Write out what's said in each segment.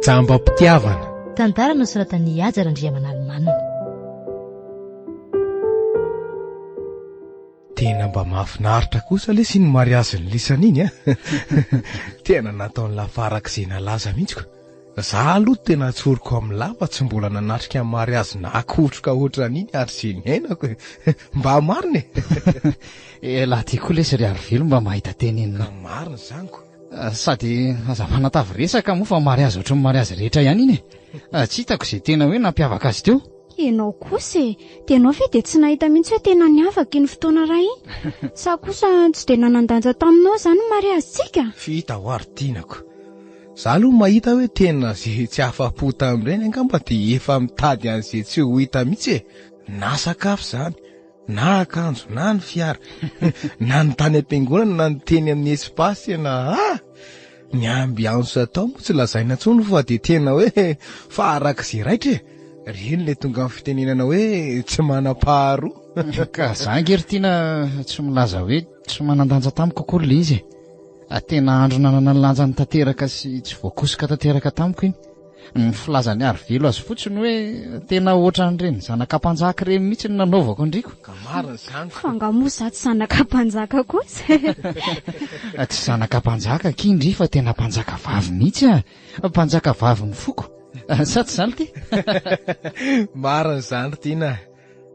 Jambam-pitiavana. Tantara nosoratan'i Haja Randriamanalomanana. Tena mba mahafinaritra kosa lesy iny mariazin'i lisany iny a! Tena nataon'i la farak'izay nalaza mihitsy ko! Za aloha tena tsoriko amin'lah fa tsy mbola nanatrika mariazy nakotroka ohatran'iny hatrizay niainako e! Mba marina e! Elah ty koa lesy ry Arivelo mba mahita tenenina. Ka marina izany ko! Sady aza manatavy resaka moa fa mariazy ohatran'ny mariazy rehetra ihany iny e! Tsy hitako izay tena hoe nampiavaka azy teo. Ianao kosa e! Dia ianao ve dia tsy nahita mihitsy hoe tena niavaka iny fotoana iray iny? Sa kosa tsy dia nanan-danja taminao izany ny mariazintsika? Vita hoa ry Tinako. Za aloha mahita hoe tena ze tsy afa-po tamin'ireny angamba dia efa mitady an'izay tsy ho hita mihitsy e! Na sakafo izany, na akanjo, na ny fiara, na ny tany am-piangonana, na ny teny amin'ny espace tena ah! Ny ambiance tao moa tsy lazaina intsony fa dia tena hoe farak'izay raitra e! Ireny ilay tonga amin'ny fitenenana hoe tsy manam-paharoa. Ka za ange ry Tiana tsy milaza hoe tsy manan-danja tamiko akory ilay izy e! Tena andro nanana ny lanjany tanteraka sy tsy voakosoka tanteraka tamiko iny. Ny filazan'i Arivelo azy fotsiny hoe tena ohatran'ireny zanaka mpanjaka ireny mihitsy no nanaovako an-dRiko. Ka marina izany ko. Fa angaha moa izaho tsy zanaka mpanjaka kosa e? Tsy zanaka mpanjaka akia ndry fa tena mpanjaka vavy mihitsy ah! Mpanjaka vavin'ny foko. Sa tsy izany ity? Marina izany ry Tiana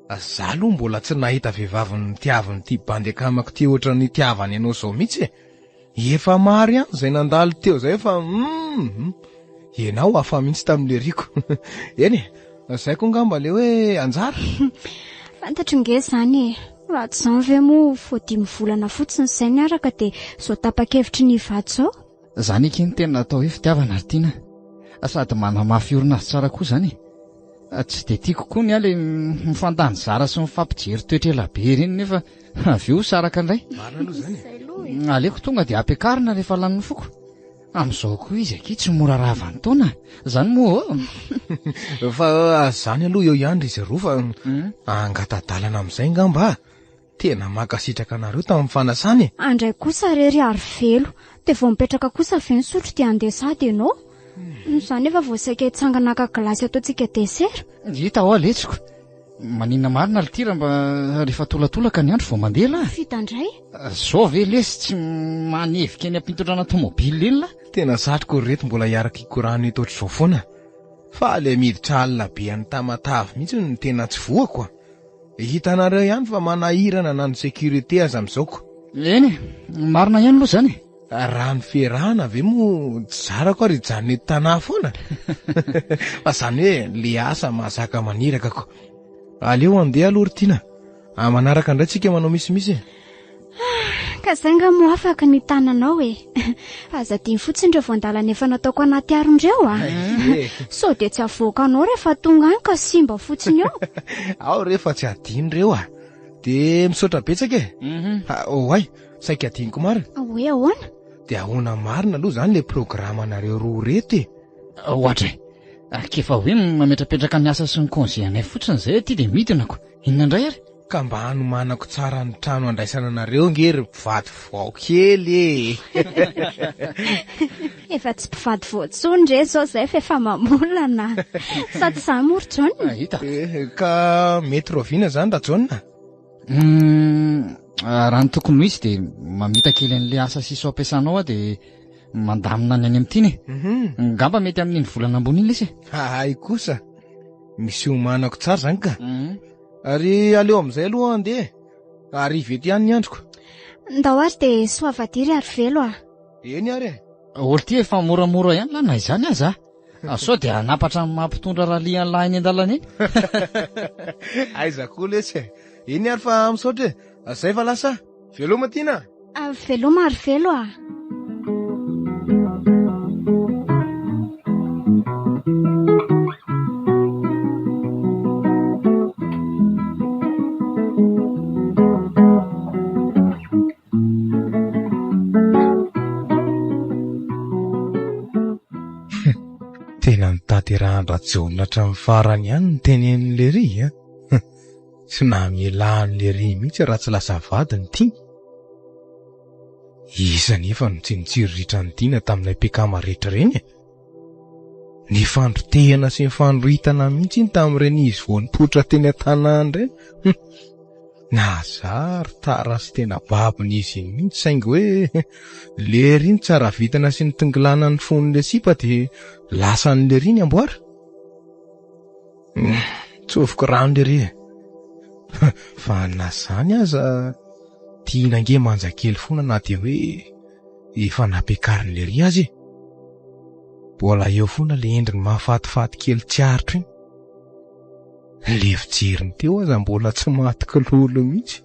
a! Za aloha mbola tsy nahita vehivavy nitiavin'ity bandy akamako ity ohatran'ny nitiavany anao izao mihitsy e! Efa maro ihany izay nandalo teo izay fa humm! Ianao hafa mihitsy tamin'ilay riako. Eny e, izay koa angamba ilay hoe anjara. Fantatro nge izany e! Raha tsy izany ve moa vao dimy volana fotsiny izay niaraka dia izao tapa-kevitry ny hivady izao? Izany akia no tena atao hoe fitiavana ry Tiana a! Sady manamafy orina azy tsara koa izany e! Tsy dia tiako koa ny ahy ilay mifandany zara sy mifampijery toetra ela be ireny nefa avy eo saraka indray. Marina aloha izany e. Aleoko tonga dia ampiakarina rehefa lanin'ny foko. Amin'izao koa izy akia tsy mora rava ny taona. Izany moa ô. Fa izany aloha eo ihany ry zareo fa angata-dalana amin'izay angamba a. Tena mankasitraka anareo tamin'ny fanasana e! Andray kosa re ry Arivelo, dia vao mipetraka kosa ve ny sotro dia handeha sady ianao? Izaho nefa vao saika hitsangana haka gilasy ataontsika desera. Hita hoa letsiko. Maninona marina lty raha mba rehefa tolatolaka ny andro vao mandeha lah? Vita indray. Zao ve lesy tsy manevika eny am-pitondrana tomobile eny lah? Tena satriko ry reto mbola hiaraka hikorana eto ohatr'izao foana. Fa le miditra alina be any Tamatave mihitsy no tena tsy voako a! Hitanareo ihany fa manahirana na ny sécurité aza amin'izao ko. Eny e, marina ihany aloha izany e. Raha ny fiarahana ve moa tsy zarako ary hijanona eto Tanà foana? Fa izany hoe le asa mahazaka maniraka ko. Aleo handeha aloha ry Tiana. Manaraka indray tsika manao misimisy e. Ka zay nga moa afaka ny tananao e. Fa aza adino fotsiny ireo voandalana efa nataoko anaty harona ireo a. Sao dia tsy avoakanao rehefa tonga any ka simba fotsiny eo. Ao re fa tsy adino ireo a. Dia misaotra betsaka e. Oay, saika adinoko marina. Hoe ahoana? Dia ahoana marina aloha izany ilay programanareo roa ireto e? Ohatra e. K'efa hoe mametrapetraka ny asa sy ny congé anay fotsiny izay aty dia midina ko. Inona indray ary? Ka mba hanomanako tsara ny trano handraisana anareo ange ry mpivady vao kely e! Efa tsy mpivady vao intsony re izao izay fa efa mamolana. Sa tsy izany moa ry Jaona? Ah, hita. Eh, ka mety rahoviana izany Rajaona? Hmm, ah, raha ny tokony ho izy dia mamita kely an'ilay asa sisa ao am-piasana ao aho dia mandamina ny any amin'ny tiana e. Mhm. Ngamba mety amin'iny volana ambony iny lesy e. Hay kosa. Misy omanako tsara izany ka. Mhm. Ary aleo amin'izay aloha andeha e. Hariva eto ihany ny androko. Ndao ary dia soavadia ry Arivelo a. Eny ary e. Olo ty efa moramora ihany lah na izany aza a. Sao dia hanapatra ny maha mpitondra rallye an'lah eny an-dalana eny. Aiza koa lesy e. Eny ary fa misaotra e. Zay fa lasa. Veloma Tiana a. Veloma Arivelo a. Tena nitady. notanterahan-dRajaona hatramin'ny farany ihany ny tenenin'i Lery a! Tsy namela an'i Lery mihitsy raha tsy lasa vadiny Tiana. Iza anefa no tsy nitsiriritra an'i Tiana tamin'ilay mpikama rehetra ireny e? Nifandrotehana sy nifandroritana mihitsy iny tamin'ireny izy vao nipoitra teny an-tanàna ireny. Hum! Nazary tara sy tena babon'izy iny mihitsy saingy hoe lery iny tsara vintana sy nitongilana ny fon'ilay sipa dia lasan'i lery ny amboara. Tsofiko rano lery e. Fa na izany aza tiana ange manja kely foana na dia hoe efa nampiakarin'i lery aza e. Mbola eo foana ilay endriny mahafatifaty kely tsy aritro iny. Le fijeriny teo aza mbola tsy maty kilolo mihitsy.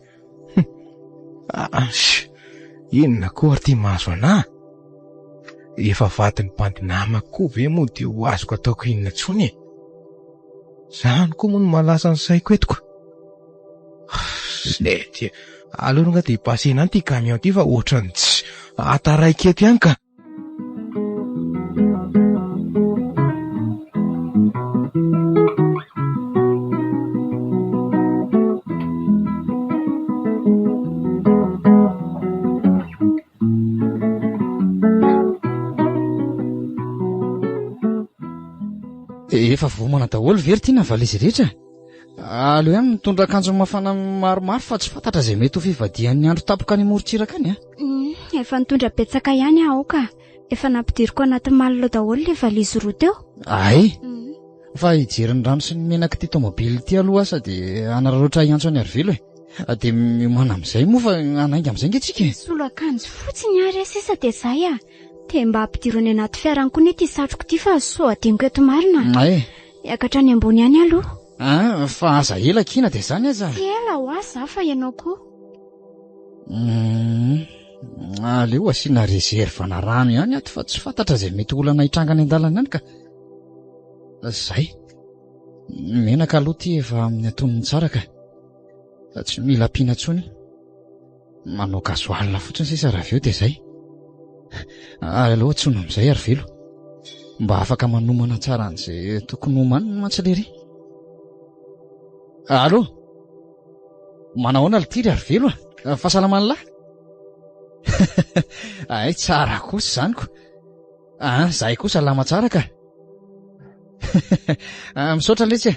Ash, inona koa ary ty mahazo anah? Efa vadin'ny bandy namako koa ve moa dia ho azoko ataoko inona intsony e? Zany koa moa no mahalasa ny saiko eto ko. Zay, aleo aloha dia pasena any ity camion ity fa ohatran'ny tsy hataraiky eto ihany ka. Efa voaomana daholo ve ry Tiana ny valizy rehetra? Aleo ihany mitondra akanjo mafana maromaro fa tsy fantatra izay mety ho fivadihan'ny andro tampoka any amorontsiraka any a. Mm, efa nitondra betsaka ihany aho ka. Efa nampidiriko anaty malle daholo ilay valizy roa teo. Ay! Mm. Fa hijery ny rano sy ny menak'ity tomobile ity aloha asa dia hanararaotra hiantso an'i Arivelo e. Dia miomàna amin'izay moa fa hanainga amin'izay ange tsika e. Misolo akanjo fotsiny aho re sisa dia izay ah. Dia mba ampidiro any anaty fiarany koa anie ity satroko ity fa sao adinoko eto marina. Ay. Hiakatra any ambony any aloha. Ah, fa aza ela kiana dia izany aza. Tsy ela ho ahy za fa ianao koa. Mm, aleo asiana réserve na rano ihany ato fa tsy fantatra izay mety olana hitranga any an-dalana any ka. Zay. Menaka aloha ity efa amin'ny antonony tsara ka. Tsy mila ampiana intsony. Manao gasoil fotsiny sisa raha avy eo dia izay. Aleo antsoina amin'izay ary velo. Mba afaka manomana tsara an'izay tokony homaniny mantsy lery. Allo? Manahoana ry ry Arivelo a? Fahasalaman'ny lahy? Ay, tsara kosa izany ko. Ah, zahay koa salama tsara ka. Ah, misaotra letsy e.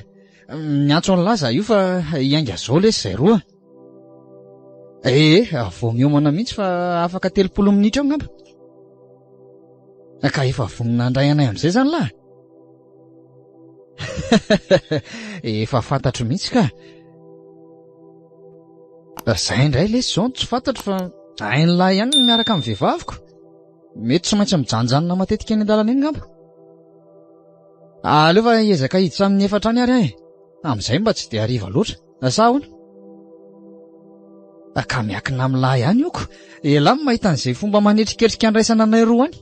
Miantso an'lahy za io fa hiainga zao lesy zay roa. Ee, vao miomana mihitsy fa afaka 30 minitra eo angamba. Ka efa vonona handray anay amin'izay zany lahy? Efa fantatro mihitsy ka. Zay indray lesy zao no tsy fantatro fa hain'lahy ihany ny miaraka amin'ny vehivaviko. Mety tsy maintsy mijanonjanona matetika eny an-dalana eny angamba. Aleo fa hiezaka hiditra amin'ny efatra any ary aho e. Amin'izay mba tsy dia hariva loatra. Sa ahoana? Ka miankina amin'ny lahy ihany io ko. Elah no mahita an'izay fomba manetriketrika andraisana anay roa any.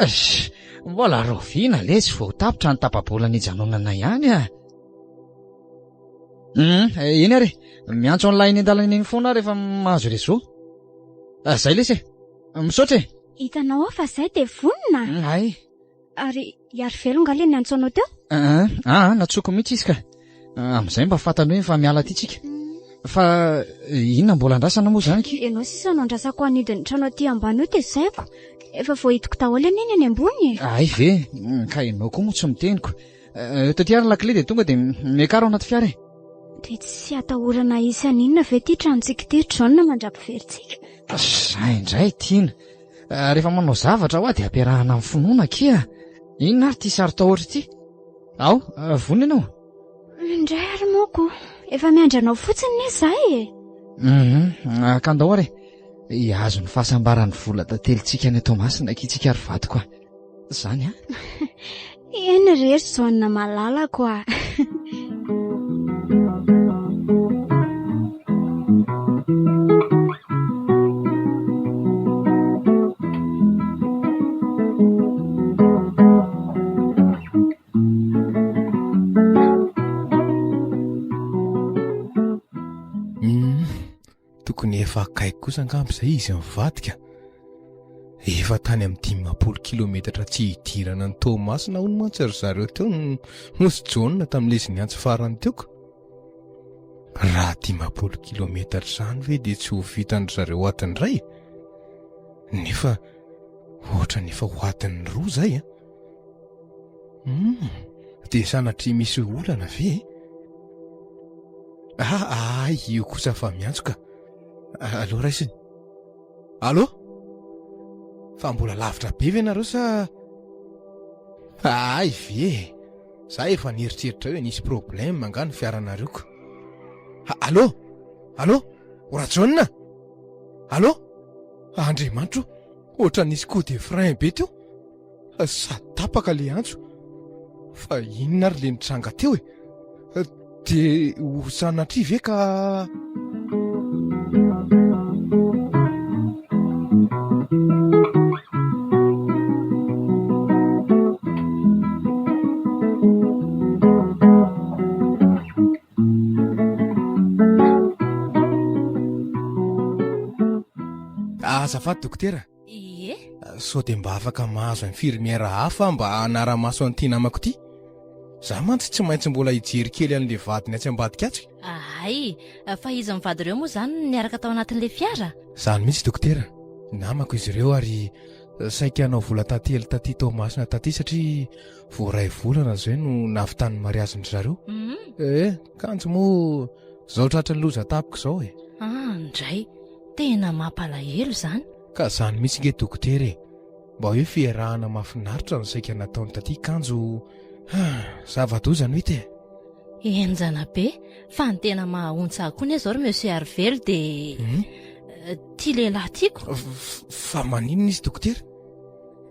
Eish, mbola rahoviana lesy vao tapitra ny tapa-bolana hijanonana ihany ah. Hmm, eny ary, miantso an'ilay eny an-dalana eny foana aho rehefa mahazo réseau. Ah, zay lesy e, misaotra e. Hitanao aho fa zay dia vonona. Hmm, ay. Ary i Arivelo nga le niantso anao teo? Ah, ah, natsoko mihitsy izy ka. Amin'izay mba fantany hoe efa miala aty tsika. Fa inona mbola andrasana moa izany ki? Ianao sisa no andrasako hanidy ny trano aty ambany io dia zaiko. Efa voahidiko daholo anie ny any ambony e. Ay ve, ka ianao koa moa tsy miteny ko. Taty ary lakile dia tonga dia miakara ao anaty fiara e. Dia tsy atahorana hisy haninona ve ity tranontsika ity ry John mandra-piverintsika? Izay indray Tiana. Rehefa manao zavatra hoa dia ampiarahana amin'ny finoana akia. Inona ary ity saro-tahotra ity? Ao, vonona ianao? Indray ary moa ko. Efa miandry anao fotsiny ne za e. Mhm, ka andao ary e. Hihazo ny fahasambaran'ny vola tantelintsika any Toamasina akia tsika ry vadiko a. Izany a? Eny re ry Jaona malalako a. Tokony efa akaiky kosa angamba izay izy mivadika. Efa tany amin'ny 50 kilometatra tsy hidirana an'i Toamasina hono mantsy ry zareo teo no sy Jaona tamin'ilay izy niantso farany teo ka. Raha 50 kilometatra izany ve dia tsy ho vitan-dry zareo adiny iray? Nefa ohatran'ny efa ho adiny roa izay an. Hum, dia sanatria misy olana ve e? Ah, ay, io kosa fa miantso ka. Aleo raisiny. Allô? Fa mbola lavitra be ve nareo sa... Hay ve e! Za efa nieritreritra hoe nisy problème angaha ny fiaranareo ko. Allô? Allô? O Rajaona? Allô? Andriamanitro o! Ohatran'ny nisy coup de frein be teo. Sady tapaka le antso. Fa inona ary le nitranga teo e? Dia ho sanatria ve ka... Azafady dokotera. Ie. Sao dia mba afaka mahazo infirmière hafa aho mba hanara-maso an'ity namako ity? Za mantsy tsy maintsy mbola hijery kely an'ilay vadiny atsy ambadika atsy. Hay, fa izy mivady ireo moa izany niaraka tao anatin'ilay fiara? Izany mihitsy dokotera. Namako izy ireo ary saika hanao vola tantely taty Toamasina taty satria vao iray volana izay no nahavitan'ny mariazin-dry zareo. Eh, kanjo moa izao tratran'ny loza tampoka izao e. Ah, ndray. Tena mampalahelo izany. Ka zany mihitsy nge dokotera e! Mba hoe fiarahana mahafinaritra no saika nataony taty kanjo zava-doza no hita e! Henjana be, fa ny tena mahaontsa ahy koa anie izao ry Monsieur Arivelo dia ity lehilahy tiako. Fa maninona izy dokotera?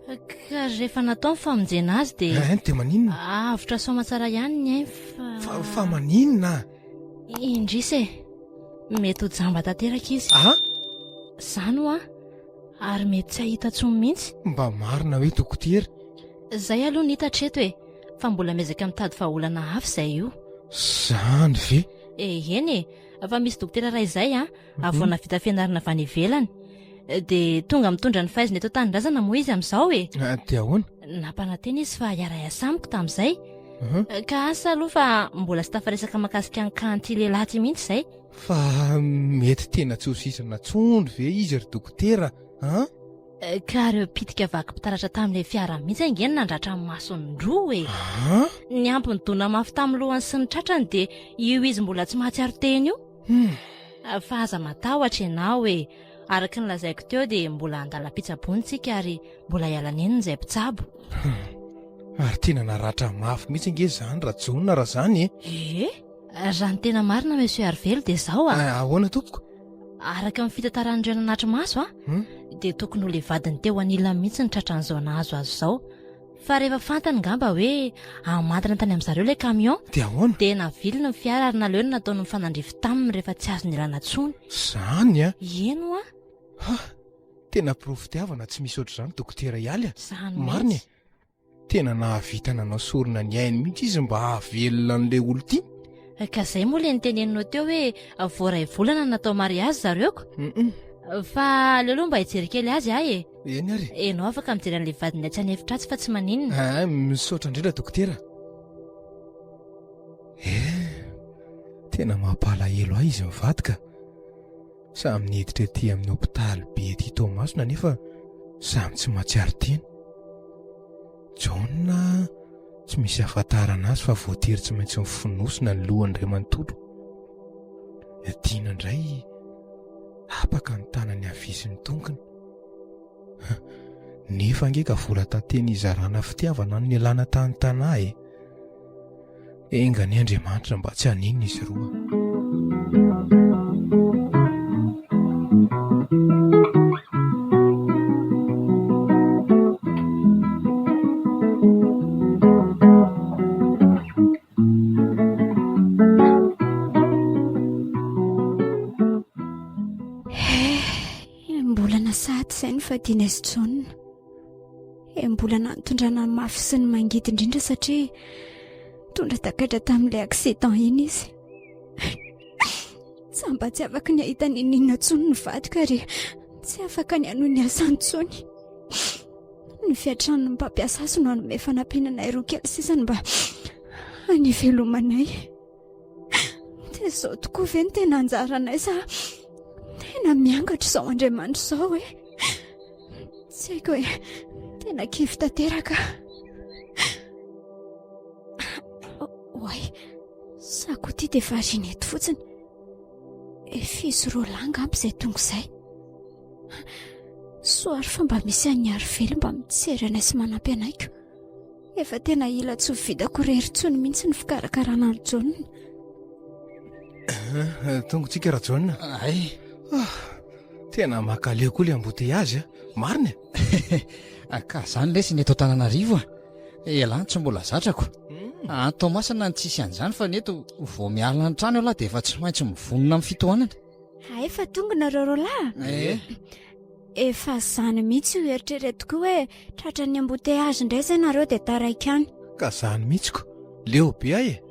Ka rehefa natao ny famonjena azy dia. Hein, dia maninona? Avotra soamatsara ihany ny ainy fa. Fa, fa maninona? Indrisy e! Mety ho jamba tanteraka izy. Ah? Zany hoa, ary mety tsy hahita intsony mihitsy. Mba marina hoe dokotera? Zay aloha ny hita hatreto e, fa mbola miezaka mitady vahaolana hafa izay io. Zany ve? Eny e, fa misy dokotera iray izay an, avy vao nahavita fianarana avy any ivelany. Dia tonga mitondra ny fahaizany eto an-tanindrazana moa izy amin'izao e. Dia ahoana? Nampanantena izy fa hiara-hiasa amiko tamin'izay. Ka asa aloha fa mbola tsy tafaresaka mahakasika ny cas an'ity lehilahy ity mihitsy izay. Fa mety tena tsy ho sitrana intsony ve izy ry dokotera an? Ka ireo pitika vakim-pitaratra tamin'ilay fiara mihitsy ange no nandratra ny masony roa e. An? Niampy ny dona mafy tamin'ny lohany sy ny tratrany dia io izy mbola tsy mahatsiaro tena io. Fa aza matahotra ianao e. Araka ny lazaiko teo dia mbola andalam-pitsaboana isika ary mbola hiala nenina izay mpitsabo. Ary tena naratra mafy mihitsy ange izany Rajaona raha izany e. Ee, raha ny tena marina Monsieur Arivelo dia izao a. Ahoana tompoko? Araka ny fitantaran'ireo nanatri-maso a, dia tokony ho ilay vadiny teo anilany mihitsy no tratran'izao nahazo azy izao. Fa rehefa fantany ngamba hoe hamantana tany amin-dry zareo ilay camion, Dia ahoana? dia naviliny ny fiara ary naleony nataony mifanandrify taminy rehefa tsy azo nialana intsony. Izany a! Eny hoa! Ha! Tena porofo fitiavana tsy misy ohatr'izany Dokotera Ialy a! Izany Marina e! mihitsy. Tena nahavita nanao sorona ny ainy mihitsy izy mba hahavelona an'ilay olon-tiany. Ka zay moa le niteneninao teo hoe vao ray volana no natao mariazy zareo ko. Fa aleo aloha mba hijery kely azy aho e. Eny ary e. Enao afaka mijery an'ilay vadiny atsy an'efitra atsy fa tsy maninona. Ah, misaotra indrindra dokotera. Eh, tena mampalahelo ahy izy mivady ka. Samy niditra ety amin'ny hopitaly be ety Toamasina nefa samy tsy mahatsiaro tena. Jaona tsy misy ahafantarana azy fa voatery tsy maintsy mifonosina ny lohany iray manontolo. Dina indray tapaka ny tanany havia sy ny tongony. Nefa ange ka vola tanteny hizarana fitiavana no nialana tany Tanà e. Enga anie Andriamanitra mba tsy haninona izy roa. Mbola sahady izay ny fadiana sy Jaona. Mbola nitondrana ny mafy sy ny mangidy indrindra satria nitondra takaitra tamin'ilay accident iny izy. Tsy mba tsy afaka ny hahita n'inon'inona intsony ny vadiko ary tsy afaka ny hanohy ny asany intsony. Ny fiantranon'ny mpampiasa azy no hanome fanampiana anay roa kely sisany mba hanivelomanay. Dia izao tokoa ve no tena anjaranay sa tena miangatra izao Andriamanitra izao e? Tsy haiko e, tena kivy tanteraka. Oay, sa koa ity dia variana eto fotsiny. Efa izy roalahy angamba izay tonga izay. Soa ary fa mba misy an'i Arivelo mba mijery anay sy manampy anay ko. Efa tena hila tsy ho vitako irery intsony mihitsy ny fikarakarana an'i Jaona. Eh, tonga tsika Rajaona. Ay. Ah, tena makaleo koa le embouteillage, marina e. Ka zany lesy ny eto Antananarivo a. Elah tsy mbola zatrako. Hmm. Any Toamasina ny tsisy an'izany fa ny eto vao miala ny trano elah dia efa tsy maintsy mivonona amin'ny fitohanana. Hay fa tonga nareo roalahy. Eh. Efa zany mihitsy io eritreretiko io hoe tratran'ny embouteillage indray izay nareo dia taraiky any. Ka zany mihitsy ko. Leo be ahy e.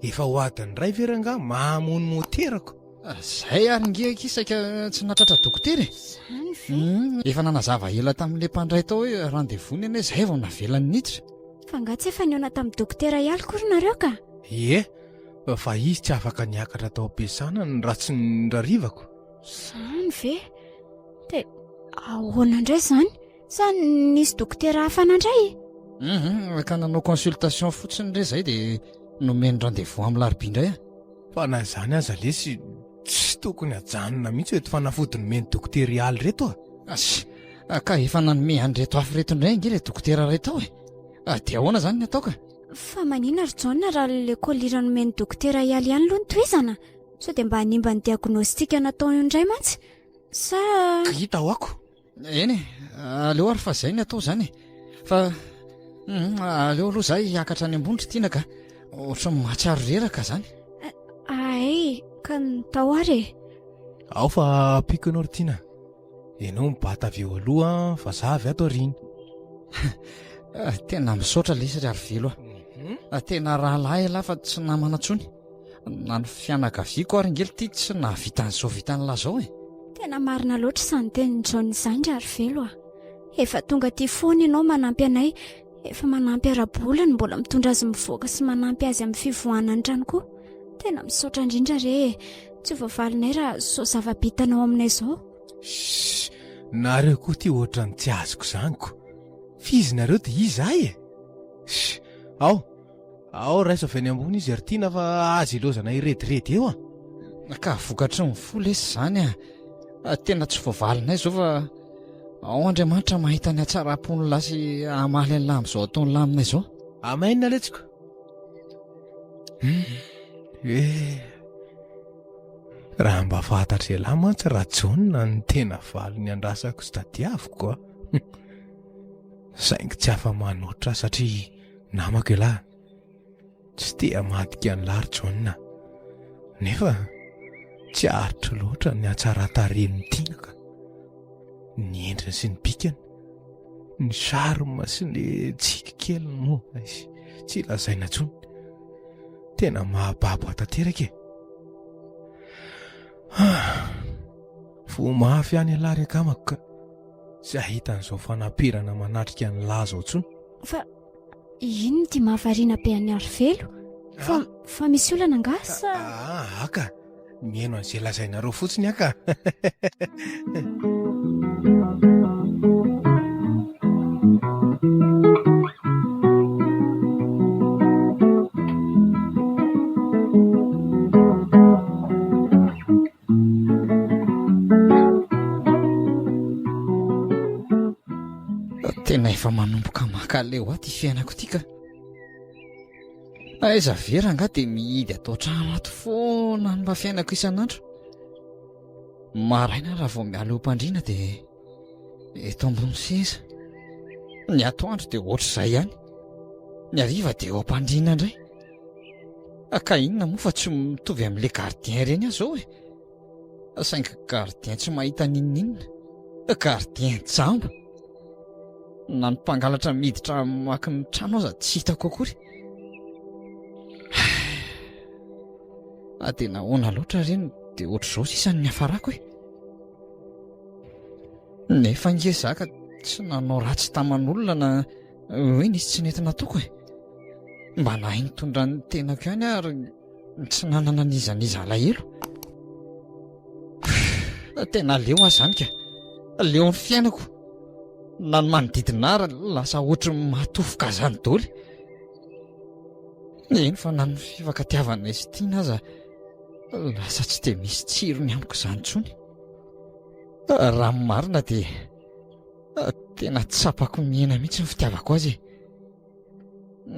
Efa ho adiny iray ve rangaha mahamono moterako. Zay ary nge akia saika tsy nahatratra dokotera e. Zany ve? Hmm, efa nanazava ela tamin'ilay mpandray tao hoe rendez-vous ny anie zay vao navelany niditra. Fa angaha tsy efa nihaona tamin'ny dokotera ihany akory nareo ka? Ie, fa izy tsy afaka niakatra tao am-piasana ny raha tsy nirarivako. Zany ve? Dia ahoana indray izany? Sa nisy dokotera hafa nandray? Hum, ka nanao consultation fotsiny re zay dia nomeny rendez-vous amin'ny larobia indray ah. Fa na izany aza lesy tsy tokony hajanona mihitsy ireto fanafody nomen'ny dokotera Ialy ireto ah. Asy, ka efa nanome an'ireto hafa ireto indray ange ilay dokotera iray tao e. Ah, dia ahoana izany ny atao ka? Fa maninona ry Jaona raha ilay collyre nomen'ny dokotera Ialy ihany aloha no tohizana? Sao dia mba hanimba ny diagnostic natao io indray mantsy? Sa. Ka hita ho ako. Eny e, aleo ary fa zay ny atao zany e. Fa hum, aleo aloha za hiakatra any ambony ry Tiana ka. Ohatran'ny mahatsiaro reraka zany. Ay, ka ny tao ary e. Ao fa ampiako ianao ry Tiana. Ianao mibata avy eo aloha fa za avy ato aoriana. Tena misaotra lesy ry Arivelo a. Tena rahalahy ialahy fa tsy namana intsony. Na ny fianakaviako ary nge ity tsy nahavita an'izao vitan'lah zao e. Tena marina loatra izany tenin'i John izany ry Arivelo a. Efa tonga aty foana ianao manampy anay, efa manampy ara-bola no mbola mitondra azy mivoaka sy manampy azy amin'ny fivoahana ny trano koa. Tena misaotra indrindra re e. Tsy ho voavalinay raha izao zava-bitanao aminay izao. Shh! Nareo koa ity ohatran'ny tsy azoko izany ko. F'izy nareo dia iza ahy e? Shh! Ao! Ao raiso avy any ambony izy ry Tiana fa aza ilaozana hirediredy eo a! Ka vokatry ny fo lesy izany a! Tena tsy voavalinay izao fa ao Andriamanitra mahita ny hatsaram-pon'lah sy hamaly an'lah amin'izao ataon'lah aminay izao. Amen letsiko. Eh. Raha mba fantatr'ialahy mantsy Rajaona ny tena valiny andrasako sy tadiaviko a. Saingy tsy afa-manoatra satria Namako ialahy, tsy te hamadika an'lah ry Jaona. Nefa tsy aritro loatra ny hatsaran-tarehin'i Tiana ka. Ny endriny sy ny bikany, ny charme sy ny tsiky keliny moa tsy lazaina intsony. Tena mahababo ahy tanteraka e. Ah, voa mafy ihany ialahy ry akamako ka. Tsy hahita an'izao fanapirana manatrika ny lahy izao intsony. Fa inona ity mahavariana be an'i Arivelo? Fa, fa misy olana angaha sa? Ah, aka, mihaino an'izay lazainareo fotsiny aho ka. Tena efa manomboka mankaleo ahy ity fiainako ity ka. Aiza ve rangahy dia mihidy ato an-trano ato foana ny mba fiainako isan'andro. Maraina raha vao miala eo am-pandriana dia eto ambony seza. Ny atoandro dia ohatr'izay ihany. Ny hariva dia eo am-pandriana indray. Ka inona moa fa tsy mitovy amin'ilay gardien ireny aho izao e. Saingy gardien tsy mahita n'inon'inona. Gardien jamba. Na ny mpangalatra miditra mamaky ny trano aza tsy hitako akory. Ah, dia nahoana loatra re no dia ohatr'izao sisa ny niafarako e. Nefa ange za ka. Tsy nanao ratsy taman'olona na hoe nisy tsy nety nataoko e. Mba nahay nitondra ny tenako ihany aho ary tsy nanana n'iza n'iza alahelo. Tena leo aho izany ka. Leo ny fiainako. Na ny manodidina ahy ary lasa ohatry ny mahatofoka izany daholo. Eny fa na ny fifankatiavanay sy Tiana aza lasa tsy dia misy tsirony amiko izany intsony. Raha ny marina dia tena tsapako mihena mihitsy ny fitiavako azy e.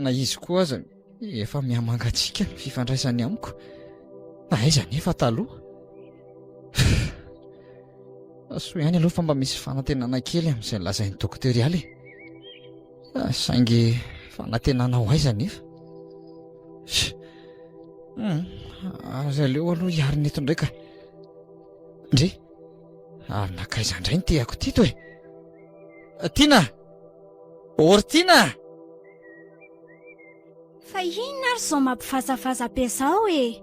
Na izy koa aza efa mihamangatsiaka ny fifandraisany amiko. Aiza anefa taloha? Soa ihany aloha fa mba misy fanantenana kely amin'izay lazain'ny dokotera ialy e. Saingy fanantenana ho aiza anefa? Hmm, aza aleo aloha hiarina eto indray ka. Ndry, ary nankaiza indray ny tehako tito e? Tiana! Ory Tiana! Fa inona ary izao mampivazavaza be izao e?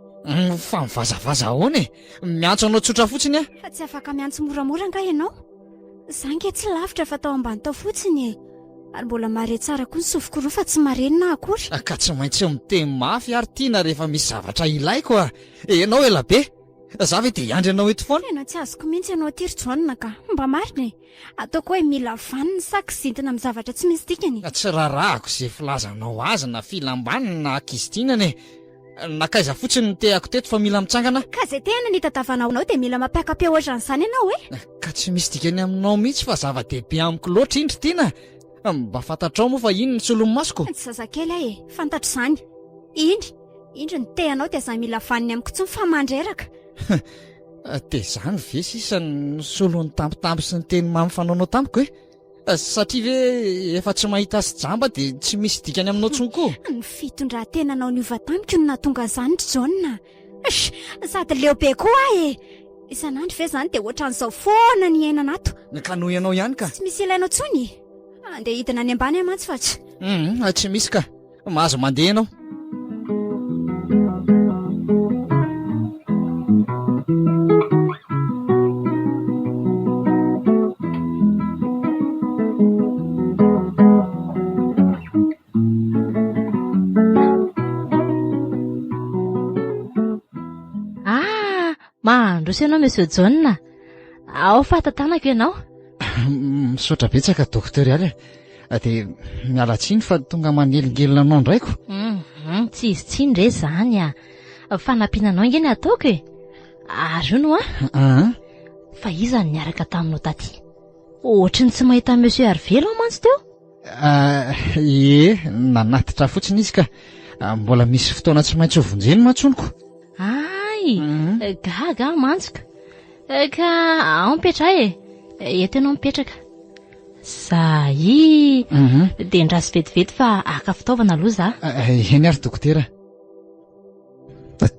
Fa mivazavaza ahoana e? Miantso anao tsotra fotsiny aho. Fa tsy afaka miantso moramora angaha ianao? Za ange tsy lavitra fa tao ambany tao fotsiny e! Ary mbola mahare tsara koa ny sofiko roa fa tsy marenina aho akory. Ka tsy maintsy miteny mafy ary Tiana rehefa misy zavatra ilaiko a! Ianao ela be! Za ve dia hiandry anao eto foana? Tena tsy azoko mihitsy ianao ity ry Jaona ka! Mba marina e! Ataoko hoe mila vanona sa kizintina amin'ny zavatra tsy misy dikany e! Tsy raharahako izay filazanao azy na filam-baniny na hakizintinana e! Nankaiza fotsiny ny tehako teto fa mila mitsangana aho. Ka izay tehana nitadavanao anao dia mila mampiaka-peo ohatran'izany ianao e! Ka tsy misy dikany aminao mihitsy fa zava-dehibe amiko loatra iny ry Tiana! Mba fantatrao moa fa iny ny solon'ny masoko? Tsy zazakely aho e! Fantatro izany. Iny! Indro ny tehanao dia aza mila vaniny amiko intsony fa mandreraka. Dia izany ve sisa no solon'ny tambitamby sy ny teny mamy fanaonao tamiko e? Satria ve efa tsy mahita sy jamba dia tsy misy dikany aminao intsony koa? Ny fitondran-tenanao niova tamiko no nahatonga izany ry John a! Sady leo be koa aho e! Isan'andro ve izany dia ohatran'izao foana ny iainana ato? Ka noho ianao ihany ka! Tsy misy ilainao intsony e! Andeha hidina any ambany aho mantsy fa tsy. Hum, tsy misy ka! Mahazo mandeha ianao. Ah, mandroso ianao Monsieur John. Ao fa tantanako ianao. Misaotra betsaka Docteur Ialy a. Dia miala tsiny fa tonga manelingelina anao indray ko. Mhm, tsy izy tsiny re izany a. Fanampiana anao ange ny ataoko e. Ary hono a. Ah. Fa iza no niaraka taminao taty? Ohatry ny tsy mahita an'i Monsieur Arvelo aho mantsy teo. Ah, ie, nanatitra fotsiny izy ka. Ah, mbola misy fotoana tsy maintsy ho vonjeny mantsy hono ko. Ay, mhm. gaga aho mantsy ka. Eh, ka ao mipetraha e. Eto ianao mipetraka. Zay. Mhm. Dia ndraso vetivety fa haka fitaovana aloha za. Eh, eny ary dokotera.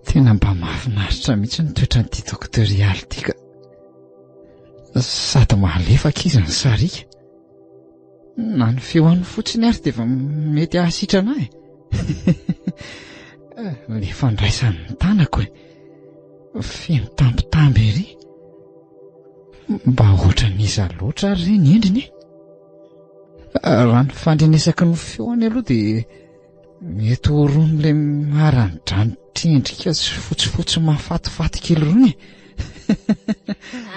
Tena mba mahafinaritra mihitsy ny toetran'ity dokotera Ialy ity ka. Sady mahalefaka izy no sariaka. Na ny feony fotsiny ary dia efa mety hahasitrana ahy. Ilay fandraisany ny tanako e. Feno tambitamby ery. Mba ohatran'iza loatra ary re ny endriny e. Raha ny fandrenesako ny feony aloha dia Mety ho rony ilay maranidranitra endrika sy fotsifotsy mahafatifaty kely rony e.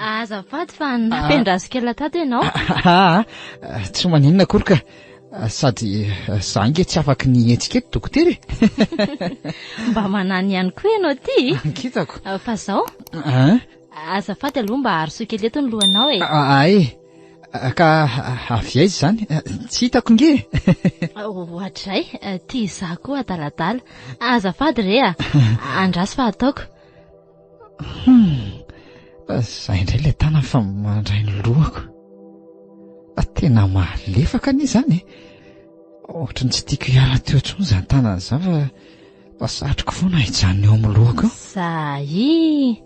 Azafady fa nampiandraso kely tato ianao. Ah, tsy maninona akory ka. Sady za ange tsy afaky ny hetsika eto dokotera e. Mba manany ihany koa ianao ty. Ankitako. Fa zao. Azafady aloha mba arosoy kely eto ny lohanao e. Ay. Ka avy aiza izany? Tsy hitako nge. Ohatray, ty izaho koa adaladala. Azafady re a. Andraso fa ataoko. Hmm. Izay indray ilay tanana fa mandray ny lohako. Tena malefaka anie izany e. Ohatry ny tsy tiako hiala teo intsony izany tanana izany fa fa satriko foana hijanona eo amin'ny lohako eo. Zay.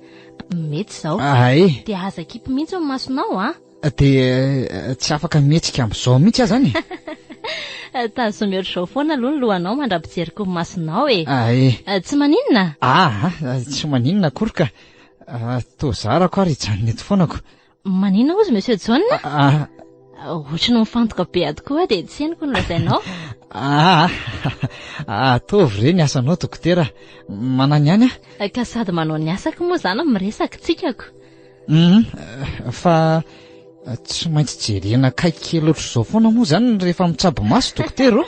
Mety izao. Ay. Dia aza akipy mihitsy ny masonao a. Dia eh, tsy afaka mihetsika amin'izao mihitsy aho izany e. Tazomy ohatr'izao foana aloha ny lohanao mandra-pijeriko ny masonao e. Ay. Eh, tsy maninona? Ah, ah, tsy maninona akory ka. Ah, toa zarako ary hijanona eto foana ko. Maninona hozy Monsieur John? Ah. Ohatry ny mifantoka be ato koa dia tsy henoko ny lazainao. Aa, ataovy re ny asanao dokotera. Manany ihany aho. Ka sady manao ny asako moa izany miresaka tsikako. Hum, fa tsy maintsy jerena akaiky kely ohatr'izao foana moa izany rehefa mitsabo maso dokotera ô?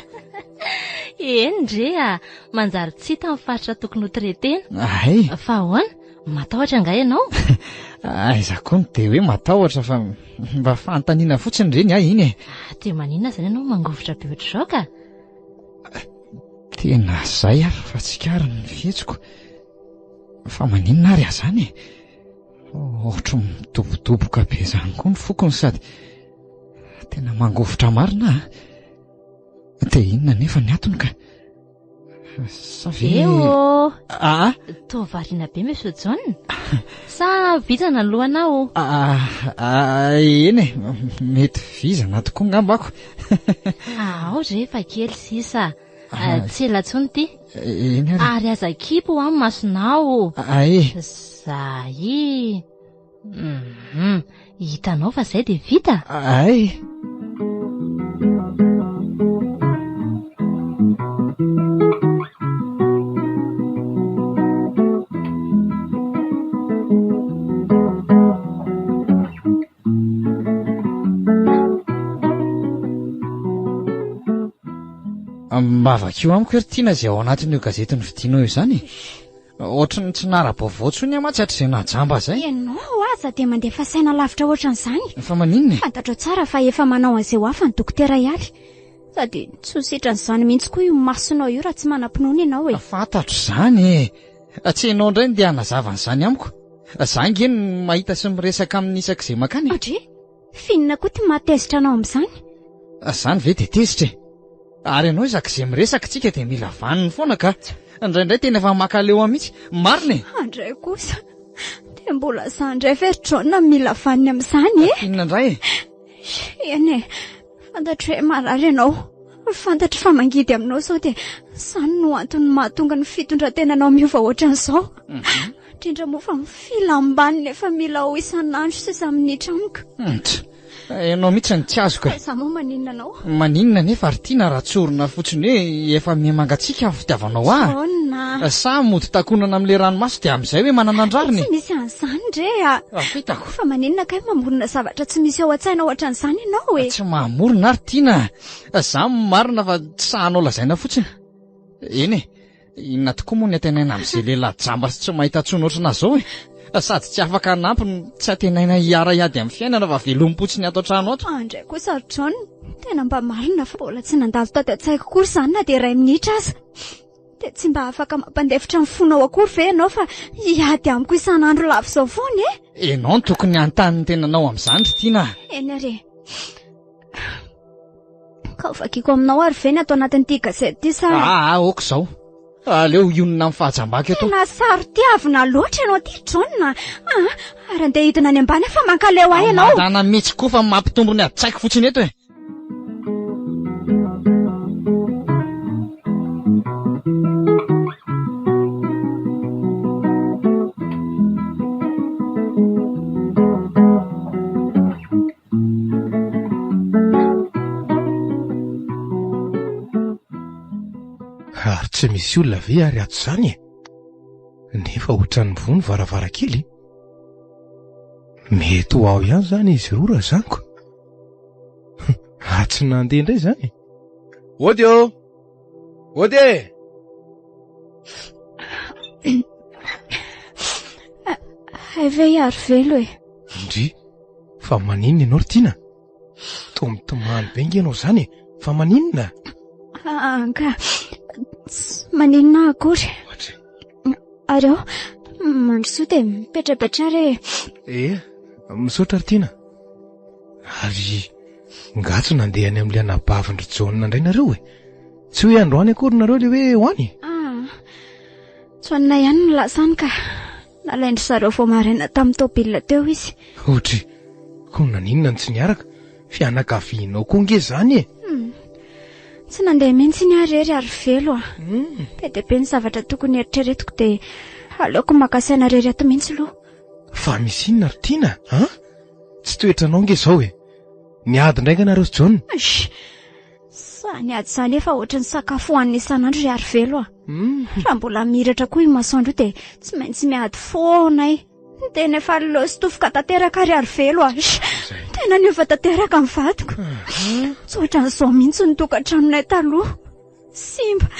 Eny ndre a, manjary tsy hita ny faritra tokony ho traiter-na. Hay. Fa ahoana? Matahotra angaha ianao? Aiza koa no dia hoe matahotra fa mba fanontaniana fotsiny re ny ahy iny e. Ah, dia maninona izany ianao mangovitra be ohatr'izao ka? Tena izay ary fa tsikariny ny fihetsiko. Fa maninona ary aho izany e? Ohatry ny midobodoboka be izany koa ny foko no sady tena mangovitra marina a. Dia inona nefa ny antony ka? Sa ve... Eo! Ah! Toa variana be Monsieur John. Sa vizana ny lohanao? Ah, ah, eny e, mety vizana tokoa ngamba ako. Ao re fa kely sisa. Ah, tsy ela intsony ity. Eny ary. Ary aza akipy ho amin'ny masonao. Ay. Zay. Mhm. Hitanao fa zay dia vita. Ay. Mba vakio amiko ry Tiana izay ao anatin'io gazety novidianao io izany e. Ohatry ny tsy nahara-baovao intsony aho mantsy hatrizay nahajamba izay. Ianao aza dia mandefa saina lavitra ohatran'izany. Fa maninona e? Fantatrao tsara fa efa manao an'izay ho hafa ny dokotera Ialy. Sady tsy ho sitran'izany mihitsy koa io masonao io raha tsy manam-pinoana ianao e. Fantatro izany e. Tsy ianao indray no dia hanazava an'izany amiko. Za ange no mahita sy miresaka aminy isak'izay makany e. Audrey, f'inona koa ty mahatezitra anao amin'izany? Zany ve dia tezitra e? Ary ianao isak'izay miresaka tsika dia mila vaniny foana ka. Indraindray tena efa mankaleo ahy mihitsy. Marina e! Andray kosa, dia mbola za indray ve ry John no mila vaniny amin'izany e? Inona indray e? Eny e, fantatro hoe marary ianao. Fantatro fa mangidy aminao izao dia izany no antony mahatonga ny fitondran-tenanao miova ohatran'izao. Mhm. Indrindra moa fa mifila ambany nefa mila ao isan'andro sisa minitra amiko. Ianao mihitsy no tsy azoko e. Za moa maninona anao? Maninona anefa ry Tiana raha tsorina fotsiny hoe efa miha-mangatsiaka ny fitiavanao ahy? Jaona. Sa mody takonana amin'ilay ranomaso dia amin'izay hoe manana an-drariny? Tsy misy an'izany re a! Fitako. Fa maninona kay mamorona zavatra tsy misy ao an-tsaina ohatran'izany ianao e? Tsy mamorona ary Tiana a! Za marina fa tsy sahanao lazaina fotsiny. Eny e! Inona tokoa moa ny antenaina amin'izay lehilahy jamba sy tsy mahita intsony ohatrana izao e? Sady tsy afaka hanampy no tsy antenaina hiara-hiady amin'ny fiainana fa velomim-potsiny ato an-trano ato. Andray kosa ry John, tena mba marina fa mbola tsy nandalo tato an-tsaiko akory izany na dia iray minitra aza. Dia tsy mba afaka mampandefitra ny fonao akory ve ianao fa hiady amiko isan'andro lava izao foana e? Ianao no tokony hanontany ny tenanao amin'izany ry Tiana a! Eny ary e. Ka ho vakiako aminao ary ve ny ato anatin'ity gazety ity sa... Aa, aoka izao. Aleo hionona amin'ny fahajambako eto. Tena saro-tiavina loatra ianao ity John a. Ah, ary andeha hidina any ambany aho fa mankaleo ahy ianao. Mandana mihitsy koa fa mampitombo ny adin-tsaiko fotsiny eto e. Ary tsy misy olona ve ary ato izany e? Nefa ohatran'ny mivoha ny varavarankely. Mety ho ao ihany izany izy roa raha zaniko. Ary tsy nandeha indray izany. Ody ô! Ody e! Hay ve i Arivelo e? Ndry, fa maninona ianao ry Tiana? Toa mitomany be nge ianao izany e! Fa maninona? Anka, tsy maninona aho akory. Ohatry. Ary ao, mandrosoa dia mipetrapetraha re e. Eh, misaotra ry Tiana. Ary nga tsy nandeha any amin'ilay anabavin-dry Jaona indray nareo e? Tsy hoe androany akory nareo ilay hoe ho any? Ah, Jaona ihany no lasa any ka. Nalain-dry zareo vao maraina tamin'ny tôbila teo izy. Ohatry, koa naninona no tsy niaraka? Fianakavianao koa nge izany e! Hum. Tsy nandeha mihitsy iny aho irery ary velo a. Be dia be ny zavatra tokony eritreretiko dia aleoko maka saina irery ato mihitsy aloha. Fa misy inona ry Tiana a? Tsy toetranao nge izao e! Niady indray nga nareo sy Jaona? Eish! Izany ady izany efa ohatry ny sakafo hohanina isan'andro ry Arivelo a! Raha mbola mihiratra koa io masoandro io dia tsy maintsy miady foana e! Tena efa leo sy tofoka tanteraka ry Arivelo a! Eish! Tena niova tanteraka ny vadiko. Tsy ohatran'izao mihitsy ny tokantranonay taloha. Simba,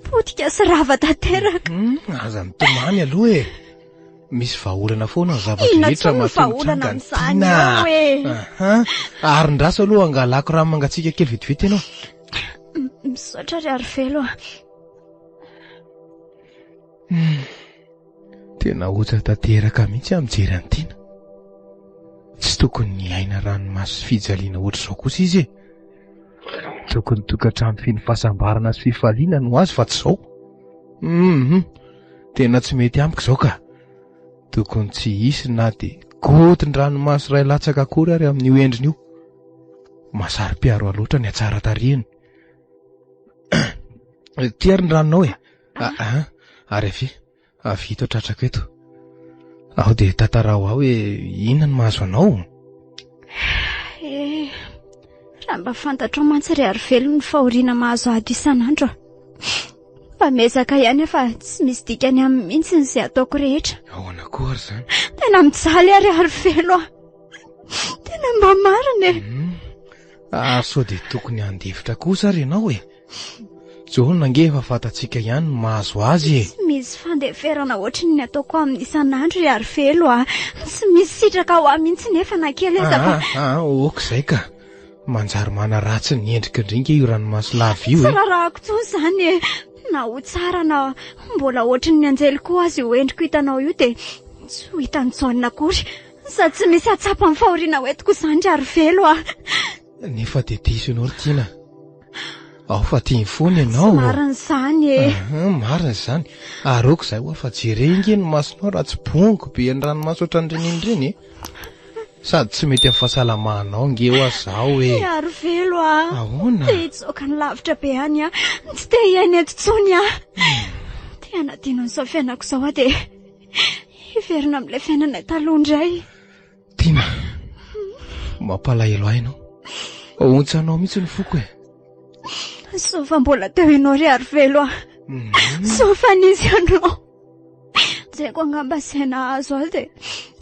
potika sy rava tanteraka. Aza mitomany aloha e! Misy vahaolana foana ny zava-drehetra matoa mitranga ny tiana. Aha. Ary ndraso aloha angalako rano mangatsiaka kely vetivety ianao. Misaotra ry Arivelo a. Tena hotsa tanteraka mihitsy aho mijery an'i Tiana. Tsy tokony niaina ranomaso sy fijaliana ohatr'izao kosa izy e. Tokony tokantrano feno fahasambarana sy fifaliana no azy fa tsy izao. Hum, tena tsy mety amiko izao ka. Tokony tsy hisy na dia gotin-dranomaso iray latsaka akory ary amin'io endriny io. Mahasaro-piaro ahy loatra ny hatsaran-tarehiny. Ity ary ny ranonao e. Ah, ah, ary avia. Avia eto tratrako eto. Ao dia tantarao aho hoe inona no mahazo anao? Eh, raha mba fantatrao mantsy ry Arivelo ny fahoriana mahazo ahy ato isan'andro. Mba miezaka ihany aho fa tsy misy dikany aminy mihitsy izay ataoko rehetra. Ahoana koa ary izany? Tena mijaly aho ry Arivelo a. Tena mba marina e. Hmm. Ary sao dia tokony handefitra kosa ary ianao e. Jaona ange efa fantatsika ihany ny mahazo azy e. Tsy misy fandeferana ohatry ny ataoko aminy isan'andro ry Arivelo a. Tsy misy sitraka ho ahy mihitsy nefa na kely aza fa. Ah, ah, ok izay ka. Manjary manaratsy ny endriky ndry nge io ranomaso lava io e. Tsy rarahako intsony izany e. Na ho tsara na mbola ohatry ny anjely koa aza io endriko hitanao io dia tsy ho hitan'i Jaona akory. Sady tsy misy hahatsapa ny fahoriana hoentiko izany ry Arivelo a. Nefa dia diso ianao ry Tiana. Ao fa tiany foana ianao. Tsy marina izany e. Marina izany. Ary aoka izay hoa fa jereo ange ny masonao raha tsy bongo be ny ranomaso ohatran'ireny iny ireny e. Sady tsy mety amin'ny fahasalamanao ange hoa zaho e. Arivelo a. Ahoana? Te hitsoaka ny lavitra be any aho. Tsy te hiaina eto intsony aho. Te hanadino an'izao fiainako izao aho dia hiverina amin'ilay fiainanay taloha indray. Tiana, mampalahelo ahy ianao. Ontsanao mihitsy ny foko e. Soa fa mbola teo ianao ry Arivelo a. Soa fa nisy anao. Tsy haiko angamba izay nahazo ahy dia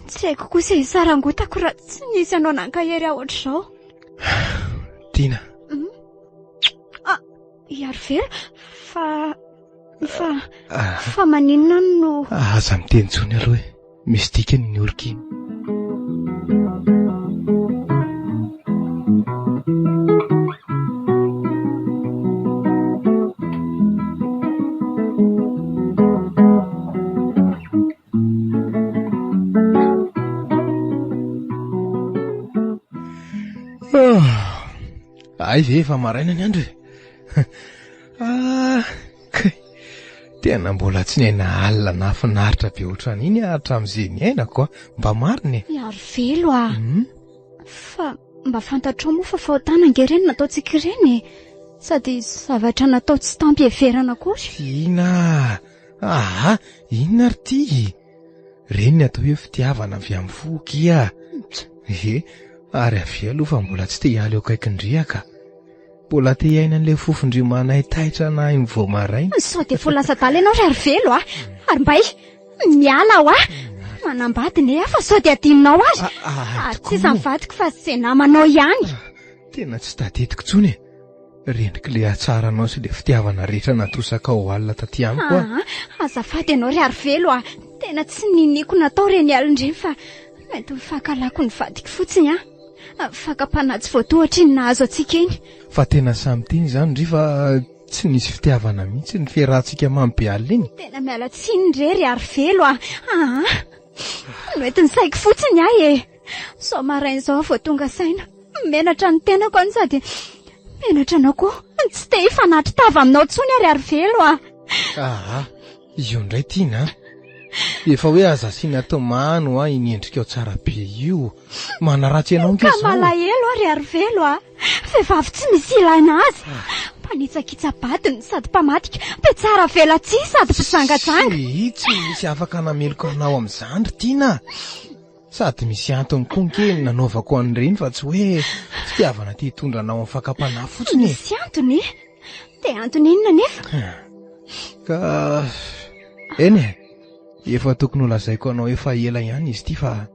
tsy haiko kosa izay sarangotako raha tsy nisy anao nankahery ahy ohatr'izao. Tiana. Ah, i Arivelo, fa fa fa maninona no Aza miteny intsony aloha e. Misy dikany ny orika iny. Hay ve efa maraina ny andro e? Ah, kay. Tena mbola tsy niaina alina nahafinaritra be ohatran'iny aho hatramin'izay niainako a. Mba marina e. Miarivelo a. Hmm? Fa mba fantatrao moa fa fahotana ange ireny nataontsika ireny e. Sady zavatra natao tsy tampiheverana akory. Tiana Aha, inona ary ity? Ireny ny atao hoe fitiavana avy amin'ny fo kia. Ehe, ary avy aloha fa mbola tsy te hiala eo akaikin-dry ka. Mbola te hiaina an'ilay fofon-dry manaitaitra an'ahy ny vao maraina. Sao dia efa lasa adala ianao ry Arivelo a! Ary mbay, miala aho a! Manambady ne aho fa sao dia adinonao ary! Ary tsy iza ny vadiko fa izay namanao ihany. Tena tsy tadidiko intsony e! Rendriko ilay hatsaranao sy ilay fitiavana rehetra natosakao alina taty amiko a! Azafady ianao ry Arivelo a! Tena tsy niniako natao ireny alina ireny fa mety ho fankahalako ny vadiko fotsiny a! Fakam-panahy tsy voatohatra iny nahazo antsika iny. Fa tena samy tiana izany ndry fa tsy nisy fitiavana mihitsy ny fiarahantsika mamy be alina iny. Tena miala tsiny re ry Arivelo a! Aa! Noentin'ny saiko fotsiny ahy e! Izao maraina izao aho vao tonga saina. Menatra ny tenako any sady menatra anao koa. Tsy te hifanatri-tava aminao intsony aho ry Arivelo a! Aa! Io indray Tiana a! Efa hoe aza asiana tomany hoa iny endrikao tsara be io. Manaratsy anao ange Ka izao. malahelo aho ry Arivelo a! Vehivavy tsy misy ilaina azy. Mpanitsakitsa-badiny sady mpamadika, mpitsara velatsihy sady mpijangajanga. Tsy, tsy misy afaka hanameloka anao amin'izany ry Tiana a! Sady misy antony koa nge ny nanaovako an'ireny fa tsy hoe fitiavana te hitondra anao amin'ny fakam-panahy fotsiny e. Misy antony e? Dia antony inona anefa? Ka eny e, efa tokony ho lazaiko anao efa ela ihany izy ity fa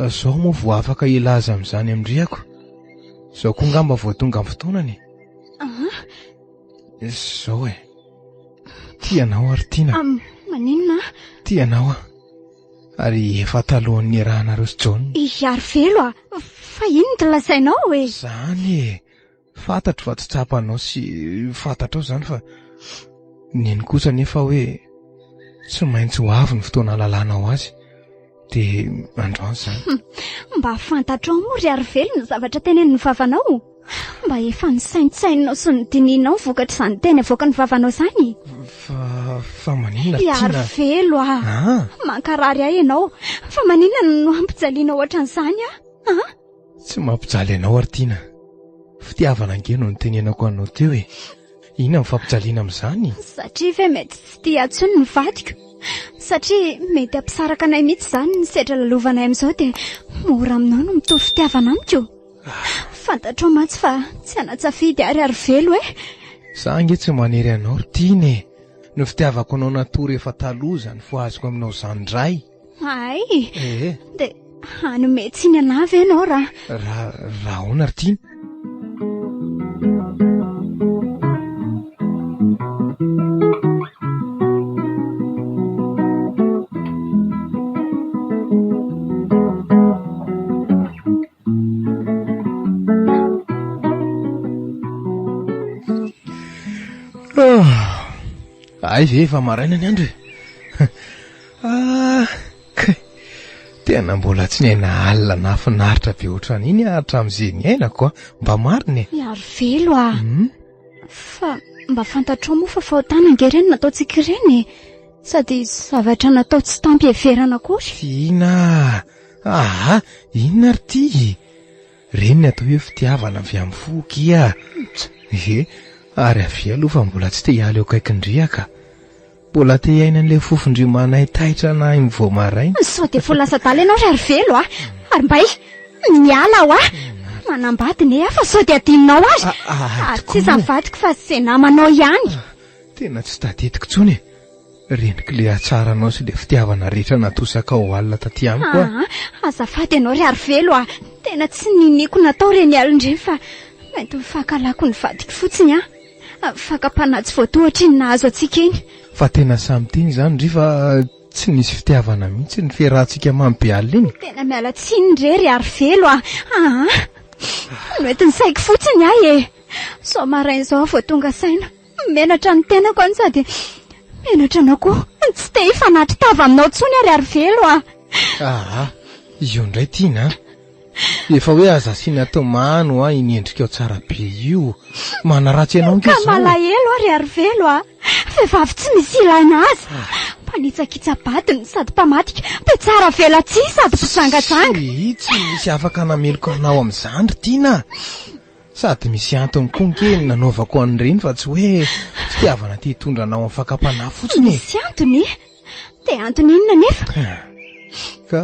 zao moa vao afaka hilaza amin'izany amin-drihako. Zao koa ngamba vao tonga amin'ny fotoanany e. Zao e, tia anao aho ry Tiana. Maninona? Tia anao aho. Ary efa talohan'ny niarahanareo sy John. I Arivelo a! Fa inona no lazainao e? Izany e! Fantatro fa tsy tsapanao sy fantatrao izany fa nino kosa anefa hoe tsy maintsy ho avy ny fotoana halalanao azy. Dia androany izany. Mba fantatrao moa ry Arivelo ny zavatra tenenin'ny vavanao? Mba efa nisaintsaininao sy nodinihinao ny vokatr'izany teny avoakan'ny vavanao izany? Fa, fa maninona ry Tiana? Iarivelo a! Ah! Mankarary ahy ianao. Fa maninona no ampijalianao ohatran'izany ahy? Ah! Tsy mampijaly anao ry Tiana. Fitiavana ange no nitenenako anao teo e. Inona ny fampijaliana amin'izany? Satria ve mety tsy tia ahy intsony ny vadiko? Satria mety hampisaraka anay mihitsy izany ny sedra lalovanay amin'izao dia mora aminao no mitory fitiavana amiko? Fantatrao mantsy fa tsy hanan-tsafidy aho ry Arivelo e! Za ange tsy manery anao ry Tiana e! Ny fitiavako anao natory efa taloha izany fohaziko aminao izany indray. Hay! Ee. Dia hanome tsiny anah ve ianao raha. Raha, raha ahoana ry Tiana? Hay ve efa maraina ny andro e? Ah, kay. Tena mbola tsy niaina alina nahafinaritra be ohatran'iny aho hatramin'izay niainako a. Mba marina e. Iarivelo a. Hmm? Fa mba fantatrao moa fa fahotana ange ireny nataontsika ireny e. Sady zavatra natao tsy tampiheverana akory. Tiana a. Aa! Inona ary ity? Ireny ny atao hoe fitiavana avy amin'ny fo kia. Ie, ary avia aloha fa mbola tsy te hiala eo akaikin-dry aho ka. Mbola te hiaina an'ilay fofon-dry manaitaitra an'ahy ny vao maraina. Sao dia efa lasa adala ianao ry Arivelo a! Ary mbay, miala aho a! Manambady ne aho fa sao dia adinonao ary! Ary tsy iza ny vadiko fa izay namanao ihany. Tena tsy tadidiko intsony e! Reniko le hatsaranao sy le fitiavana rehetra natosakao alina taty amiko a! Aa, azafady ianao ry Arivelo a! Tena tsy niniako natao ireny alina ireny fa mety ho fankahalako ny vadiko fotsiny an! Fakam-panahy tsy voatohatra iny nahazo antsika iny. Fa tena samy tiana izany ndry fa tsy nisy fitiavana mihitsy ny fiarahantsika mamy be alina iny. Tena miala tsiny re ry Arivelo a! Aa! Noentin'ny saiko fotsiny ahy e! Izao maraina izao aho vao tonga saina. Menatra ny tenako any sady menatra anao koa. Tsy te hifanatri-tava aminao intsony aho ry Arivelo a! Aa, io indray Tiana a! Efa hoe aza asiana tomany hoa iny endrikao tsara be io. Manaratsy anao ange Ka izao. malahelo aho ry Arivelo a! Vehivavy tsy misy ilaina azy. Mpanitsakitsa-badiny sady mpamadika, mpitsara velatsihy sady mpijangajanga. Tsy, tsy misy afaka hanameloka anao amin'izany ry Tiana a! Sady misy antony koa nge ny nanaovako an'ireny fa tsy hoe fitiavana te hitondra anao amin'ny fakam-panahy fotsiny e. Misy antony e? Dia antony inona anefa? Ka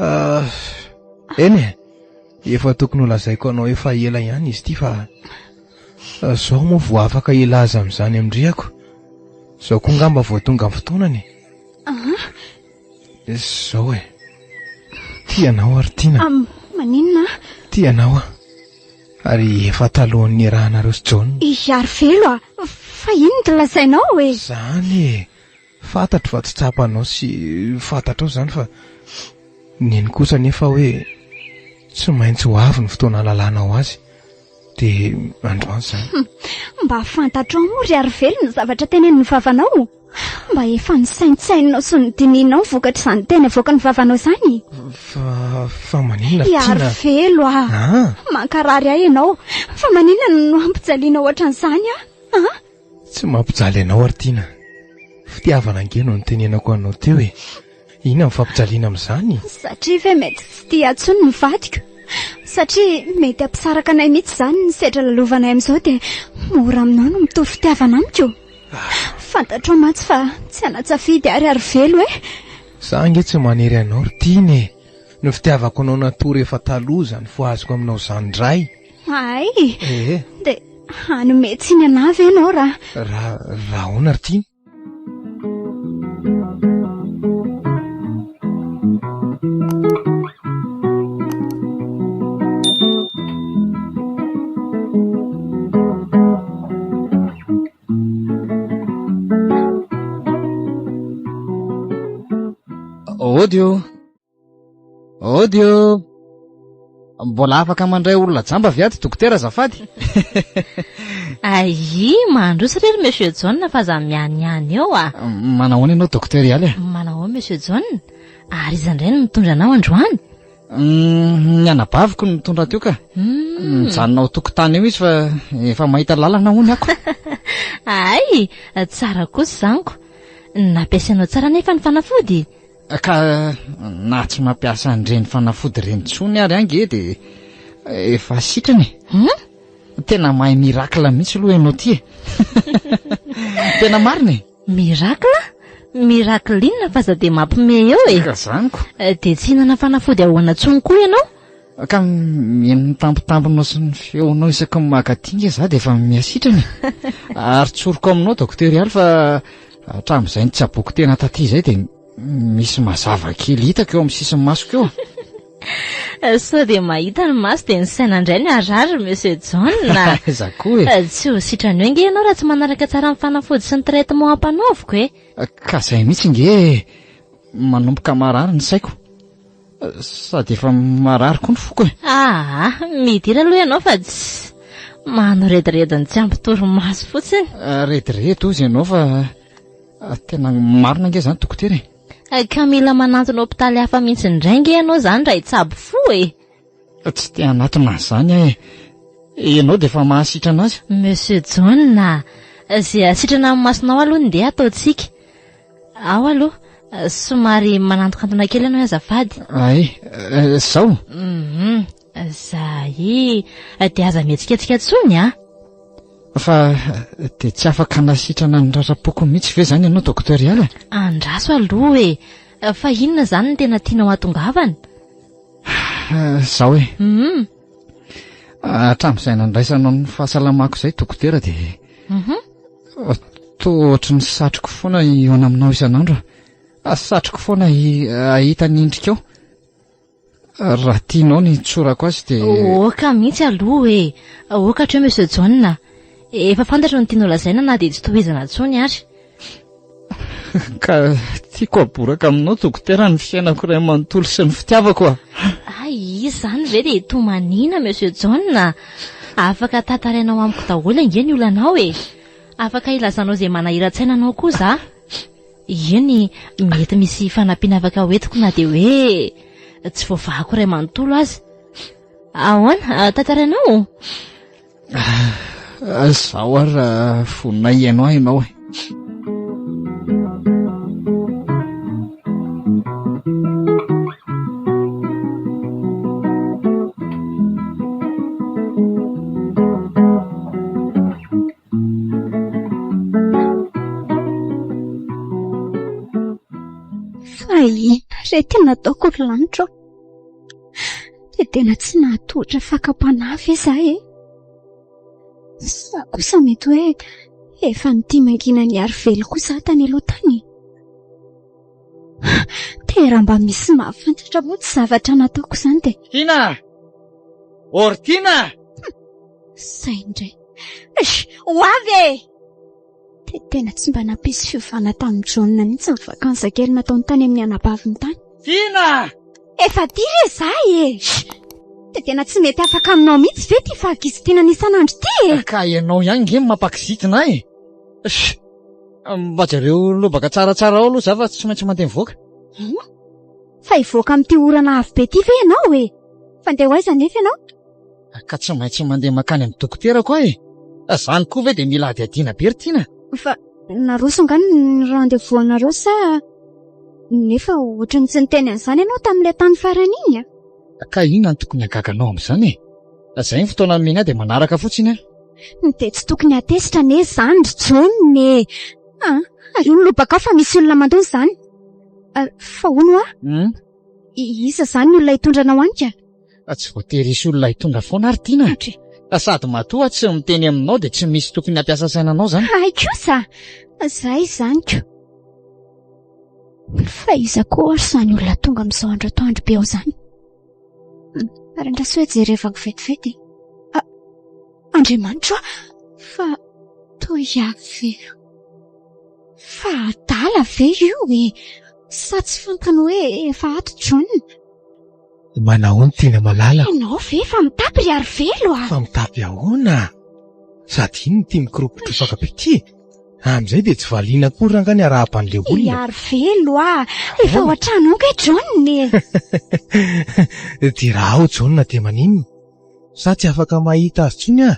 eny e, efa tokony ho lazaiko anao efa ela ihany izy ity fa zao moa vao afaka hilaza amin'izany amin-drihako. Zao koa ngamba vao tonga amin'ny fotoanany e. Zao e. Tia anao aho ry Tiana. Maninona? Tia anao aho. Ary efa talohan'ny niarahanareo sy John. I Arivelo a! Fa inona no lazainao e? Izany e! Fantatro fa tsy tsapanao sy fantatrao izany fa nino kosa anefa hoe tsy maintsy ho avy ny fotoana halalanao azy. Dia androany izany. Mba fantatrao moa ry Arivelo ny zavatra tenenin'ny vavanao? Mba efa nisaintsaininao sy nodinihinao ny vokatr'izany teny avoakan'ny vavanao izany? Fa, fa maninona ry Tiana? Iarivelo a! Ah! Mankarary ahy ianao. Fa maninona no ampijalianao ohatran'izany ahy? Ah! Tsy mampijaly anao ry Tiana. Fitiavana ange no nitenenako anao teo e. Inona ny fampijaliana amin'izany? Satria ve mety tsy tia ahy intsony ny vadiko? Satria mety hampisaraka anay mihitsy izany ny sedra lalovanay amin'izao dia mora aminao no mitory fitiavana amiko? Fantatrao mantsy fa tsy hanan-tsafidy aho ry Arivelo e! Za ange tsy manery anao ry Tiana e! Ny fitiavako anao natory efa taloha izany fohaziko aminao izany indray. Hay! Ee. Dia hanome tsiny anà ve ianao raha. Raha, raha ahoana ry Tiana? Ody ô! Ody ô! Mbola afaka mandray olona jamba ve ato dokotera azafady? Aïe, mandroso re ry Monsieur John fa aza mianiany eo ah. Manahoana ianao dokotera Ialy a? Manahoana Monsieur John? Ary iza indray no mitondra anao androany? Ny anabaviko no nitondra teo ka. Mijanona ao tokotany eo izy fa efa mahita lalana hono ako. Ay, tsara kosa izany ko. Nampiasainao tsara anefa ny fanafody? Ka na tsy mampiasa an'ireny fanafody ireny intsony ary ange dia efa sitrana e. Hum? Tena mahay miracle mihitsy aloha ianao ity e. Tena marina e. Miracle? Miracle inona fa aza dia mampime eo e. Ka zany ko. Dia tsy hihinana fanafody ahoana intsony koa ianao? Ka mihaino ny tambitambinao sy ny feonao isaky ny maka aty nge za dia efa mihasitrana e. Ary tsoriko aminao Docteur Ialy fa hatramin'izay nitsaboako tena taty izay dia misy mazava kely hitako eo amin'ny sisin'ny masoko eo. Sao dia mahita ny maso dia ny saina indray no harary Monsieur John a. Aiza koa e. Tsy ho sitrana eo nge ianao raha tsy manaraka tsara ny fanafody sy ny traitement ampanaoviko e. Ka izay mihitsy nge e. Manomboka marary ny saiko. Sady efa marary koa ny foko e. Aa, midira aloha ianao fa tsy mano redirediny tsy ampy torimaso fotsiny. Rediredy hozy ianao fa tena marina ange izany dokotera e. Ka mila manantona hopitaly hafa mihitsy indray ange ianao izany raha hitsabo fo e. Tsy te hanatona an'izany aho e. Ianao dia efa mahasitrana azy. Monsieur John a, izay hasitrana amin'ny masonao aloha no ndeha ataontsika. Ao aloha, somary manantokantona kely ianao azafady. Ay, zao? Mhm, zay. Dia aza mihetsiketsika intsony a. Fa dia tsy afaka nasitrana ny rara-poko mihitsy ve izany ianao Docteur Ialy? Andraso aloha e. Fa inona izany no tena tianao hatongavana? Zao e. Mhm. Hatramin'izay nandraisanao ny fahasalamako izay dokotera dia Mhm. toa ohatry ny satriko foana hihaona aminao isan'andro. Satriko foana hahita ny endrikao. Raha tianao ny hitsorako azy dia Oka mihitsy aloha e. Oka hatreo Monsieur John. Efa fantatro ny tianao lazaina na dia tsy tohizana intsony ary. Ka tiako aboraka aminao dokotera ny fiainako iray manontolo sy ny fitiavako a. Hay, izany ve dia tomanina Monsieur John a. Afaka tantarainao amiko daholo ange ny olanao e. Afaka ilazanao izay manahiran-tsaina anao koa za. Eny, mety misy fanampiana afaka hoentiko na dia hoe tsy voavahako iray manontolo aza. Ahoana, tantarainao? Zaho ary raha vonona hihaino ahy ianao e. Fa inona re ty nataoko ry lanitra ô? Dia tena tsy nahatohitra fakam-panahy ve za e? Sa kosa mety hoe efa nitia mangina an'i Arivelo koa za tany aloha tany e? Dia raha mba misy mahafantatra moa ty zavatra nataoko izany dia... Tiana! Or Tiana! Izay indray. Ho avy e! Dia tena tsy mba nampisy fiovana tamin'i John mihitsy ny vacances kely nataony tany amin'ny anabaviny tany. Tiana! Efa aty re za e! Dia tena tsy mety afaka aminao mihitsy ve ity fahakizitinana isan'andro ity e? Ka ianao ihany nge no mampakizitina ahy e! Mba jereo lobaka tsaratsara ao aloha za fa tsy maintsy mandeha mivoaka. Hum? Fa hivoaka amin'ity orana avy be ity ve ianao e? Fa ndeha ho aiza anefa ianao? Ka tsy maintsy mandeha mankany amin'ny dokoterako aho e! Izany koa ve dia mila hadihadiana be ry Tiana? Fa naroso angaha ny rendez-vous anareo sa nefa ohatry ny tsy niteny an'izany ianao tamin'ilay tany farany iny a? Ka inona no tokony hahagaga anao amin'izany e? Izay ny fotoana nomeny ahy dia manaraka fotsiny aho. Dia tsy tokony hatezitra anie izany ry John e! Ah, ario ny lobakao fa misy olona mandoa izany. Fa hono hoa? Iza izany ny olona hitondra anao any ka? Tsy voatery hisy olona hitondra foana ary Tiana. Andry. Sady matoa tsy miteny aminao dia tsy misy tokony hampiasa saina anao izany. Hay kosa! Zay izany ko. Fa iza koa ary izany olona tonga amin'izao andro atoandro be ao izany? Ary andraso hoe jerevako vetivety e. Ah, Andriamanitro a! Fa toa Iaveh. Fa adala ve io e? Sa tsy fantany hoe efa ato John? Manahoana Tiana malala? Ianao ve efa mitapy ry Arivelo a? Fa mitapy ahoana? Sady inona ity mikoropo-trofaka be ity e? Amin'izay dia tsy valiana akory rangahy ny arahaba an'ilay olona. I Arivelo a! Efa ao an-trano ao kay John e! Dia raha ao John dia maninona? Sa tsy afaka mahita azy intsony aho?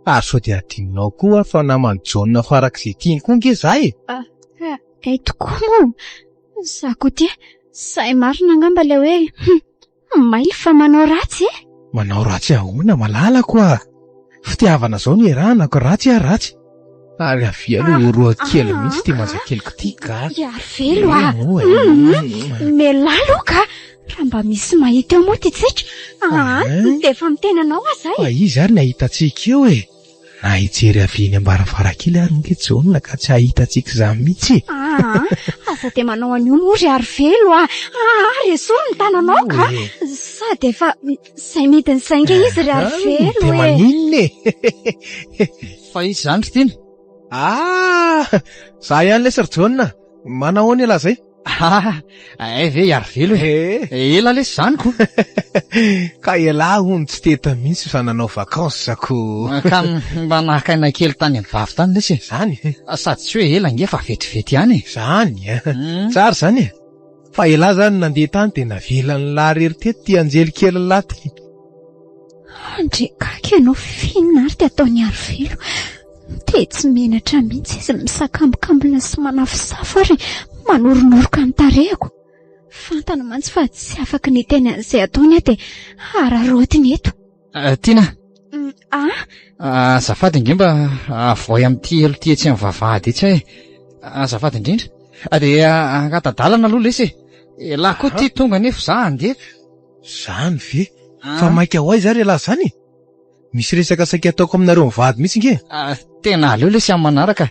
Ary sao dia adinonao koa fa naman'i John farak'izay tiany koa ange za e! Hay tokoa moa! Za koa tia sahy marina angamba ilay hoe hum, mailo fa manao ratsy e! Manao ratsy ahoana malalako a! Fitiavana zao no iarahana ko ratsy ah ratsy! Ary avia aloha oroa kely mihitsy ity mazakeliko ity ka! Iarivelo a! Hum, mialà aloha ka! Raha mba misy mahita eo moa ty tsika, aa dia efa miteny anao aho zay! Fa iza ary ny hahita antsika eo e? Na hijery avy eny am-baravarankely ary ange Jaona ka tsy hahita antsika izany mihitsy e! Aa, aza dia manao an'io moa ry Arivelo a! Aa, ary esory ny tananao ka! Sady efa izay midiny izay ange izy ry Arivelo e! Dia maninona e? Fa iza izany ry Tiana? Aa, za ihany lesy ry Jaona! Manahoana ialahy izay? Ah, hay ve i Arivelo e? Ela lesy izany ko. Ka ialahy hono tsy teto mihitsy fa nanao vacances ko. Ka mba naka aina kely tany amin'ny vavy tany lesy e. Izany? Sady tsy hoe ela ange fa vetivety ihany e. Izany a. Tsara izany e. Fa ialahy izany nandeha tany dia navelan'ny lahy irery teto ity anjely kelin'lahy ity. Andre gaga ianao f'inona ary ty ataon'i Arivelo? Dia tsy menatra mihitsy izy misakambokambona sy manafosafo ary manoronoroka ny tarehiko. Fantany mantsy fa tsy afaky ny hiteny an'izay ataony aho dia hararaotiny eto. Tiana. Ah? Azafady ange mba avoay amin'ity elo ity etsy amin'ny vavahady etsy aho e. Azafady indrindra. Dia angata-dalana aloha lesy e. Elah koa ity tonga nefa za handeha. Zany ve? Fa maika ho aiza ary ialahy zany e? Misy resaka saika ataoko aminareo mivady mihitsy nge. Ah, tena aleo lesy amin'ny manaraka.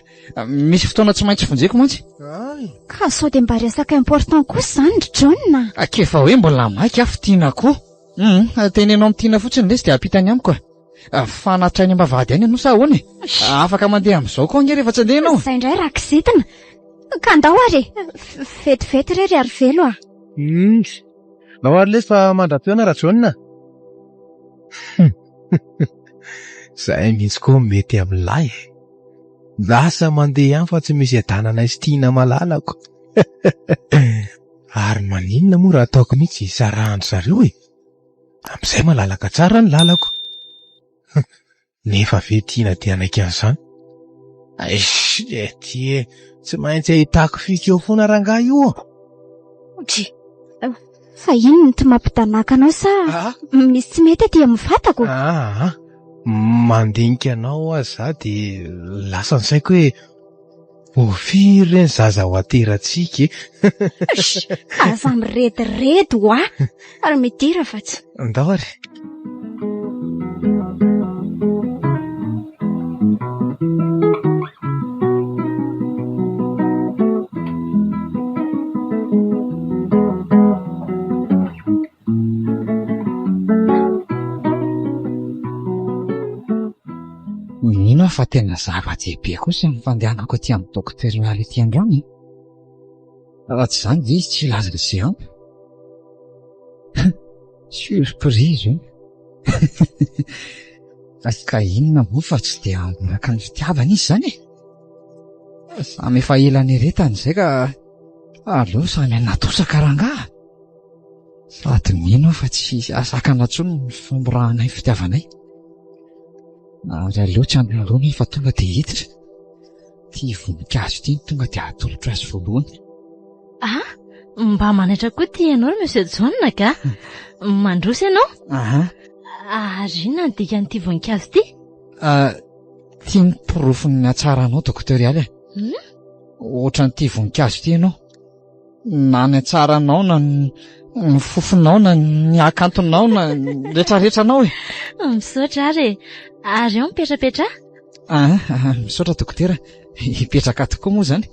Misy fotoana tsy maintsy vonjeko mantsy. Ay. Ka sao dia mba resaka important kosa izany ry John a? K'efa hoe mbola maika aho f'tiana koa. Hum, teneno amin'i Tiana fotsiny lesy dia ampitany amiko a. Fa hanatitra eny am-bavahady any ianao sa ahoana e? Afaka mandeha amin'izao koa ange rehefa tsy handeha ianao. Izay indray raha kizitina. Ka andao ary e. Vetivety re ry Arivelo a. Hum. Ndao ary lesy fa mandra-pihaona Rajaona a! Zay mihitsy koa mety amin'lahy e! Lasa mandeha ihany fa tsy misy iadananay sy tiana malalako. Ary maninona moa raha ataoko mihitsy hisarahan-dry zareo e? Amin'izay malalaka tsara ny lalako. Nefa ve tiana dia hanaiky an'izany? Eish e ty e, tsy maintsy ahitako fika eo foana rangahy io. Dry, fa inona ity mampidanaka anao sa misy tsy mety aty amin'ny vatako? Aa, mandinika anao aho za dia lasa ny saiko hoe ho firy re ny zaza ho aterantsika e? Eish, aza mirediredy hoa, ary midira fa tsy. Ndao ary. Mino aho fa tena zava-dehibe kosa ny fandehanako aty amin'ny Docteur Mialy ity androany e. Raha tsy izany ve izy tsy hilaza izay ampy? Surprise e! Ka inona moa fa tsy dia araka ny fitiavana izy izany e! Samy efa ela nieretana izay ka aleo samy hanatosaka rangaha! Sady mino aho fa tsy hahasakana intsony ny famorahanay ny fitiavanay. Ary aleo tsy hanoloana fa tonga dia hiditra. Ity voninkazo ity no tonga dia atolotro azy voalohany. Ah, mba manaitra koa ity ianao ry Monsieur John ka. Mandroso ianao? Aha. Ary inona ny dikan'ity voninkazo ity? Ah, ity ny porofon'ny hatsaranao Docteur Ialy e. Hmm? Ohatran'ity voninkazo ity ianao. Na ny hatsaranao na ny Ny fofonao na ny hakantonao na ny retraretranao e. Misaotra ary e. Ary eo mipetrapetraha. Ah, ah, misaotra dokotera. Hipetraka tokoa moa izany.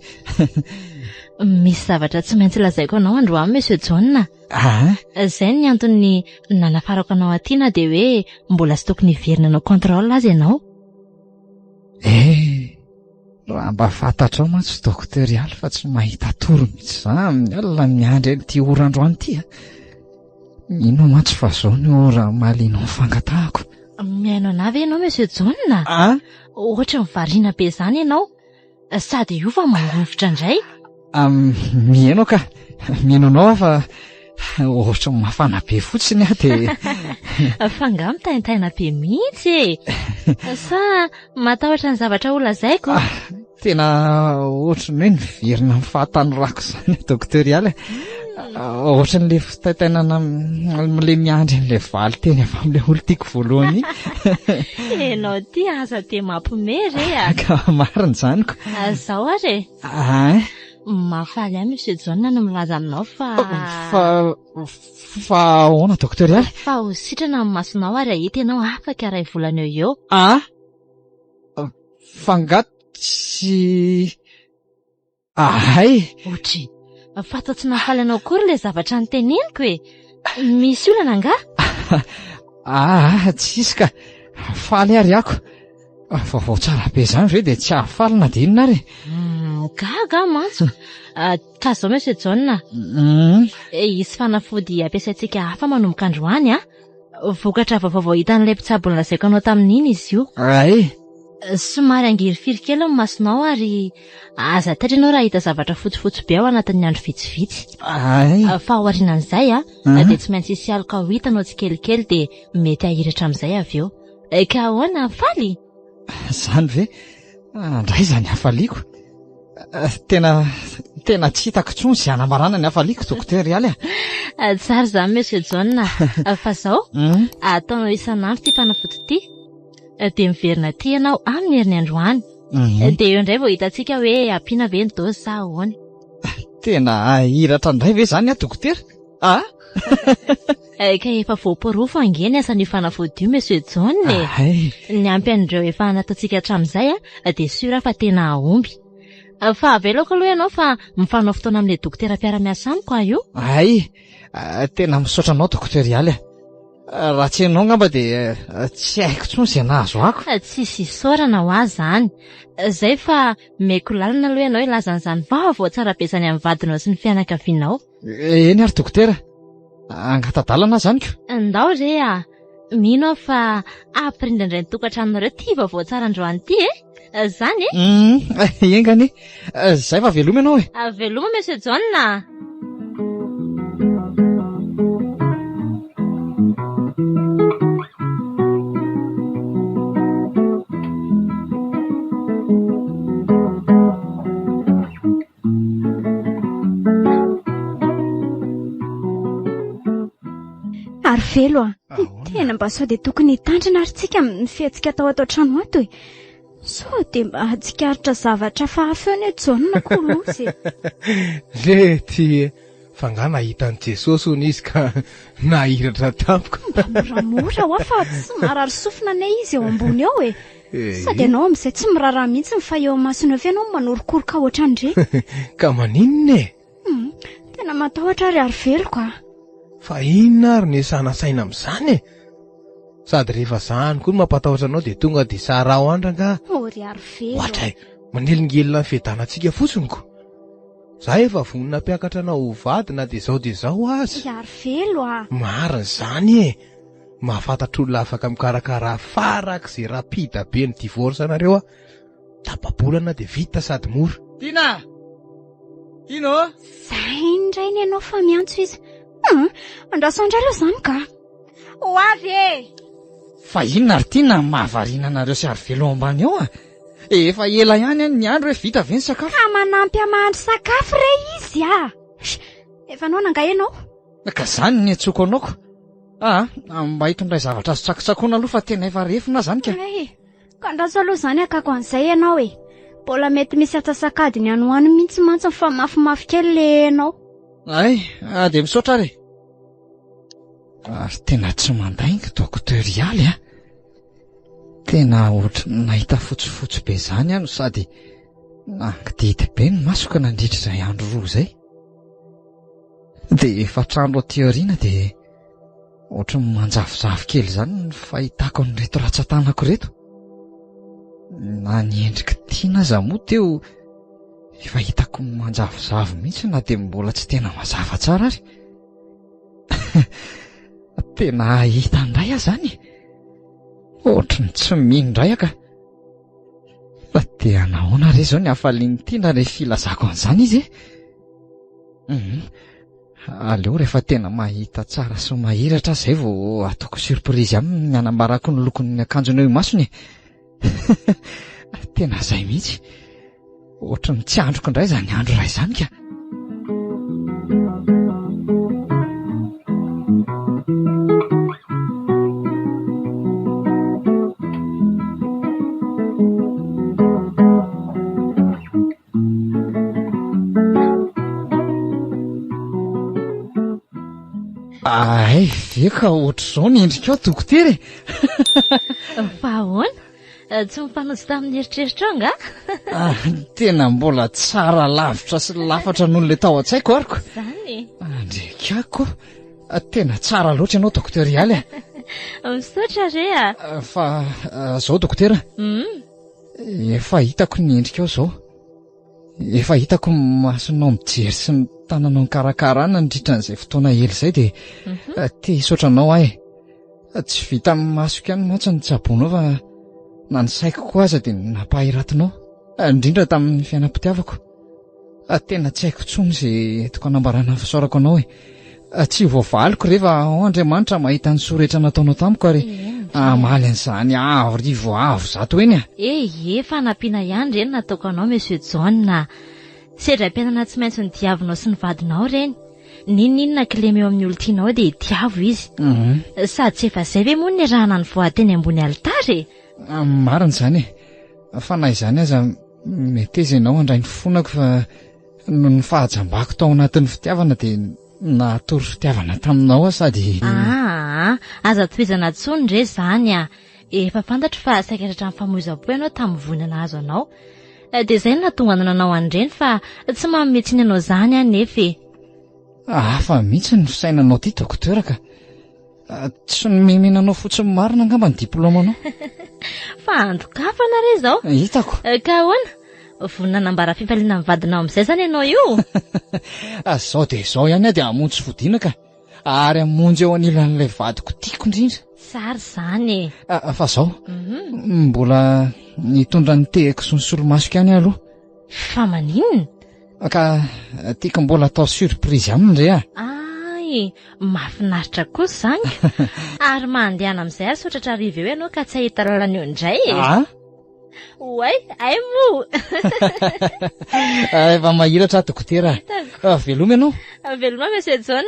Misy zavatra tsy maintsy lazaiko anao androany Monsieur John. Ah. Izay ny antony nanafarako anao aty na dia hoe mbola tsy tokony hiverina hanao contrôle aza ianao. Eh, raha mba fantatrao mantsy Docteur Ialy fa tsy mahita tory mihitsy za amin'ny alina miandry an'ity ora androany ity a. Mino aho mantsy fa zao ny ora mahaliana ny fangatahako. Mihaino anah ve ianao Monsieur John? Ah? Ohatry ny variana be izany ianao. Sady io fa mangovitra indray. Mihaino aho ka. Mihaino anao aho fa ohatry ny mafana be fotsiny aho dia... Fa angaha mitaintaina be mihitsy e? Sa matahotra ny zavatra ho lazaiko? Ah, tena ohatry ny hoe niverina amin'ny fahatanorako izany Docteur Ialy. Ohatry ny le fitaintainana amin'ilay miandry an'ilay valin-teny avy amin'ilay olon-tiako voalohany iny. Ianao ity aza dia mampiomehy re a! Ka marina izany ko. Izao ary e. Ein? Mahafaly ahy Monsieur John ny milaza aminao fa... Fa... fa ahoana Docteur Ialy? Fa ho sitrana ny masonao ary hahita ianao afaka iray volana eo ho eo. Ah? Fa angaha tsy... Ahay! Otry, fa toa tsy nahafaly anao akory ilay zavatra noteneniko e! Misy olana angaha? Aa, tsisy ka! Faly ary ako! Vaovao tsara be izany ve dia tsy hahafaly na dia inona ary e? Hmm, gaga aho mantsy. Ah, ka izao Monsieur John, Hmm. hisy fanafody ampiasaintsika hafa manomboka androany an. Vokatra vaovao vao hitan'ilay mpitsabo nolazaiko anao tamin'iny izy io. Ay! Somary hangirifiry kely ny masonao ary aza taitra ianao raha hahita zavatra fotsifotsy be ao anatin'ny andro vitsivitsy. Ay. Fa aorianan'izay a, Mhm. dia tsy maintsy hisy aloka ho hitanao tsikelikely dia mety hahiratra amin'izay avy eo. Ka ahoana, faly? Izany ve? Andray izany hafaliako. Tena, tena tsy hitako intsony izay hanambarana ny hafaliako, Dokotera Ialy a. Tsara izany, Monsieur John. Fa izao, Mhm. ataonao isan'andro ity fanafody ity. Dia miverina aty ianao amin'ny heriny androany. Mhm. Dia eo indray vao hitantsika hoe ampiana ve ny dose sa ahoana. Tena hahiratra indray ve izany aho dokotera? Ah? Ka efa voaporofo ange ny asan'io fanafody io Monsieur John e. Hay. Ny ampy an'ireo efa nataontsika hatramin'izay dia sûr aho fa tena hahomby. Fa avelako aloha ianao fa mifanao fotoana amin'ilay dokotera mpiara-miasa amiko aho io. Hay. Tena misaotra anao dokotera Ialy a. Raha tsy ianao angamba dia tsy haiko intsony izay nahazo ako. Tsisy isaorana ho ahy izany. Izay fa meko lalana aloha ianao hilaza an'izany vaovao tsara be izany amin'ny vadinao sy ny fianakavianao. Eny ary dokotera. Angata-dalana aho izany ko. Ndao re a! Mino aho fa hampirindra indray ny tokantranonareo ity vaovao tsara androany ity e! Izany e? Hum, enga anie. Izay fa veloma ianao e. Veloma Monsieur John a! Ary velo a! Tena mba sao dia tokony hitandrina ary tsika amin'ny fihetsika atao ato an-trano ato e. Sao dia mba hahatsikaritra zavatra hafahafa eo anie Jaona ko loza e. Lety e! Fa nga nahita an'i Jesosy hono izy ka nahiratra tampoka. Mba moramora hoa fa tsy marary sofina anie izy eo ambony eo e. Sady ianao amin'izay tsy miraharaha mihitsy fa eo imasony eo ianao manorokoroka ohatran'ireny. Ka maninona e? Hmm, tena matahotra ary ary veloko a. Fa inona ary no iasana saina amin'izany e? Sady rehefa zany koa no mampatahotra anao dia tonga dia saraho any rangaha. Oh ry ary velo. Ohatray, manelingelina ny fiadanantsika fotsiny ko. Za efa vonona hampiakatra anao ho vady na dia izao dia izao aza. Ry ary velo a. Marina izany e. Mahafantatra olona afaka mikarakara farak'izay rapide be ny divorce anareo aho. Tapa-bolana dia vita sady mora. Tiana! Tiana ô! Zay indray ny anao fa miantso izy. Hum, andraso indray aloha izany ka. Ho avy e! Fa inona ry Tiana no mahavariana anareo sy Arivelo ao ambany ao a? Efa ela ihany an ny andro hoe vita ve ny sakafo? Ka manampy ahy mahandro sakafo re izy a! Efa noana angaha ianao? Ka zany ny antsoiko anao ko. Ah, mba hitondray zavatra azo tsakotsakoina aloha fa tena efa refona aho zany ka. Hey, ka andraso aloha izany hakako an'izay ianao e. Mbola mety misy atsasak'adiny any ho any mihitsy mantsy fa mafimafy kely le ianao. Ay, ah, dia misaotra ary e. Ary tena tsy mandainga Docteur Ialy a! Tena ohatry ny nahita fotsifotsy be izany aho no sady nangidihidy be ny masoko nandritra izay andro roa izay. Dia efatra andro aty aoriana dia ohatry ny manjavozavo kely izany ny fahitako an'ireto ratsan-tanako ireto. Na ny endrik'i Tiana aza moa teo efa hitako manjavozavo mihitsy na dia mbola tsy tena mazava tsara ary. Tena hahita indray aho izany e! Ohatry ny tsy mino indray aho ka. Fa dia nahoana re izao ny hafalian'i Tiana rehefa ilazako an'izany izy e? Hum, aleo rehefa tena mahita tsara sy mahiratra aho izay vao ataoko surprise aminy ny hanambarako ny lokon'ny akanjony eo imasony e. Tena izay mihitsy. Ohatry ny tsy andriko indray izany andro iray izany ka. Ay ve ka ohatr'izao ny endrikao dokotera e! Fa ahoana? Eh, tsy mifanojo tamin'ny eritreritrao angaha? Ah, tena mbola tsara lavitra sy lafatra noho ilay tao an-tsaiko ariko. Izany e. Andrekako. Ah, tena tsara loatra ianao dokotera Ialy a. Misaotra re a. Ah, fa zao dokotera. Efa hitako ny endrikao izao. Efa hitako ny masonao mijery sy ny tananao mikarakara ahy nandritra an'izay fotoana ela izay dia mhm. te hisaotra anao aho e. Tsy vita amin'ny masoko ihany mantsy ny tsaboinao fa na ny saiko koa aza dia nampahiratinao, indrindra tamin'ny fiainam-pitiavako. Tena tsy haiko intsony izay entiko hanambarana ny fisaorako anao e. Tsy voavaliko re fa ao Andriamanitra mahita ny soa rehetra nataonao tamiko ary hamaly an'izany avo rivo avo zato eny a. Eh eh, fanampiana ihany ireny nataoko anao Monsieur John a. Sedram-piainana tsy maintsy nodiavinao sy ny vadinao ireny. N'inon'inona kilema eo amin'ny olon-tianao dia tiavo izy. Sady tsy efa izay ve moa no niarahana nivoady teny ambony alitara e? Marina izany e. Fa na izany aza meteza ianao handray ny fonako fa Noho ny fahajambako tao anatin'ny fitiavana dia nahatory fitiavana taminao aho sady... Aa, aza tohizana intsony re izany a! Efa fantatro fa saika tratran'ny famoizam-po ianao tamin'ny voina nahazo anao. Dia izay no nahatonga anao nanao an'ireny fa tsy manome tsiny anao izany aho nefa e! Hafa mihitsy ny fisainanao ity docteur ka! Tsy nomena anao fotsiny marina angamba ny diplaomanao. Fa andokafana re izao. Hitako. Ka ahoana? Vonona hanambara fifaliana amin'ny vadinao amin'izay izany ianao io? Izao dia izao ihany aho dia hamonjy fodiana ka. Ary hamonjy eo anilan'ilay vadiko tiako indrindra. Tsara izany e. Fa izao, mbola nitondra ny tehiko sy ny solomasoko ihany aho aloha. Fa maninona? Ka tiako mbola atao surprise aminy re ah. Ay, mahafinaritra kosa izany ka. Ary mandehana amin'izay ary sao tratra hariva eo ianao ka tsy hahita lalana eo indray e. Ah? Oay, ay moa. Efa mahiratra aho dokotera. Ah, veloma ianao. Veloma Monsieur John.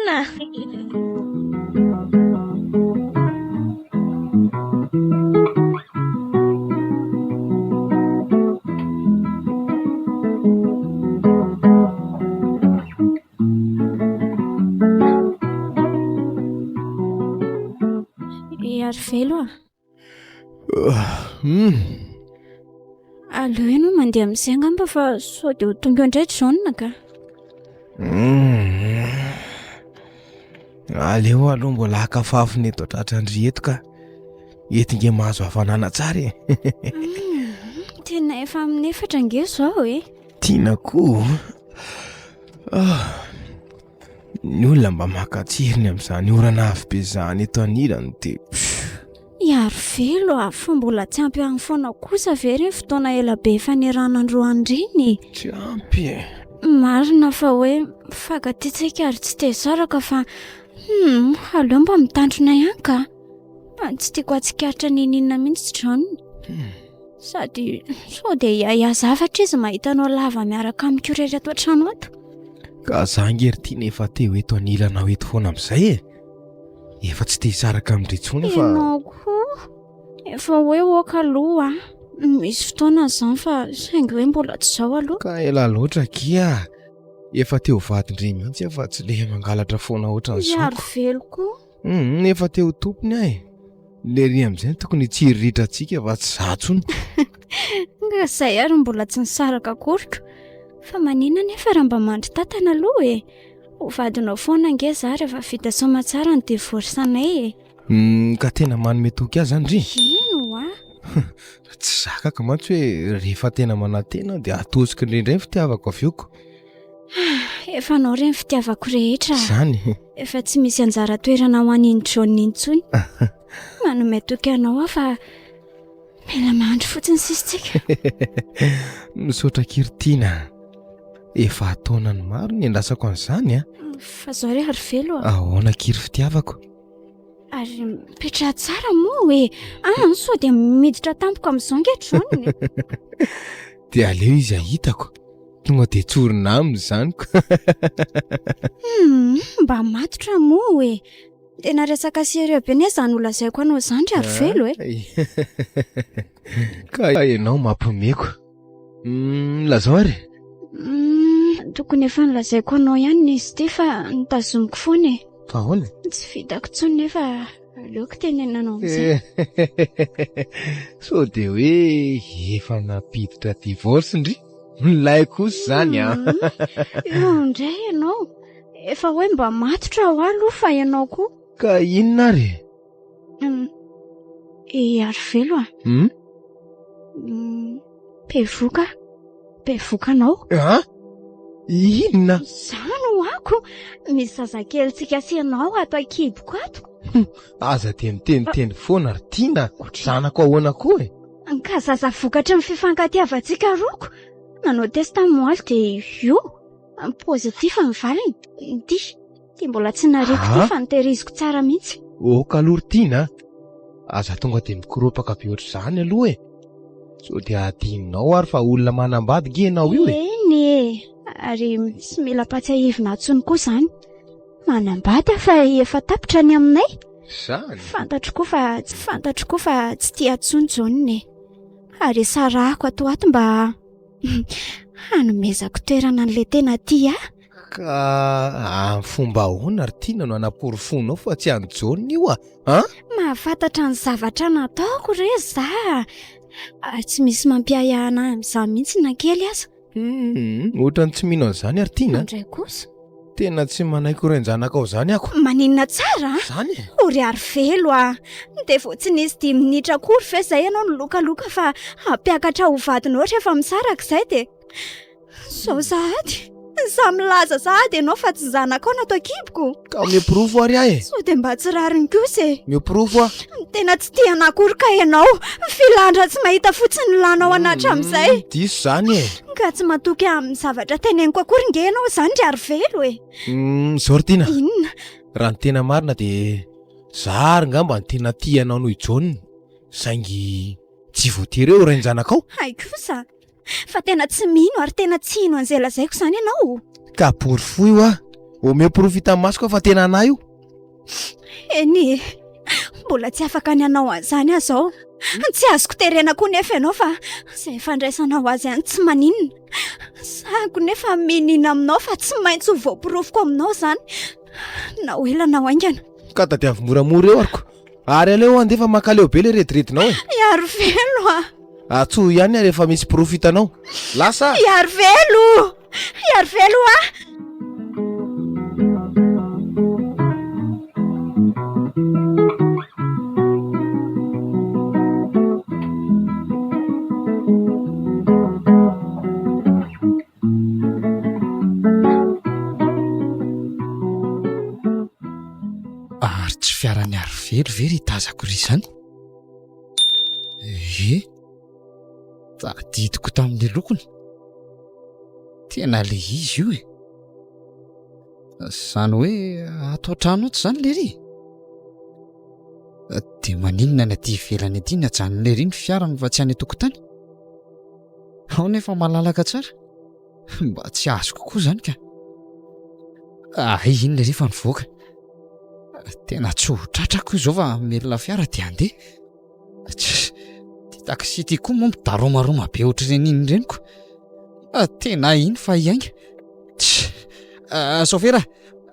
Iarivelo a. Aleo ianao mandeha amin'izay angamba fa sao dia ho tonga eo indray John ka. Aleo aloha mbola haka fafiny eto an-tratran-dry eto ka. Eto nge mahazo hafanana tsara e. Tena efa amin'ny efatra nge izao e. Tiana koa. Ah, ny olona mba maka tsirony amin'izany orana avy be izany eto anilany dia. Iarivelo a, fa mbola tsy ampy any foana kosa ve ireny fotoana ela be efa niarahana androany ireny e? Tsy ampy e. Marina fa hoe mifankatia tsika ary tsy te hisaraka fa hmm, aleo mba mitandrina ihany ka. Tsy tiako hahatsikaritra n'inon'inona mihitsy John. Sady sao dia hiahiahy zavatra izy mahita anao lava miaraka amiko irery ato an-trano ato. Ka za ange ry Tiana efa te ho eto anilanao eto foana amin'izay e. Efa tsy te hisaraka amin-dry intsony fa... Ianao koa efa hoe ok aloha. Misy fotoana izany fa saingy hoe mbola tsy izao aloha. Ka ela loatra akia. Efa te ho vadin-dry mihitsy aho fa tsy le mangalatra foana ohatran'izao. Iarivelo koa. Hum, efa te ho tompony aho e. Lery amin'izay no tokony hitsiriritra antsika fa tsy za tsony. Nga izay ary mbola tsy nisaraka akoriko. Fa maninona nefa raha mba mandry tatana aloha e? Ho vadinao foana ange za rehefa vita soamatsara ny divorce anay e. Hmm, ka tena manome toky ahy zany ry. Ino hoa? Tsy zakako mantsy hoe rehefa tena manantena dia atosiko indraindray ny fitiavako avy eo ko. Efa anao re ny fitiavako rehetra. Zany. Efa tsy misy anjara toerana ho an'iny John intsony. Manome toky anao aho fa mila mandry fotsiny sisa tsika. Misaotra Kirtina. Efa ataonany maro ny andrasako an'izany a. Fa zao re Arivelo a. Ahoana kiry fitiavako? Ary mipetraha tsara moa e. Ah, sao dia miditra tampoka amin'izao nge John. Dia aleo izy ahitako. Tonga dia tsorina aminy izany ko. Hmm, mba matotra moa e. Tena resaka sérieux be ne izany holazaiko anao izany ry Arivelo e. Ka ianao mampimeko. Hmm, lazao ary. Hmm, tokony efa nolazaiko anao ihany izy ity fa notazomiko foana e. Fa ahoana? Tsy vitako intsony nefa aleoko tenenina anao amin'izay. Sao dia hoe efa nampiditra divorce ndry? Milay kosa izany an! Hmm, io indray ianao. Efa hoe mba matotra aho aloha fa ianao koa. Ka inona ary e? Hmm, I Arivelo a. Hmm? Hmm, bevoka. Bevoka anao. An? Inona? Izany ho ako. Misy zazakelintsika sy ianao ato an-kiboko ato. Aza dia miteniteny foana ry Tiana. Zanako ahoana koa e? Ka zaza vokatry ny fifankatiavantsika roako. Nanao test moaly dia io. Positif ny valiny. Ity. Ity mbola tsy nariako ity fa notehiriziko tsara mihitsy. Ok aloha ry Tiana a! Aza tonga dia mikoropaka be ohatr'izany aloha e! Sao dia hadinonao ary fa olona manambady nge ianao io e! Eny e! Ary tsy mila ampatsiahivina intsony koa izany. Manambady aho fa efa tapitra ny aminay. Izany? Fantatro koa fa fantatro koa fa tsy tia intsony Jaona e! Ary sarahako ato ho ato mba hanomezako toerana an'ilay tena tia ahy. Ka amin'ny fomba ahoana ry Tiana no hanaporofoanao fa tsy an'i Jaona io a? An? Mahafantatra ny zavatra nataoko re za. Ary tsy misy mampiahiahy anahy amin'izany mihitsy na kely aza. Hum, ohatran'ny tsy mino an'izany ary Tiana. Indray kosa. Tena tsy manaiky ho rain-janakao izany ako. Maninona tsara a? Izany e? O ry Arivelo a! Dia vao tsy nisy dimy minitra akory ve izay ianao nilokaloka fa hampiakatra ho vadinao rehefa misaraka izay dia. Zao sahady? Za milaza sahady ianao fa tsy zanakao no ato an-kiboko. Ka omeo porofo ary aho e. Sao dia mba tsy rariny kosa e. Omeo porofo aho. Tena tsy tia anà akory kay ianao. Filandra tsy mahita fotsiny ny lanao anà hatramin'izay. Hmm, diso izany e. Ka tsy matoky amin'ny zavatra teneniko akory nge ianao izany ry Arivelo e. Hmm, zao ry Tiana. Inona? Raha ny tena marina dia za ary ngamba no tena tia anao noho i Jaona. Saingy tsy voatery hoe ho rain-janakao. Hay kosa. Fa tena tsy mino ary tena tsy hino an'izay lazaiko izany ianao? Ka porofoy hoa! Omeo porofo hita masoko aho fa tena anah io! Eny e! Mbola tsy afaka ny hanao an'izany aho izao. Tsy azoko terena koa nefa ianao fa izay fandraisanao azy ihany tsy maninona. Sahako nefa miniana aminao fa tsy maintsy ho voaporofoko aminao izany na ho ela na ho haingana. Ka tadiavo moramora eo ary ko! Ary aleo handeha fa mankaleo be le rediredinao e. Iarivelo a! Atsoy ihany ary efa misy porofo hitanao. Lasa a! Iarivelo! Iarivelo a! Ary tsy fiaran'i Arivelo ve ry tazako ry izany? Ee, tadidiko tamin'ny lokony. Tena le izy io e. Izany hoe ato an-trano ato izany lery? Dia maninona ny aty ivelany aty ny ajanon'i lery ny fiarany fa tsy any an-tokotany? Ao nefa malalaka tsara. Mba tsy azoko koa izany ka. Ay, iny lery fa nivoaka. Tena tsy ho tratrako izao fa hamelona fiara dia handeha. Ity taxi ity koa moa midaromaroma be ohatr'ireny iny ireny ko. Tena iny fa hiainga. Sôfera!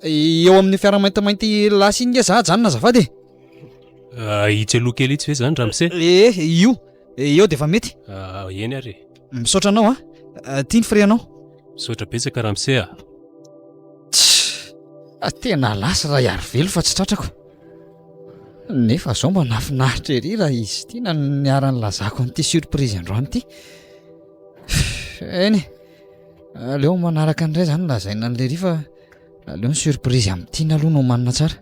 Eo amin'io fiara maintimainty lasa iny nge za ajanona azafady e. Ah, itsy aloha kely itsy ve zany ramose? Eh, io. Eo dia efa mety. Ah, eny ary e. Misaotra anao a. Ah, Ty ny frais anao. Misaotra betsaka ramose a. Tch, ah, tena lasa raha Iarivelo fa tsy tratrako. Nefa zao mba nahafinaritra ery raha izy ity na niara-nilazako an'ity surprise androany ity. Eny e. Aleo manaraka indray zany lazaina an'le ry fa aleo ny surprise amin'ny tiana aloha no omanina tsara.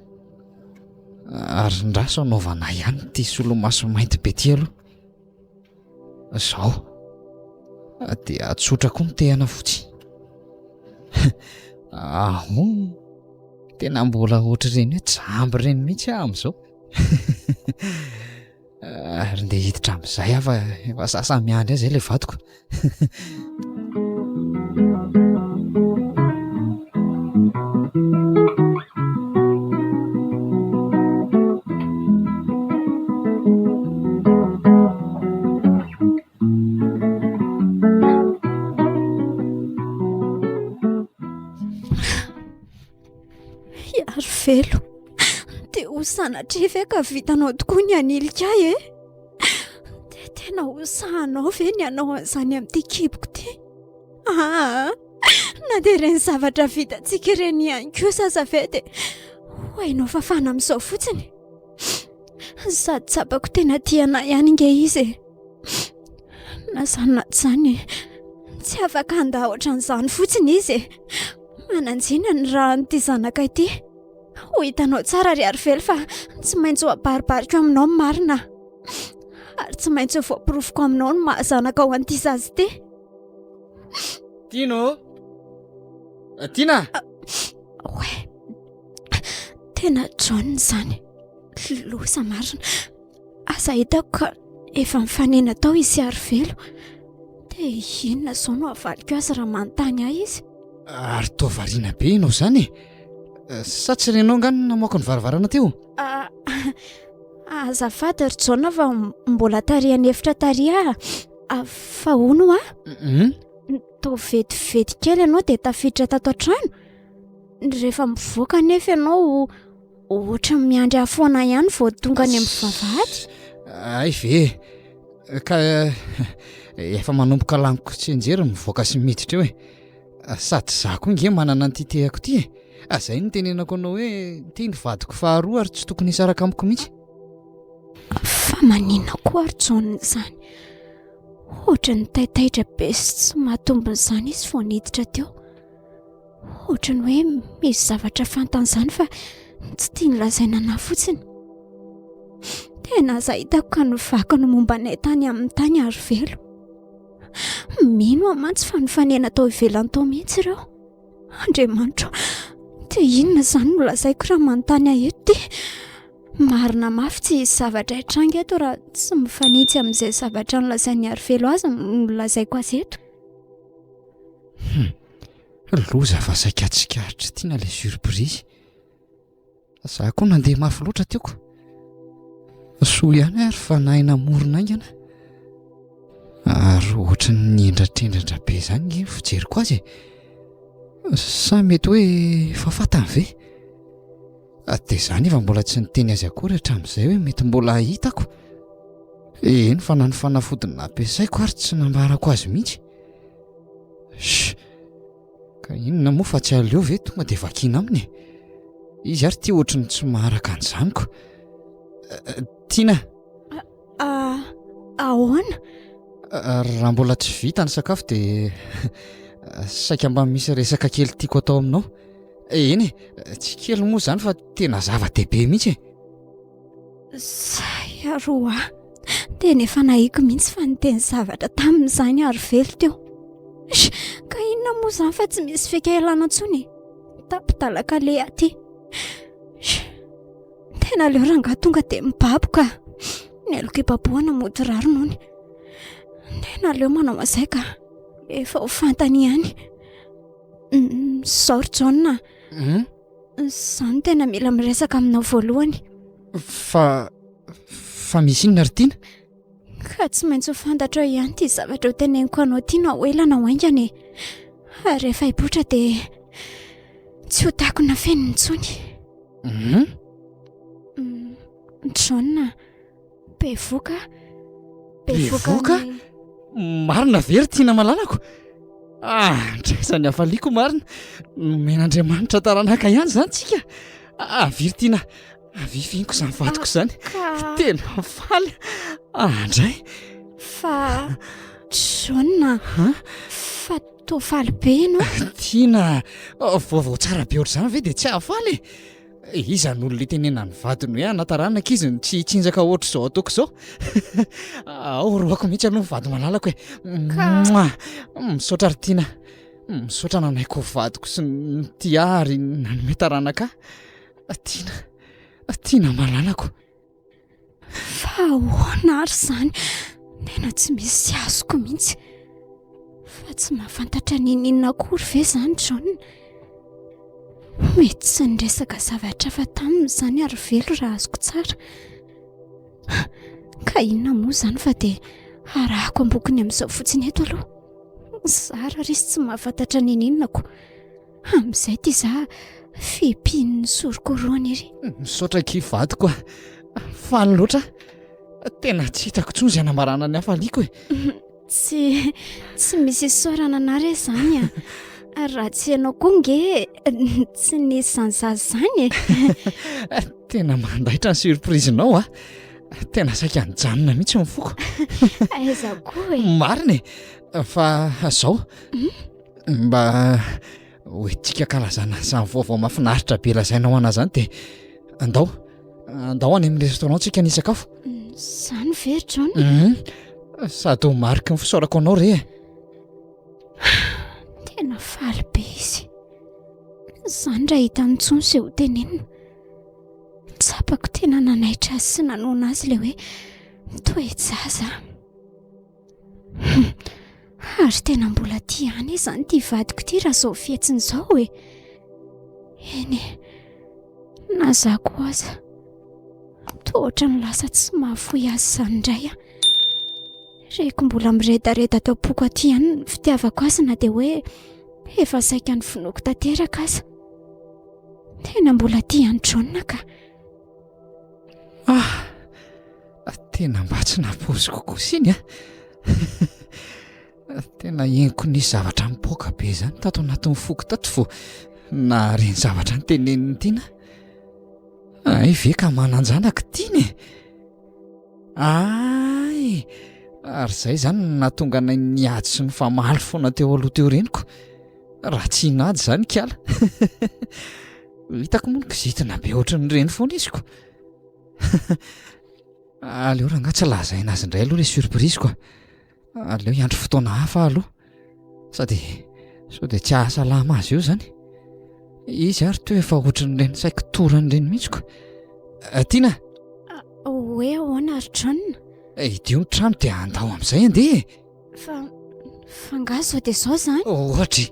Ary ndraso anaovana ihany ity solomaso mainty be ity aloha. Zao. Dia atsotra koa ny tehana fotsy. Aho. Tena mbola ohatr'ireny hoe jamba ireny mihitsy aho amin'izao. Ary ndeha hiditra amin'izay aho fa efa sasa miandry ahy izay ilay vadiko. Iarivelo, dia ho sanatria ve ka vitanao tokoa ny hanilika ahy e? Dia tena ho sahanao ve ny hanao an'izany amin'ity kiboko ity? Aa, na dia ireny zavatra vitantsika ireny ihany kosa aza ve dia ho hainao fafana amin'izao fotsiny? Sady tsapako tena tia anah ihany nge izy e. Na izany na tsy izany, tsy afaka handà ohatran'izany fotsiny izy e. Manan-jina ny ràn'ity zanaka ity. Ho hitanao tsara ry Arivelo fa tsy maintsy ho abaribariko aminao ny marina. Ary tsy maintsy ho voaporofoko aminao ny maha zanakao an'ity zaza ity. Tiana ô! Tiana! Oay! Tena John izany. Loza marina. Aza hitako ka efa nifanena tao izy sy Arivelo. Dia inona izao no havaliko azy raha manontany ahy izy? Ary toa variana be ianao izany e! Sa tsy renao angaha ny namoaka ny varavarana teo? Ah, azafady ry Jaona fa mbola tary an'efitra tary aho. Ah, fa hono hoa? Hmm? Toa vetivety kely ianao dia tafiditra tato an-trano. Rehefa mivoaka anefa ianao Ohatran'ny miandry ahy foana ihany vao tonga any amin'ny vavahady. Hay ve e! Ka efa manomboka laniko tsianjery mivoaka sy miditra eo e. Sady za koa nge manana an'ity tehako ity e. Zay no tenenako anao hoe ity ny vadiko faharoa ary tsy tokony hisaraka amiko mihitsy. Fa maninona koa ary Jaona izany? Ohatran'ny taitaitra be sy tsy mahatombina izany izy vao niditra teo. Ohatran'ny hoe misy zavatra fantany izany fa tsy tiany lazaina anà fotsiny. Tena aza hitako ka novaky ny momba anay tany aminy tany ary velo. Mino aho mantsy fa nifanena tao ivelany tao mihitsy ireo. Andriamanitro, dia inona izany no lazaiko raha manontany ahy eto ity? Marina mafy tsy hisy zavatra hitranga eto raha tsy mifanitsy amin'izay zavatra nolazain'i Arivelo azy no lazaiko azy eto. Hum, loza fa saika tsikaritr'i Tiana ilay surprise. Za koa nandeha mafy loatra teo ko. Soa ihany ary fa nahay namorona haingana. Ary ohatran'ny nihendrantrendratra be izany nge ny fijeriko azy e. Sa mety hoe efa fantany ve? Ah, dia za nefa mbola tsy niteny azy akory hatramin'izay hoe mety mbola hitako. Eny fa na ny fanafody nampiasaiko ary tsy nambarako azy mihitsy. Sh! Ka inona moa fa tsy aleo ve tonga dia vakiana aminy e? Izy ary ity ohatry ny tsy maharaka an'izany ko. Eh, Tiana. Ah, ahoana? Eh, raha mbola tsy vita ny sakafo dia saika mba misy resaka kely tiako atao aminao. Eny e, tsy kely moa izany fa tena zava-dehibe mihitsy e. Zay aroa. Tena efa nahiko mihitsy fa niteny zavatra taminy izany ary velo teo. Ka inona moa izany fa tsy misy fika ialana intsony e. Tapidalaka aleha aty. Tena aleo rangahy tonga dia mibaboka. Ny aloka hibabohana mody rariny hono. Tena aleo manao an'izay ka. Efa ho fantany ihany. Izao ry Jaona. Hmm? Izaho no tena mila miresaka aminao voalohany. Fa fa misy inona ry Tiana? Ka tsy maintsy ho fantatrao ihany ity zavatra ho teneniko anao ity na ho ela na ho haingana e. Ary rehefa hipoitra dia. Tsy ho takona fenina intsony. Hum? Mm, John, bevoka. Bevoka? Marina ve ry Tiana malalako? Ah, andraiza ny hafaliako marina. Nomen'Andriamanitra taranaka ihany izany tsika. Avia ry Tiana, avia fihiniko izany vadiko izany. Ka... Tena faly. Andray. Fa John, fa toa faly be ianao. Tiana, vaovao tsara be ohatr'izany ve dia tsy hahafaly e? Iza no olona itenenan'ny vadiny hoe hanataranaka izy no tsy hitsinjaka ohatr'izao ataoko izao? Ao roako mihitsy aloha ny vady malalako e. Ka... Misaotra ry Tiana. Misaotra nanaiky ho vadiko sy nitia ahy ary nanome taranaka ahy. Tiana, Tiana malalako. Fa ahoana ary izany? Tena tsy misy azoko mihitsy. Fa tsy mahafantatra n'inon'inona akory ve izany John? Mety tsy niresaka zavatra hafa taminy izany Arivelo raha azoko tsara. Ka inona moa izany fa dia arahako ambokony amin'izao fotsiny eto aloha. Zara ary izy tsy mahafantatra n'inon'inona ko. Amin'izay ity za fipihin'ny soroko roany ery. Misaotra akia vadiko a. Faly loatra. Tena tsy hitako intsony izay hanambarana ny hafaliako e. Tsy tsy misy isaorana anah re izany a. Raha tsy ianao koa nge tsy nisy izany zaza izany e. Tena mandaitra ny surprise-nao a. Tena saika nijanona mihitsy ny foko. Aiza koa e. Marina e. Fa zao. Mba hoentintsika ankalazana an'izany vaovao mahafinaritra be lazainao anah izany dia andao, andao any amin'ny restaurant tsika ny hisakafo. Izany ve ry John? Mhm. Sady ho mariky ny fisaorako anao re e. Tena faly be izy. Izany raha hitany intsony izay ho tenenina. Tsapako tena nanaitra azy sy nanohina azy ilay hoe toe-jaza. Hum, ary tena mbola tia ihany izany ity vadiko ity raha izao fihetsiny izao e. Eny e, na za koa aza, toa ohatran'ny lasa tsy mahafoy azy izany indray aho. Reko mbola miredareda ato am-poko aty ihany ny fitiavako azy na dia hoe efa saika ny finoako tanteraka aza. Tena mbola tia an'i John ka. Ah! Tena mba tsy nampoiziko kosa iny a! Tena henoko nisy zavatra nipoaka be izany tato anatin'ny foko tato vao nahare ny zavatra notenenin'i Tiana. Hay ve ka manan-janaka Tiana e! Ay! Ary izay izany no nahatonga anay niady sy nifamaly foana teo aloha teo reniko. Raha tsy hinady izany kala. Hitako moa ny kizitina be ohatran'ireny foana izy ko. Aleo rangahy tsy lazaina azy indray aloha ilay surprise ko. Aleo hiandry fotoana hafa aloha. Sady sao dia tsy hahasalama azy eo izany. Izy ary toa efa ohatran'ireny saiky toran'ireny mihitsy ko. Eh, Tiana. Ah, hoe ahoana ry John? Eh, idio ny trano dia andao amin'izay andeha e. Fa fa nga zao dia zao zany? Ohatry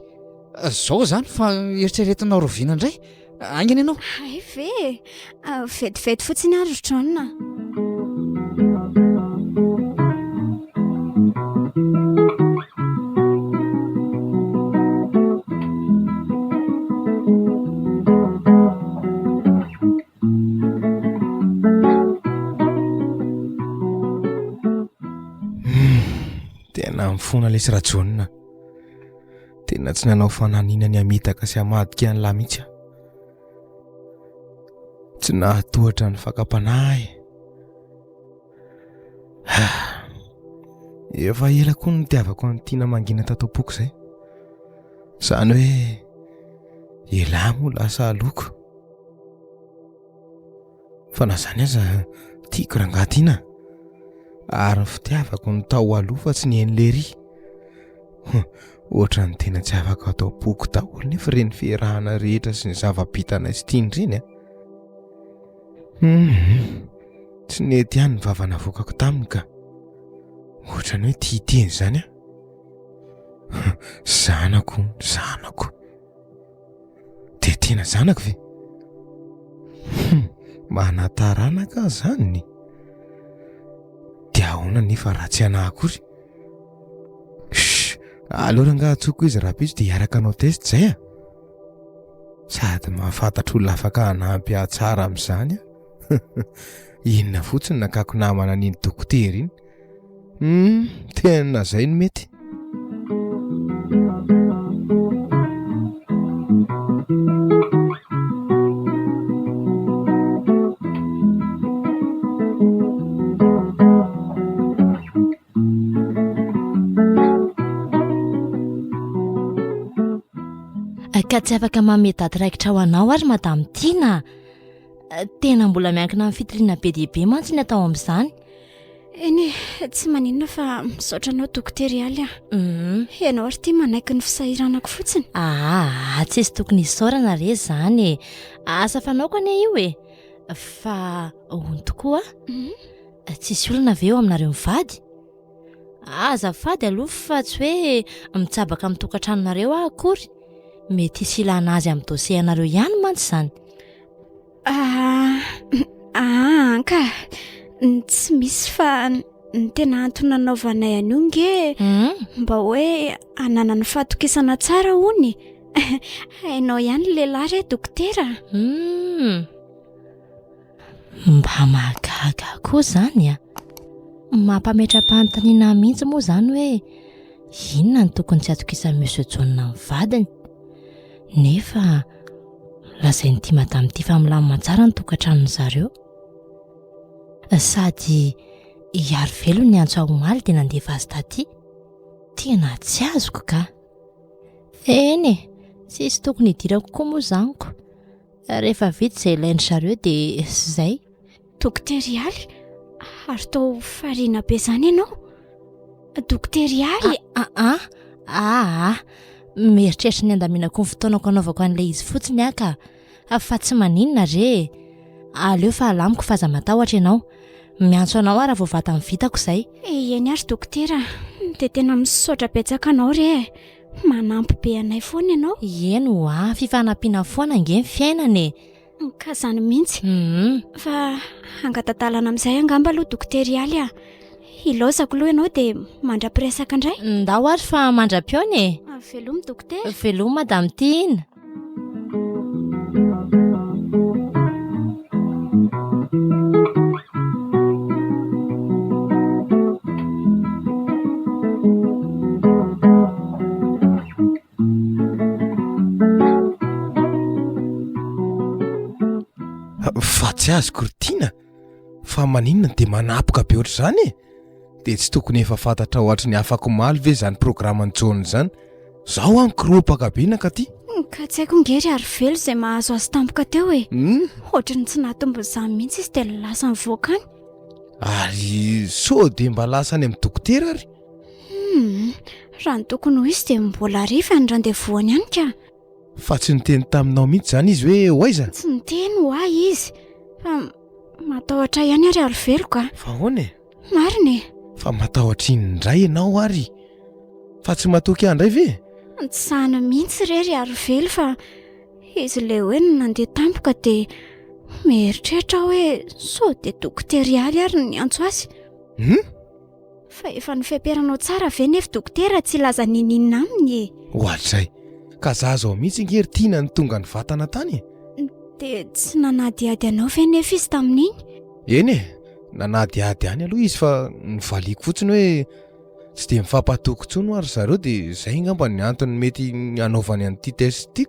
zao zany fa eritreretinao roviana indray? Haingana ianao. Hay ve e! Ah, vetivety fotsiny ary ry John a. Tena mifona lesy Rajaona. Tena tsy nanao fananina ny hamitaka sy hamadika an'lah mihitsy aho. Tsy nahatohatra ny fakam-panahy. Efa ela koa no nitiavako an'i Tiana mangina tato am-poko izay. Izany hoe elah moa lasa aloko. Fa na izany aza tiako rangahy Tiana a. Ary ny fitiavako no tao aloha fa tsy ny an'i Lery. Ohatran'ny tena tsy afaka atao am-poko daholo nefa ireny fiarahana rehetra sy ny zava-bitanay sy Tiana ireny a. Hum, tsy nety ihany ny vava navoakako taminy ka. Ohatran'ny hoe tia teny izany aho. Zanako, zanako. Dia tena zanako ve? Hum, manataranaka aho izany. Dia ahoana nefa raha tsy anah akory? Shh, aleo rangaha antsoiko izy rahampitso dia hiaraka hanao test izay a. Sady mahafantatra olona afaka hanampy ahy tsara amin'izany aho. Inona fotsiny nakako namana an'iny dokotera iny. Hum, tena zay no mety. Ka tsy afaka manome daty raikitra ho anao ary Madame Tiana. Tena mbola miankina amin'ny fitiliana be dia be mantsy ny atao amin'izany. Eny e, tsy maninona fa misaotra anao Dokotera Ialy a. Mhm. Ianao ary ity manaiky ny fisahiranako fotsiny. Aa, tsisy tokony hisaorana re izany e. Asa fanaoko anie io e. Fa hono tokoa, mhm. tsisy olana ve eo aminareo mivady? Azafady aloha fa tsy hoe mitsabaka amin'ny tokantranonareo aho akory. Mety hisy ilana azy amin'ny dossier anareo ihany mantsy izany. Ah, ah, ka tsy misy fa ny tena antony nanaovanay an'io nge hmm? mba hoe hananany fahatokisana tsara hony. Hainao ihany ny lehilahy re dokotera. Hmm. Mba mahagaga koa izany a! Mampametra-panontaniana mihitsy moa izany hoe inona no tokony tsy hatokisan'i Monsieur Jaona ny vadiny? Nefa lazain'ity madame ity fa milamina tsara ny tokantranon'ny zareo. Sady i Arivelo niantso ahy omaly dia nandefa azy taty. Tena tsy azoko ka! Eny e, tsisy tokony hidirako koa moa izany ko. Rehefa vita izay ilain-dry zareo dia izay. Dokotera Ialy, ary toa variana be izany ianao. Dokotera Ialy. Ah ah, ah ah, mieritreritra ny handaminako ny fotoanako hanaovako an'ilay izy fotsiny aho ka. Fa tsy maninona re e. Aleo fa alamiko fa aza matahotra ianao. Miantso anao aho raha vao vatany vitako izay. Eny ary dokotera, dia tena misaotra betsaka anao re e. Manampy be anay foana ianao. Eny ho'a, fifanampiana foana ange ny fiainana e. Ka izany mihitsy. Fa hangata-dalana amin'izay angamba aloha Dokotera Ialy a. Ilaozako aloha ianao dia mandra-piresaka indray. Ndao ary fa mandra-pihaona e. Veloma Dokotera. Veloma Madame Tiana. Fa tsy azoko ry Tiana fa maninona dia manapoka be ohatr'izany e? Dia tsy tokony efa fantatrao hatry ny afak'omaly ve izany programan'i Jaona izany? Zao an koropaka be nankaty. Ka tsy haiko nge ry Arivelo izay mahazo azy tampoka teo e. Hmm? Ohatry ny tsy nahatombina izany mihitsy izy dia lasa nivoaka any. Ary sao dia mba lasa any amin'ny dokotera ary? Hmm, raha ny tokony ho izy dia mbola hariva ny rendez-vous-any any ka. Fa tsy niteny taminao mihitsy izany izy hoe ho aiza? Tsy niteny ho ahy izy. Fa matahotra ihany ary Arivelo ka. Fa ahoana e? Marina e! Fa matahotra inona indray ianao ary? Fa tsy matoky ahy indray ve? Tsy izany mihitsy re ry Arivelo fa izy ilay hoe nandeha tampoka dia mieritreritra aho hoe sao dia dokotera Ialy ary no niantso azy. Hum? Fa efa nofeperanao tsara ve nefa dokotera tsy hilaza n'inon'inona aminy e? Ohatr'izay. Ka za zao mihitsy ange ry Tiana no tonga nivatana tany e! Dia tsy nanadihady anao ve nefa izy tamin'iny? Eny e! Nanadihady ihany aloha izy fa novaliako fotsiny hoe tsy dia mifampatoky intsony hoa ry zareo dia izay angamba ny antony mety hanaovany an'ity test ity.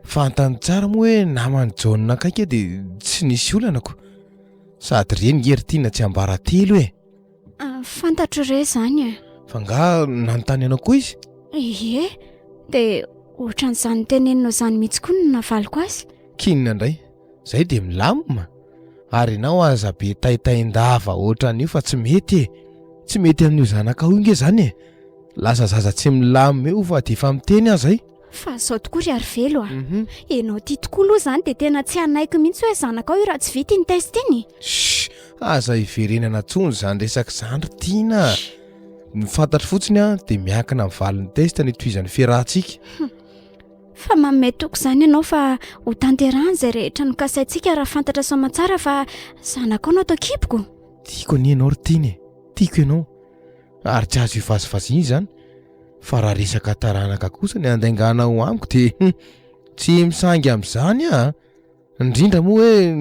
Fantany tsara moa hoe naman'i Jaona akaiky aho dia tsy nisy olana ko. Sady ireny nge ry Tiana tsiambaratelo e! Ah, fantatro re izany e. Fa angaha nanontany anao koa izy? Ie, dia ohatran'izany teneninao izany mihitsy koa no navaliko azy. K'inona indray? Zay dia milamina. Ary ianao aza be taitain-dava ohatran'io fa tsy mety e. Tsy mety amin'io zanakao io nge zany e. Lasa zaza tsy milamina eo fa dia efa miteny aho zay. Fa zao tokoa ry Arivelo a. Ianao ity tokoa aloha izany dia tena tsy hanaiky mihitsy hoe zanakao io raha tsy vita iny test iny. Shh! Aza hiverenana intsony izany resaka izany ry Tiana a. Ny fantatro fotsiny an, dia miankina amin'ny valin'ny test ny hitohizan'ny fiarahantsika. Fa manome toky izany ianao fa ho tanterahana izay rehetra nokasaintsika raha fantatra soamantsara fa zanakao no ato an-kiboko. Tiako anie ianao ry Tiana e! Tiako ianao. Ary tsy azo ivazivaziana izany. Fa raha resaka taranaka kosa ny handainganao amiko dia hum! Tsy misangy amin'izany aho a! Indrindra moa hoe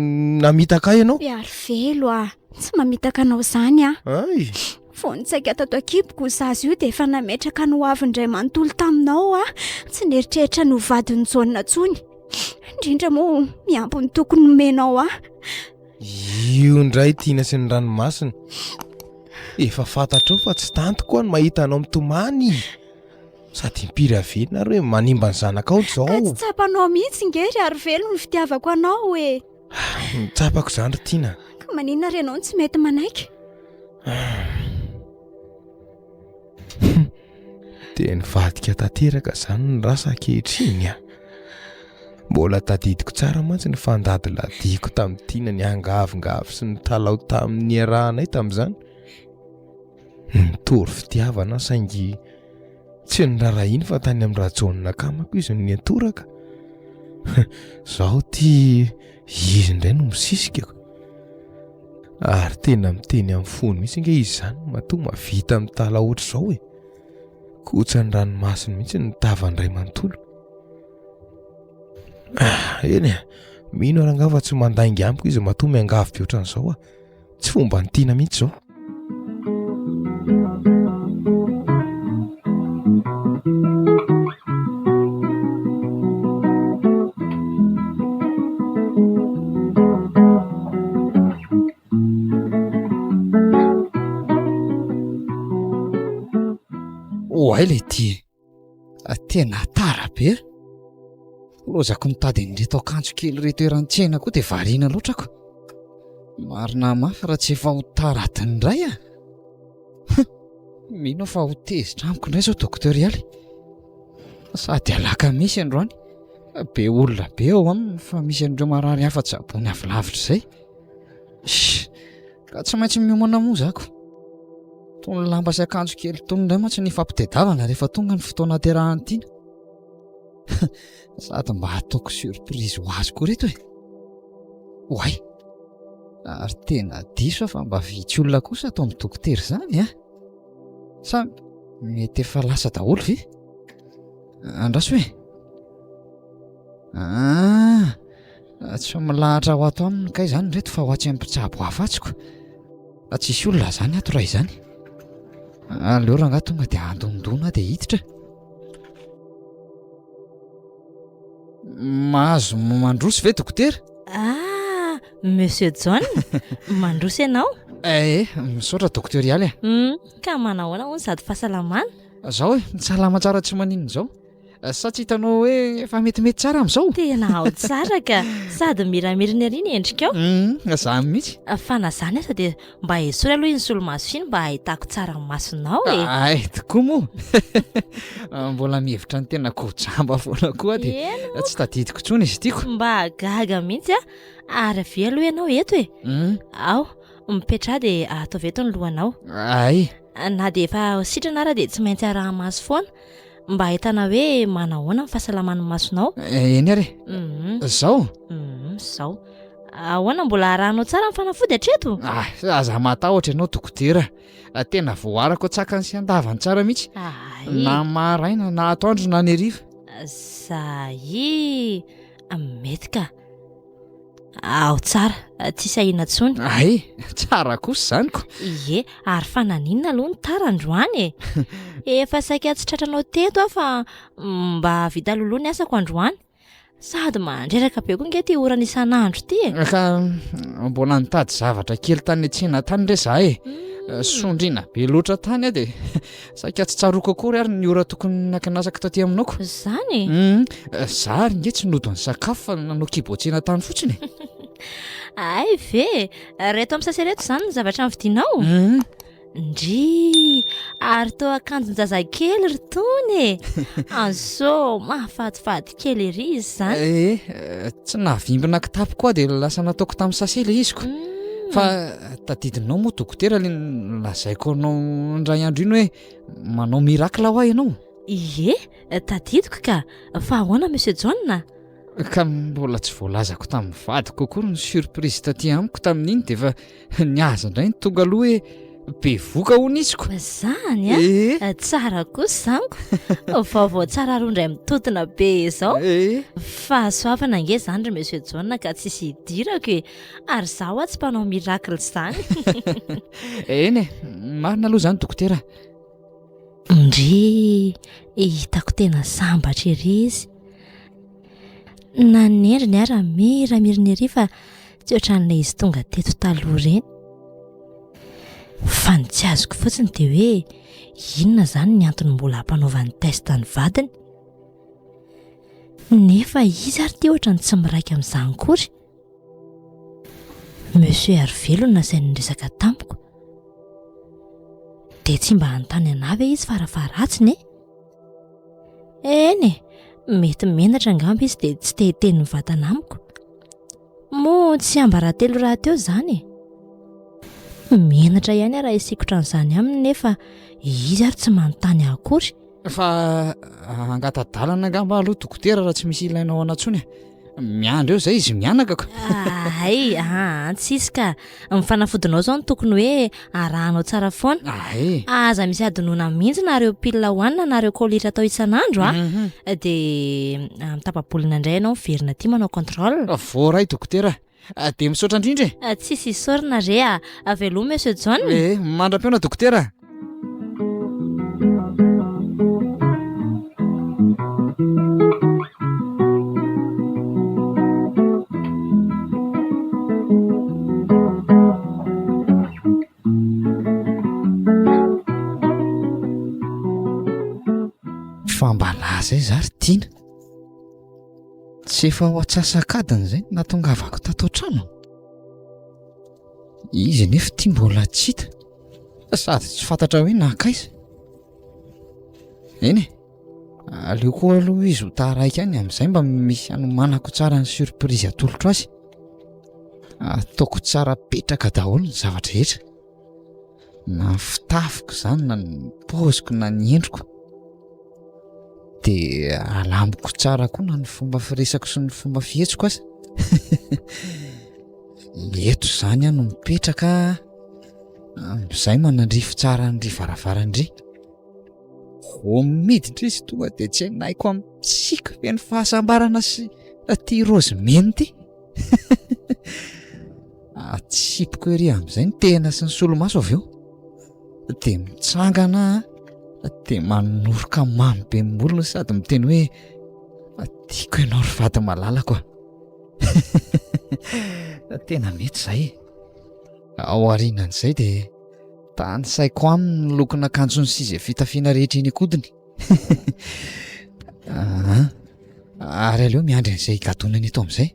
namitaka ahy ianao. Arivelo a! Tsy mamitaka anao izany aho. Ay! Vao nitsaika tato an-kiboko io zaza io dia efa nametraka ny hoaviny indray manontolo taminao aho. Tsy nieritreritra ny ho vadin'i Jaona intsony. Indrindra moa miampy ny toky nomenao ahy. Io indray Tiana sy ny ranomasina. Efa fantatrao fa tsy tantiko aho ny mahita anao mitomany. Sady impiry avelona ary hoe manimba ny zanakao izao. Ka tsy tsapanao mihitsy nge ry Arivelo ny fitiavako anao e. Tsapako izany ry Tiana. Ka maninona ary ianao no tsy mety manaiky? Dia nivadika tanteraka izany ny rasa ankehitriny a. Mbola tadidiko tsara mantsy ny fandadiladiako tamin'i Tiana niangavingavy sy nitalaho tamin'ny niarahanay tamin'izany. Nitory fitiavana aho saingy tsy niraharahiany fa tany amin'ny Rajaona akamako izy no niantoraka. Zaho ty izy indray no misisika. Ary tena miteny amin'ny fony mihitsy ange izy izany matoa mahavita mitala ohatr'izao e. Kotsan'ny ranomasiny mihitsy ny tavany iray manontolo. Ah, eny e, mino aho rangahy fa tsy mandainga amiko izy matoa miangavy be ohatran'izao ah. Tsy fomba ny tiana mihitsy izao. Oay le ty e. Tena tara be. Lozako mitady an'ireto akanjo kely ireto eran'ny tsena koa dia variana loatra ako. Marina mafy raha tsy efa ho tara adiny iray ah. Mino aho fa ho tezitra amiko indray izao docteur Ialy. Sady alakamisy androany. Be olona be ao aminy fa misy an'ireo marary hafa tsaboiny avy lavitra izay. Ka tsy maintsy miomana moa zako. Tony lamba sy akanjo kely tony indray mantsy ny ifampitedavana rehefa tonga ny fotoana aterahan'i Tiana. Sady mba ataoko surprise ho azy koa reto e. Oay! Ary tena diso aho fa mba vitsy olona kosa ato amin'ny dokotera izany a! Sa mety efa lasa daholo ve? Andraso e! Ah! Tsy milahatra ho ato aminy kay izany ireto fa ho atsy amin'ny mpitsabo hafa atsy ko. Tsisy olona izany ato raha izany. Aleo rangahy tonga dia andondona dia hiditra. Mahazo mandroso ve dokotera? Ah, Monsieur John, mandroso ianao? Eh, misaotra docteur Ialy a. Hmm, ka manahoana hono sady fahasalamana? Zao e, salama tsara tsy maninona izao. Sa tsy hitanao hoe efa metimety tsara amin'izao? Tena ao tsara ka! Sady miramirina ery ny endrikao. Hum, zany mihitsy. Fa na zany aza dia mba esory aloha iny solomaso iny mba hahitako tsara ny masonao e. Ay, tokoa moa. Mbola mihevitra ny tenako ho jamba foana koa dia Eny moa. tsy tadidiko intsony izy ity ko. Mba gaga mihitsy aho. Ary avia aloha ianao eto e. Hum. Ao, mipetraha dia ataovy eto ny lohanao. Ay. Na dia efa sitrana ara dia tsy maintsy araha-maso foana. Mba ahitana hoe manahoana ny fahasalaman'ny masonao. Eh, eny ary e. Mhm. Zao? Mhm, zao. Ahoana mbola arahanao tsara ny fanafody hatreto? Ah, aza matahotra ianao dokotera. Ah, tena voaarako an-tsakany sy an-davany tsara mihitsy. Ay. Na maraina na atoandro na ny hariva. Zay. Mety ka. Ao tsara, tsisy ahiana intsony. Ay, tsara kosa izany ko. Ie, ary fa naninona aloha ny tara androany e? Efa saika tsy tratranao teto aho fa mba vita loloha ny asako androany. Sady mandreraka be koa nge ity orana isan'andro ity e. Ka mbola nitady zavatra kely tany an-tsena tany re za e. Sondriana be loatra tany aho dia Saika tsy tsaroako akory ary ny ora tokony nakanasako taty aminao ko. Zany e? Hum, za ary nge tsy nody nisakafo fa nanao kibo an-tsena tany fotsiny e. Hay ve e! Reto amin'ny sase reto izany ny zavatra novidianao? Hum. Ndry! Ary toa akanjon-jazakely ry tony e! Anso, mahafatifaty kely ery izy izany. Eh, tsy nahavimbina kitapo koa dia lasa nataoko tamin'ny sase ilay izy ko. Fa tadidinao moa dokotera ilay nolazaiko anao indray andro iny hoe manao miracle hoa ianao? Ie, tadidiko ka. Fa ahoana Monsieur John? Ka mbola tsy voalazako tamin'ny vadiko akory ny surprise taty amiko tamin'iny dia efa ny azy indray no tonga aloha hoe. Bevoka hono izy ko. Zany a? Ee. Tsara kosa izany ko. Vaovao tsara roa indray mitontona be izao. Ee. Fahasoavana ange izany ry Monsieur Jaona ka tsisy idirako e. Ary izaho hoa tsy mpanao miracle izany. Eny e, marina aloha izany dokotera. Ndry, hitako tena sambatra ery izy. Na ny endriny ara miramirana ery fa tsy ohatran'ilay izy tonga teto taloha ireny. Fa ny tsy azoko fotsiny dia hoe inona izany ny antony mbola hampanaovany test ny vadiny? Nefa izy ary ity ohatran'ny tsy miraika amin'izany akory. Monsieur Arivelo no nasainy niresaka tamiko. Dia tsy mba hanontany anà ve izy farafaharatsiny e? Eny e, mety menatra angamba izy dia tsy te hiteny mivantana amiko. Moa tsy ambaratelo rahateo izany e. Menatra ihany aho raha hisikotra an'izany aminy nefa izy ary tsy manontany ahy akory. Fa hangata-dalana angamba aloha dokotera raha tsy misy ilainao ana intsony e. Miandry eo izay izy mianaka ko. Hay, aa, tsisy ka. Ny fanafodinao izao no tokony hoe arahanao tsara foana. Hay. Aza misy adinoina mihitsy na ireo pilina hohanina na ireo collyre atao isan'andro a. Mhm. Dia amin'ny tapa-bolana indray ianao miverina aty manao contrôle. Voaray dokotera. Dia misaotra indrindra e. Tsisy isaorana re a. Veloma Monsieur John. Eh, mandra-pihaona dokotera. Fa mba laza aiza ary Tiana? Tsy efa ho antsasak'adiny izay no nahatongavako tato an-trano. Izy anefa ity mbola tsy hita sady tsy fantatra hoe nankaiza. Eny e, aleo koa aloha izy ho taraiky any amin'izay mba misy hanomanako tsara ny surprise atolotro azy. Ataoko tsara petraka daholo ny zavatra rehetra. Na ny fitafiko izany na ny paoziko na ny endriko. Dia alamiko tsara koa na ny fomba firesako sy ny fomba fihetsiko aza. Eto izany aho no mipetraka amin'izay manandrify tsara an'ry varavarana-dry. Vao miditra izy tonga dia tsy hainaiko amin'ny tsiky feno fahasambarana sy ity raozy mena ity. Atsipiko ery amin'izay ny tehina sy ny solomaso avy eo. Dia mitsangana dia manoroka mamy be ny molony sady miteny hoe tiako ianao ry vady malalako a. Tena mety izay. Ao aorianan'izay dia tanisaiko aminy ny lokon'akanjony sy izay fitafiana rehetra eny an-kodiny. Ary aleo miandry an'izay higadonany eto amin'izay.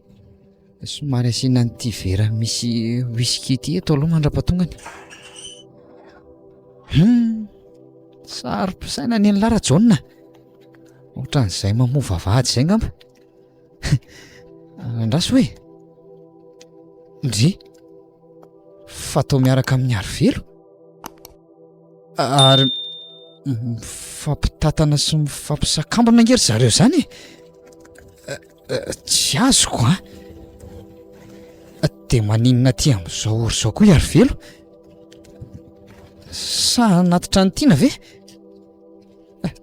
Somary asiana an'ity vera misy whisky ity eto aloha mandra-pahatongany. Hum, saro-pisaina ny an'lah Rajaona. Ohatran'izay mamoa vavahady izay angamba. Andraso hoe. Ndry. Fa atao miaraka amin'ny Arivelo? Ary mifampitatana sy mifampisakambina ange ry zareo izany e. Tsy azoko an. Dia maninona aty amin'izao ora izao koa i Arivelo? Sa hanatitra an'i Tiana ve?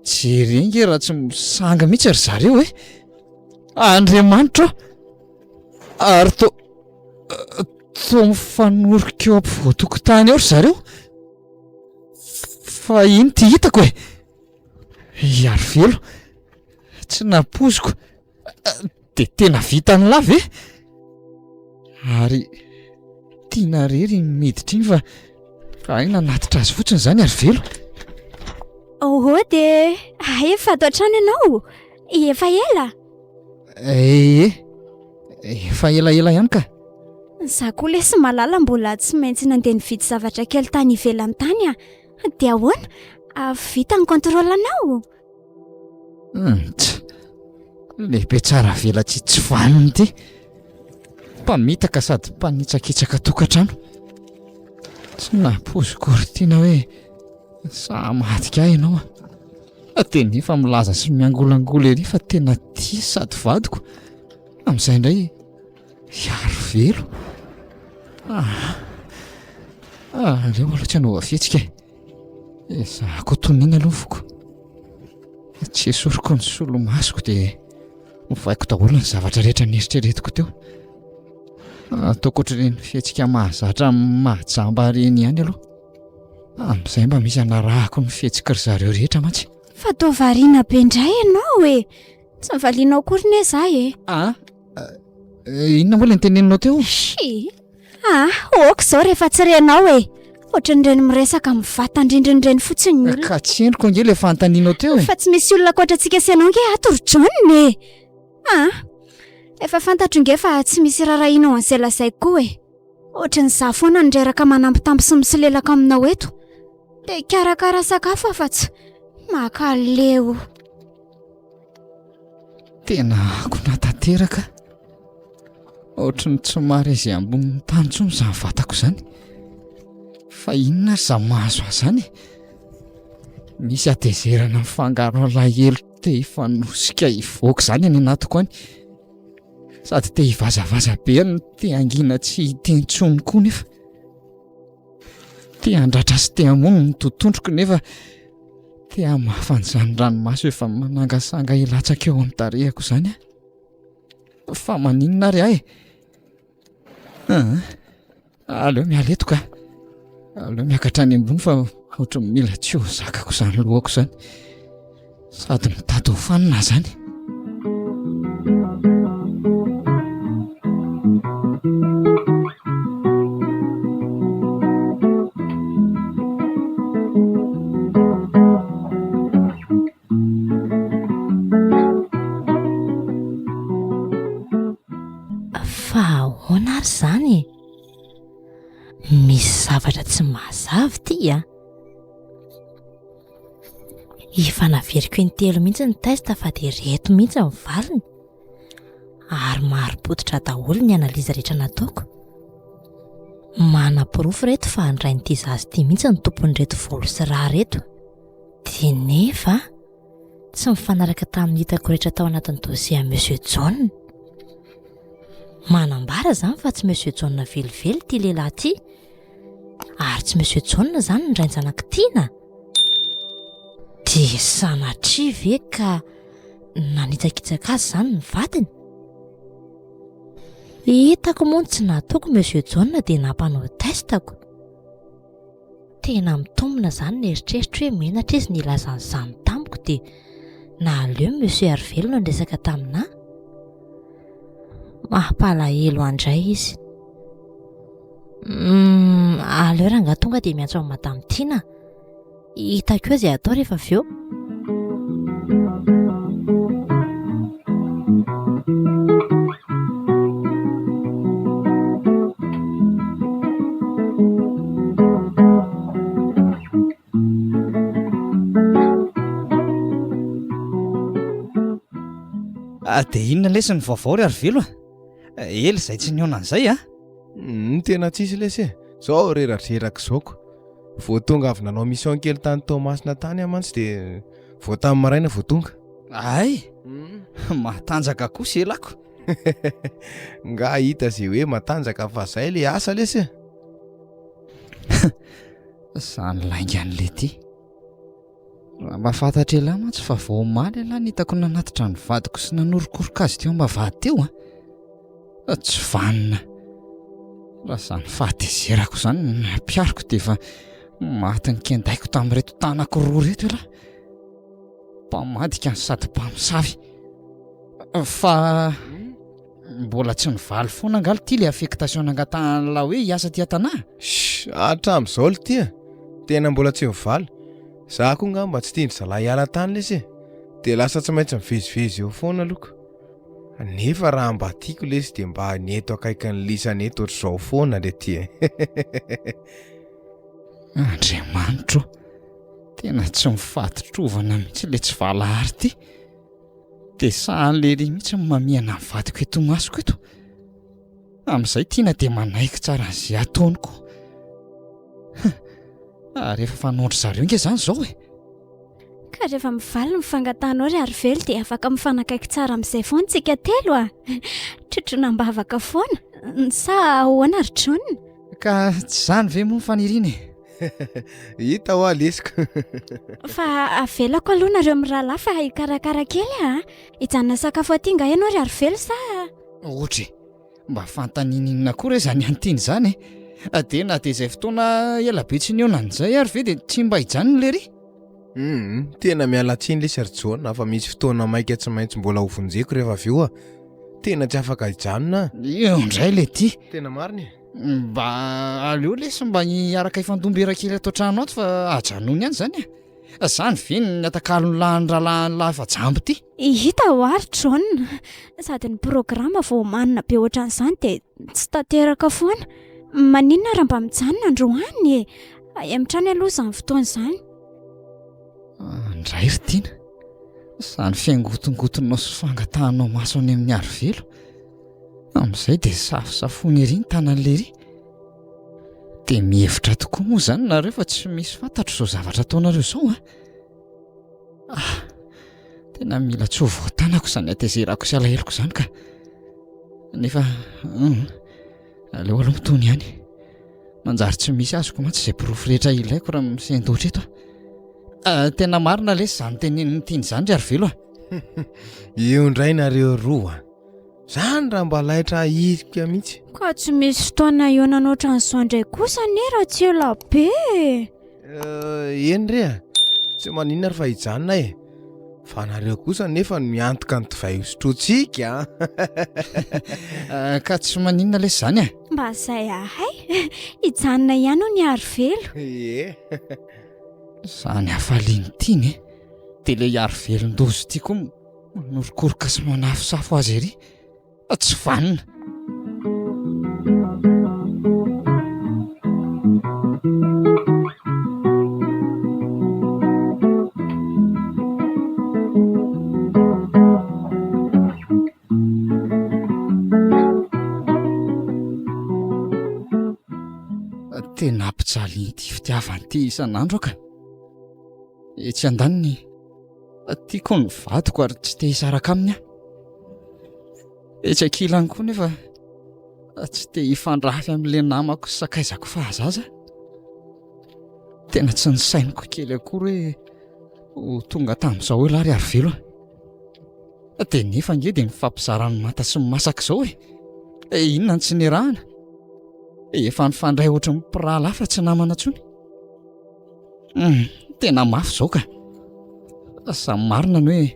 Jereo ange raha tsy misanga mihitsy ry zareo e. Andriamanitra ô! Ary to toa mifanorika eo ampovoan-tokotany eo ry zareo. Fa ino ty hitako e? I Arivelo, tsy nampoiziko. Dia tena vitan'lah ve? Ary tiana rery iny miditra iny fa fa hay nanatitra azy fotsiny izany Arivelo. Oh dia hay efa ato an-trano ianao? Efa ela? Ee, efa elaela ihany ka. Za koa lesy malala mbola tsy maintsy nandeha nividy zavatra kely tany ivelany tany ah. Dia ahoana? Vita ny contrôle anao? Ntsa. Lehibe tsara velatsihy tsy vanona ity. Mpamitaka sady mpanitsakitsaka tokantrano. Tsy nampoiziko ry tiana hoe sahy hamadika ahy ianao. Dia nefa milaza sy miangolangola ery fa tena tia sady vadiko. Amin'izay indray hiaro velo. Ah. Aleo aloha tsy hanova fihetsika e. Ezahako tonina aloha ny foko. Tsy esoriko ny solomasoko dia ovaiko daholo ny zavatra rehetra nieritreretiko teo. Ataoko ohatr'ireny fihetsika mahazatra mahajamba ireny ihany aloha. Amin'izay mba misy anarahako ny fihetsiky ry zareo rehetra mantsy. Fa toa variana be indray ianao e! Tsy nivalianao akory ne za e! Ah, inona moa ilay niteneninao teo? Shi! Ah, ok izao rehefa tsy renao e! Ohatran'ireny miresaka amin'ny vatan-drindrina ireny fotsiny ny olona. Ka tsy henoko ange ilay fanontanianao teo e! Fa tsy misy olona ankoatra antsika sy ianao ange ato ry John e! Ah, efa fantatro nge fa tsy misy iraharahianao an'izay lazaiko koa e! Ohatran'ny izaho foana no reraka manambitamby sy misolelaka aminao eto. Te hikarakara sakafo aho fa tsy makaleo. Tena akona tanteraka. Ohatry ny tsy mahare izay ambonin'ny tany intsony izany vatako izany. Fa inona ary izany mahazo ahy izany e? Misy hatezerana mifangaro alahelo te hifanosika hivoaka izany any anatiko any. Sady te hivazavaza be no te hangina tsy hiteny intsony koa nefa. Te handratra sy te hamono ny totondroko nefa te hamafa an'izany ranomaso efa manangasanga hilatsaka eo amin'ny tarehiko izany aho. Fa maninona ary aho e? Ah, aleo miala eto ka. Aleo miakatra any ambony fa ohatran'ny mila tsy ho zakako izany lohako izany. Sady mitady ho fanina izany. Fa ahoana ary izany e? Misy zavatra tsy mazava ity a! Efa naveriko intelo mihitsy ny test fa dia reto mihitsy ny valiny. Ary marim-pototra daholo ny analyse rehetra nataoko. Manaporofo reto fa ny rain'ity zaza ity mihitsy no tompon'ireto volo sy rà reto. Dia nefa tsy mifanaraka tamin'ny hitako rehetra tao anatin'ny dossier an'i Monsieur John. Manambara izany fa tsy Monsieur John velively ity lehilahy ity. Ary tsy Monsieur John izany ny rain-janak'i Tiana? Dia sanatria ve ka nanitsakitsaka azy izany ny vadiny? Hitako moa ny tsy nahatoky Monsieur John dia nampanao test-ko. Tena mitombina izany ny eritreritro hoe menatra izy nilaza an'izany tamiko dia nahaleo Monsieur Harivelo no niresaka taminà. Mampalahelo ahy indray izy. Hum, aleo rangahy tonga dia miantso an'i Madame Tiana. Hitako eo izay atao rehefa avy eo. Ah, dia inona lesy ny vaovao ry Arivelo a? Ela izay tsy nihaona an'izay a! Ny tena tsisy lesy e! Zao reradreraka izao ko! Vao tonga avy nanao mission kely tany Toamasina tany aho mantsy dia vao tamin'ny maraina vao tonga. Ay! Matanjaka kosa elako. Nga hita ze hoe matanjaka fa zay le asa lesy e! Zany laingan'i Letty. Raha mba fantatr'ialahy mantsy fa vao omaly ialahy no hitako nanatitra ny vadiko sy nanorokoroka azy teo am-bavahady teo an! Tsy vanona. Raha izany fahatezerako izany no nampihariko dia efa maty nikendaiko tamin'ireto tanako roa ireto ialahy. Mpamadika no sady mpamosavy. Fa mbola tsy nivaly foana angaha ity ilay affectation nangatahan'lah hoe hiasa aty an-tanà? Shh, hatramin'izao lty a! Tena mbola tsy mivaly. Za koa ngamba tsy tian-dry zalahy hiala tany lesy e! Dia lasa tsy maintsy mivezivezy eo foana aloha ko. Nefa raha mba tiako lesy dia mba ny eto akaikin'ny lisany eto ohatr'izao foana le ty e! Andriamanitro ô! Tena tsy mifaditrovana mihitsy ilay tsy valahary ity. Dia sahan'i lery mihitsy ny mamihana ny vadiko eto imasoko eto. Amin'izay tiana dia manaiky tsara an'izay ataony koa. Ary efa fanaon-dry zareo nge izany izao e! Ka rehefa mivaly ny fangatahanao ry Arivelo dia afaka mifanakaiky tsara amin'izay foana tsika telo a! Trotroina am-bavaka foana, sa ahoana ry John? Ka tsy izany ve moa ny faniriana e? Hita hoa lesiko. Fa avelako aloha nareo mirahalahy fa hikarakara kely a. Hijanona sakafo aty nga ianao ry Arivelo sa? Ohatra e! Mba fanontaniana inona koa re izany an'Tiana izany e? Dia na dia izay fotoana ela be tsy nihaonana izay ary ve dia tsy mba hijanona lery? Hum, tena miala tsiny lesy ry Jaona fa misy fotoana maika tsy maintsy mbola ho vonjeko rehefa avy eo a. Tena tsy afaka hijanona aho. Eo indray le ty. Tena marina e. Mba aleo lesy mba hiaraka hifandom-bera kely ato an-trano ato fa ajanony ihany izany e. Zany ve ny atakalon'ny lahin'ny rahalahin'ny lahy efa jamba ity? Hita hoa ry John, sady ny programa vao omanina be ohatran'izany dia tsy tanteraka foana. Maninona raha mba mijanona androany e? Ahemotra any aloha izany fotoana izany. Andray ry Tiana, izany fiangotingotinao sy fangatahanao maso any amin'ny Arivelo. Amin'izay dia safosafoiny ery ny tanan'i Lery. Dia mihevitra tokoa moa izany nareo fa tsy misy fantatro izao zavatra ataonareo izao a? Ah, tena mila tsy ho voatanako izany hatezerako sy alaheloko izany ka. Nefa, hum, aleo aloha mitony ihany. Manjary tsy misy azoko mantsy izay porofo rehetra ilaiko raha misendoatra eto aho. Ah, tena marina lesy izany tenenin'i Tiana izany ry Arivelo a. Eo indray nareo roa a. Zany raha mba laitra ahirika mihitsy. Ka tsy misy fotoana hihaonana ohatran'izao indray kosa anie raha tsy ela be e. Eh, eny re a. Tsy maninona ary fa hijanona e. Fa nareo kosa nefa no miantoka ny divay hosotrointsika a. Eh, ka tsy maninona lesy izany e. Mba zay ahay. Hijanona ihany hono i Arivelo. Ie. Izany hafalian'i Tiana e. Dia ilay Arivelon-doza ity koa Manorokoroka sy manafosafo azy ery. Tsy vanona. Tena ampijalian'ity fitiavana ity isan'andro aho ka. Etsy andaniny, Tiako ny vadiko ary tsy te hisaraka aminy aho. Etsy ankilany koa nefa tsy te hifandrafy amin'ilay namako sy sakaizako fahazaza. Tena tsy nisainiko kely akory hoe ho tonga tamin'izao hoe lahy ry Arivelo a. Dia nefa ange dia mifampizara ny manta sy ny masaka izao e. Inona no tsy nirahana? Efa nifandray ohatry ny mpirahalahy fa tsy namana intsony. Hum, tena mafy izao ka. Samy marina ny hoe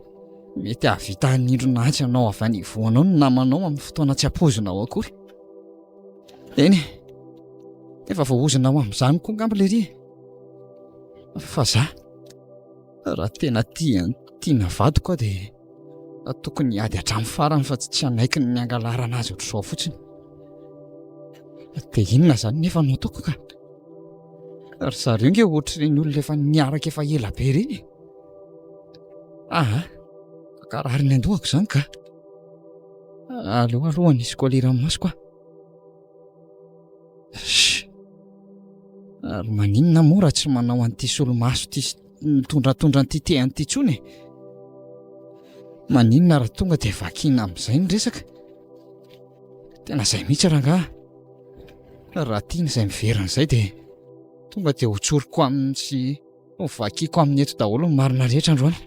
mety hahavita hanindrona antsy anao avy any ivohonao ny namanao amin'ny fotoana tsy ampoizinao akory. Eny e, efa voaozona ho amin'izany koa angamba lery e. Fa za, raha tena tia tiana vadiko aho dia tokony hiady hatramin'ny farany fa tsy hanaiky ny hangalarana azy ohatr'izao fotsiny. Dia inona izany nefa no ataoko ka? Ry zareo nge ohatr'ireny olona efa niaraka efa ela be ireny e. Aha, karary ny andohako izany ka. Aleo aloha hanisy kolera amin'ny masoko aho. Shh. Ary maninona moa raha tsy manao an'ity solomaso ity sy mitondratondra an'ity tehana ity intsony e? Maninona raha tonga dia vakiana amin'izay ny resaka? Tena izay mihitsy rangaha. Raha tiany izay miverina izay dia tonga dia hotsoriko aminy sy hovakiko aminy eto daholo ny marina rehetra androany.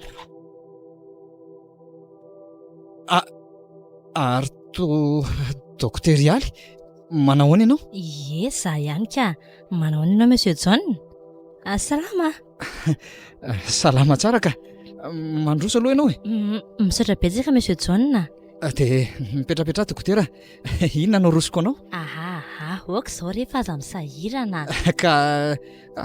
Ah, ary to Docteur Ialy, manao ahoana ianao? Ie, za ihany ka. Manao ahoana ianao Monsieur John? Ah, salama. Salama tsara ka. Mandroso aloha ianao e. Misaotra betsaka Monsieur John. Dia mipetrapetraha dokotera, inona no arosoko anao? Aha, aha, ok izao re fa aza misahirana. Ka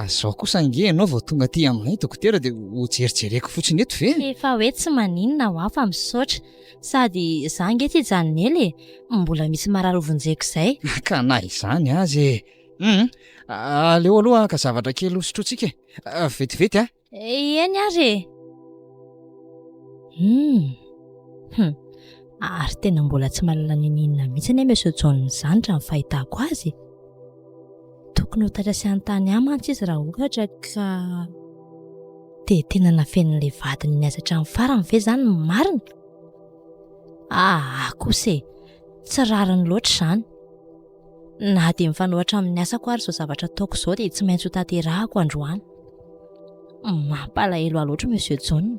izao kosa ange ianao vao tonga aty aminay dokotera dia ho jerijereko fotsiny eto ve? Efa hoe tsy maninona ho aho fa misaotra. Sady izaho ange tsy hijanona ela e, mbola misy marary hovonjeko izay. Ka na izany aza e! Hum, aleo aloha haka zavatra kely hosotrointsika e! Vetivety a! Eny ary e! Hum! Hum! Ary tena mbola tsy mahalala n'inon'inona mihitsy anie Monsieur John izany raha ny fahitako azy e! Tokony ho taitra sy hanontany ahy mantsy izy raha ohatra ka dia tena nafenin'ilay vadiny ny azy hatramin'ny farany ve izany ny marina? Aa kosa e! Tsy rariny loatra izany. Na dia mifanohitra amin'ny asako ary izao zavatra ataoko izao dia tsy maintsy ho tanterahako androany. Mampalahelo ahy loatra Monsieur Jaona.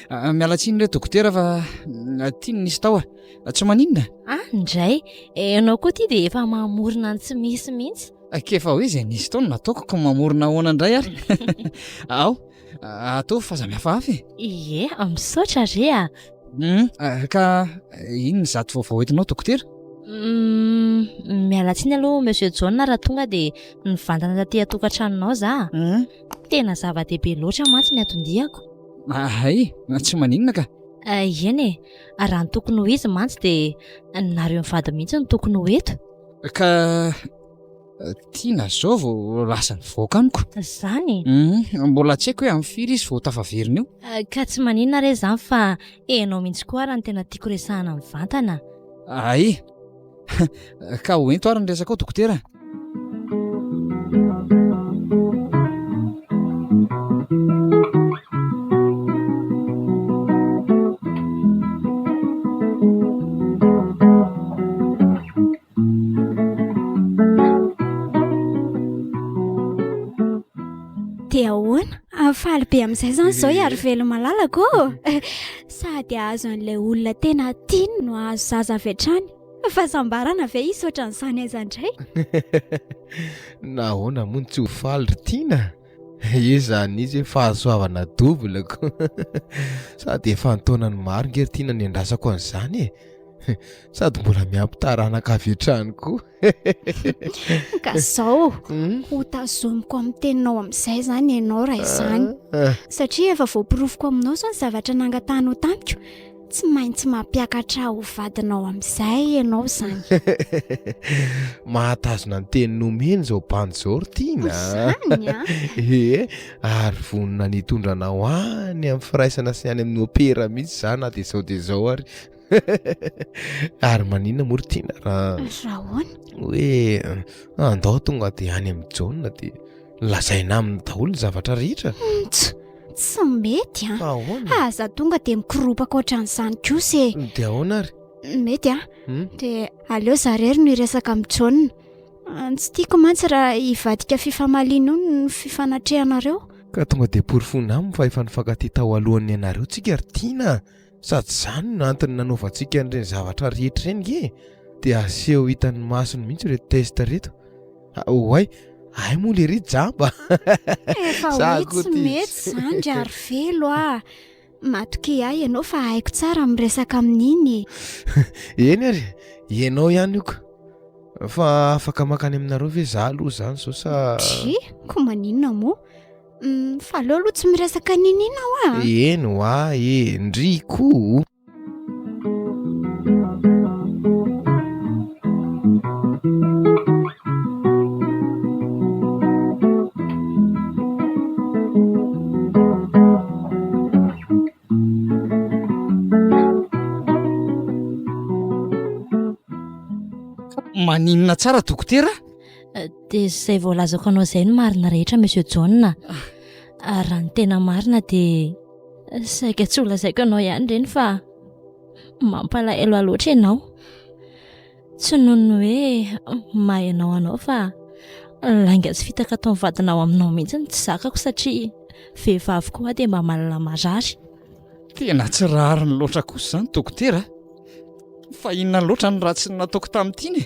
Ah, miala tsiny re dokotera fa ah, ty no nisy tao a. Tsy maninona? Ah, ndray. Ianao koa ty dia efa mamorona ny tsy misy mihitsy. K'efa hoe izay nisy tao no nataoko ka mamorona ahoana indray ary. Ao, ataovy fa aza mihafahafa e. Ie, misaotra re a. Hum, ka inona izato vaovao entinao dokotera? Hum, miala tsiny aloha Monsieur Jaona raha tonga dia nivantana taty an-tokantranonao za. Hum. Tena zava-dehibe loatra mantsy ny anton-diako. Hay, tsy maninona ka. Eny e, raha ny tokony ho izy mantsy dia nareo mivady mihitsy no tokony ho eto. Ka Tiana zao vao lasa nivoaka amiko. Zany? Hum, mbola tsy haiko hoe amin'ny firy izy vao tafaverina eo. Ka tsy maninona re izany fa enao mihitsy koa ary no tena tiako resahana mivantana. Ay! Ka ho ento ary ny resakao dokotera. Dia ahoana? Ah, faly be amin'izay izany izao i Arivelo malalako ô! Sady hahazo an'ilay olona tena tiany no hahazo zaza avy hatrany. Fahasambarana ve hisy ohatran'izany aiza indray? Nahoana moa no tsy ho faly ry Tiana? Iza n'iza hoe fahasoavana double ko. Sady efa an-taonany maro nge ry Tiana niandrasako an'izany e. Sady mbola miampy taranaka avy hatrany koa. Ka zao, ho tazomiko amin'ny teninao amin'izay izany ianao raha izany. Ah. Satria efa voaporofoko aminao izao ny zavatra nangatahanao tamiko. Tsy maintsy mampiakatra ahy ho vadinao amin'izay ianao izany. Mahatazona ny teny nomeny izao bandy izao ry Tiana. Izany an? Ee, ary vonona ny hitondra anao any amin'ny firaisana sy any amin'ny opera mihitsy izaho na dia izao dia izao ary. Ary maninona moa ry Tiana raha Raha ahoana? hoe andao tonga dia any amin'i Jaona dia lazaina aminy daholo ny zavatra rehetra? Ts, tsy mety an. Fa ahoana? Aza tonga dia mikoropaka ohatran'izany kosa e. Dia ahoana ary? Mety an. Hmm? Dia aleo za irery no hiresaka amin'i Jaona. Ah, Tsy tiako mantsy raha hivadika fifamaliana io ny fifanatrehanareo. Ka tonga dia porofoina aminy fa efa nifankatia tao alohan'ny anareo tsika ry Tiana a! Sady izany no antony nanaovantsika an'ireny zavatra rehetra ireny nge e! Dia aseho hitan'ny masony mihitsy ireto test ireto. Oay, hay moa lery jamba! Efa hoe tsy mety izany ry Arivelo a! Matokia ahy ianao fa haiko tsara miresaka amin'iny e! Eny ary, ianao ihany io ka! Fa afaka mankany aminareo ve za aloha izany izao sa. Dry, koa maninona moa? Fa aleo aloha tsy miresaka n'inona hoa a. Eny hoa e, ndry ko. Maninona tsara dokotera? Dia izay voalazako anao izay no marina rehetra Monsieur John. Ary raha ny tena marina dia saika tsy ho lazaiko anao ihany ireny fa mampalahelo ahy loatra ianao. Tsy noho ny hoe maha ianao anao fa lainga sy fitaka ataon'ny vadinao aminao mihitsy no tsy zakako satria vehivavy koa aho dia mba manana marary. Tena tsy rariny loatra kosa izany dokotera a! Fa inona loatra no ratsy nataoko tamin'ity e?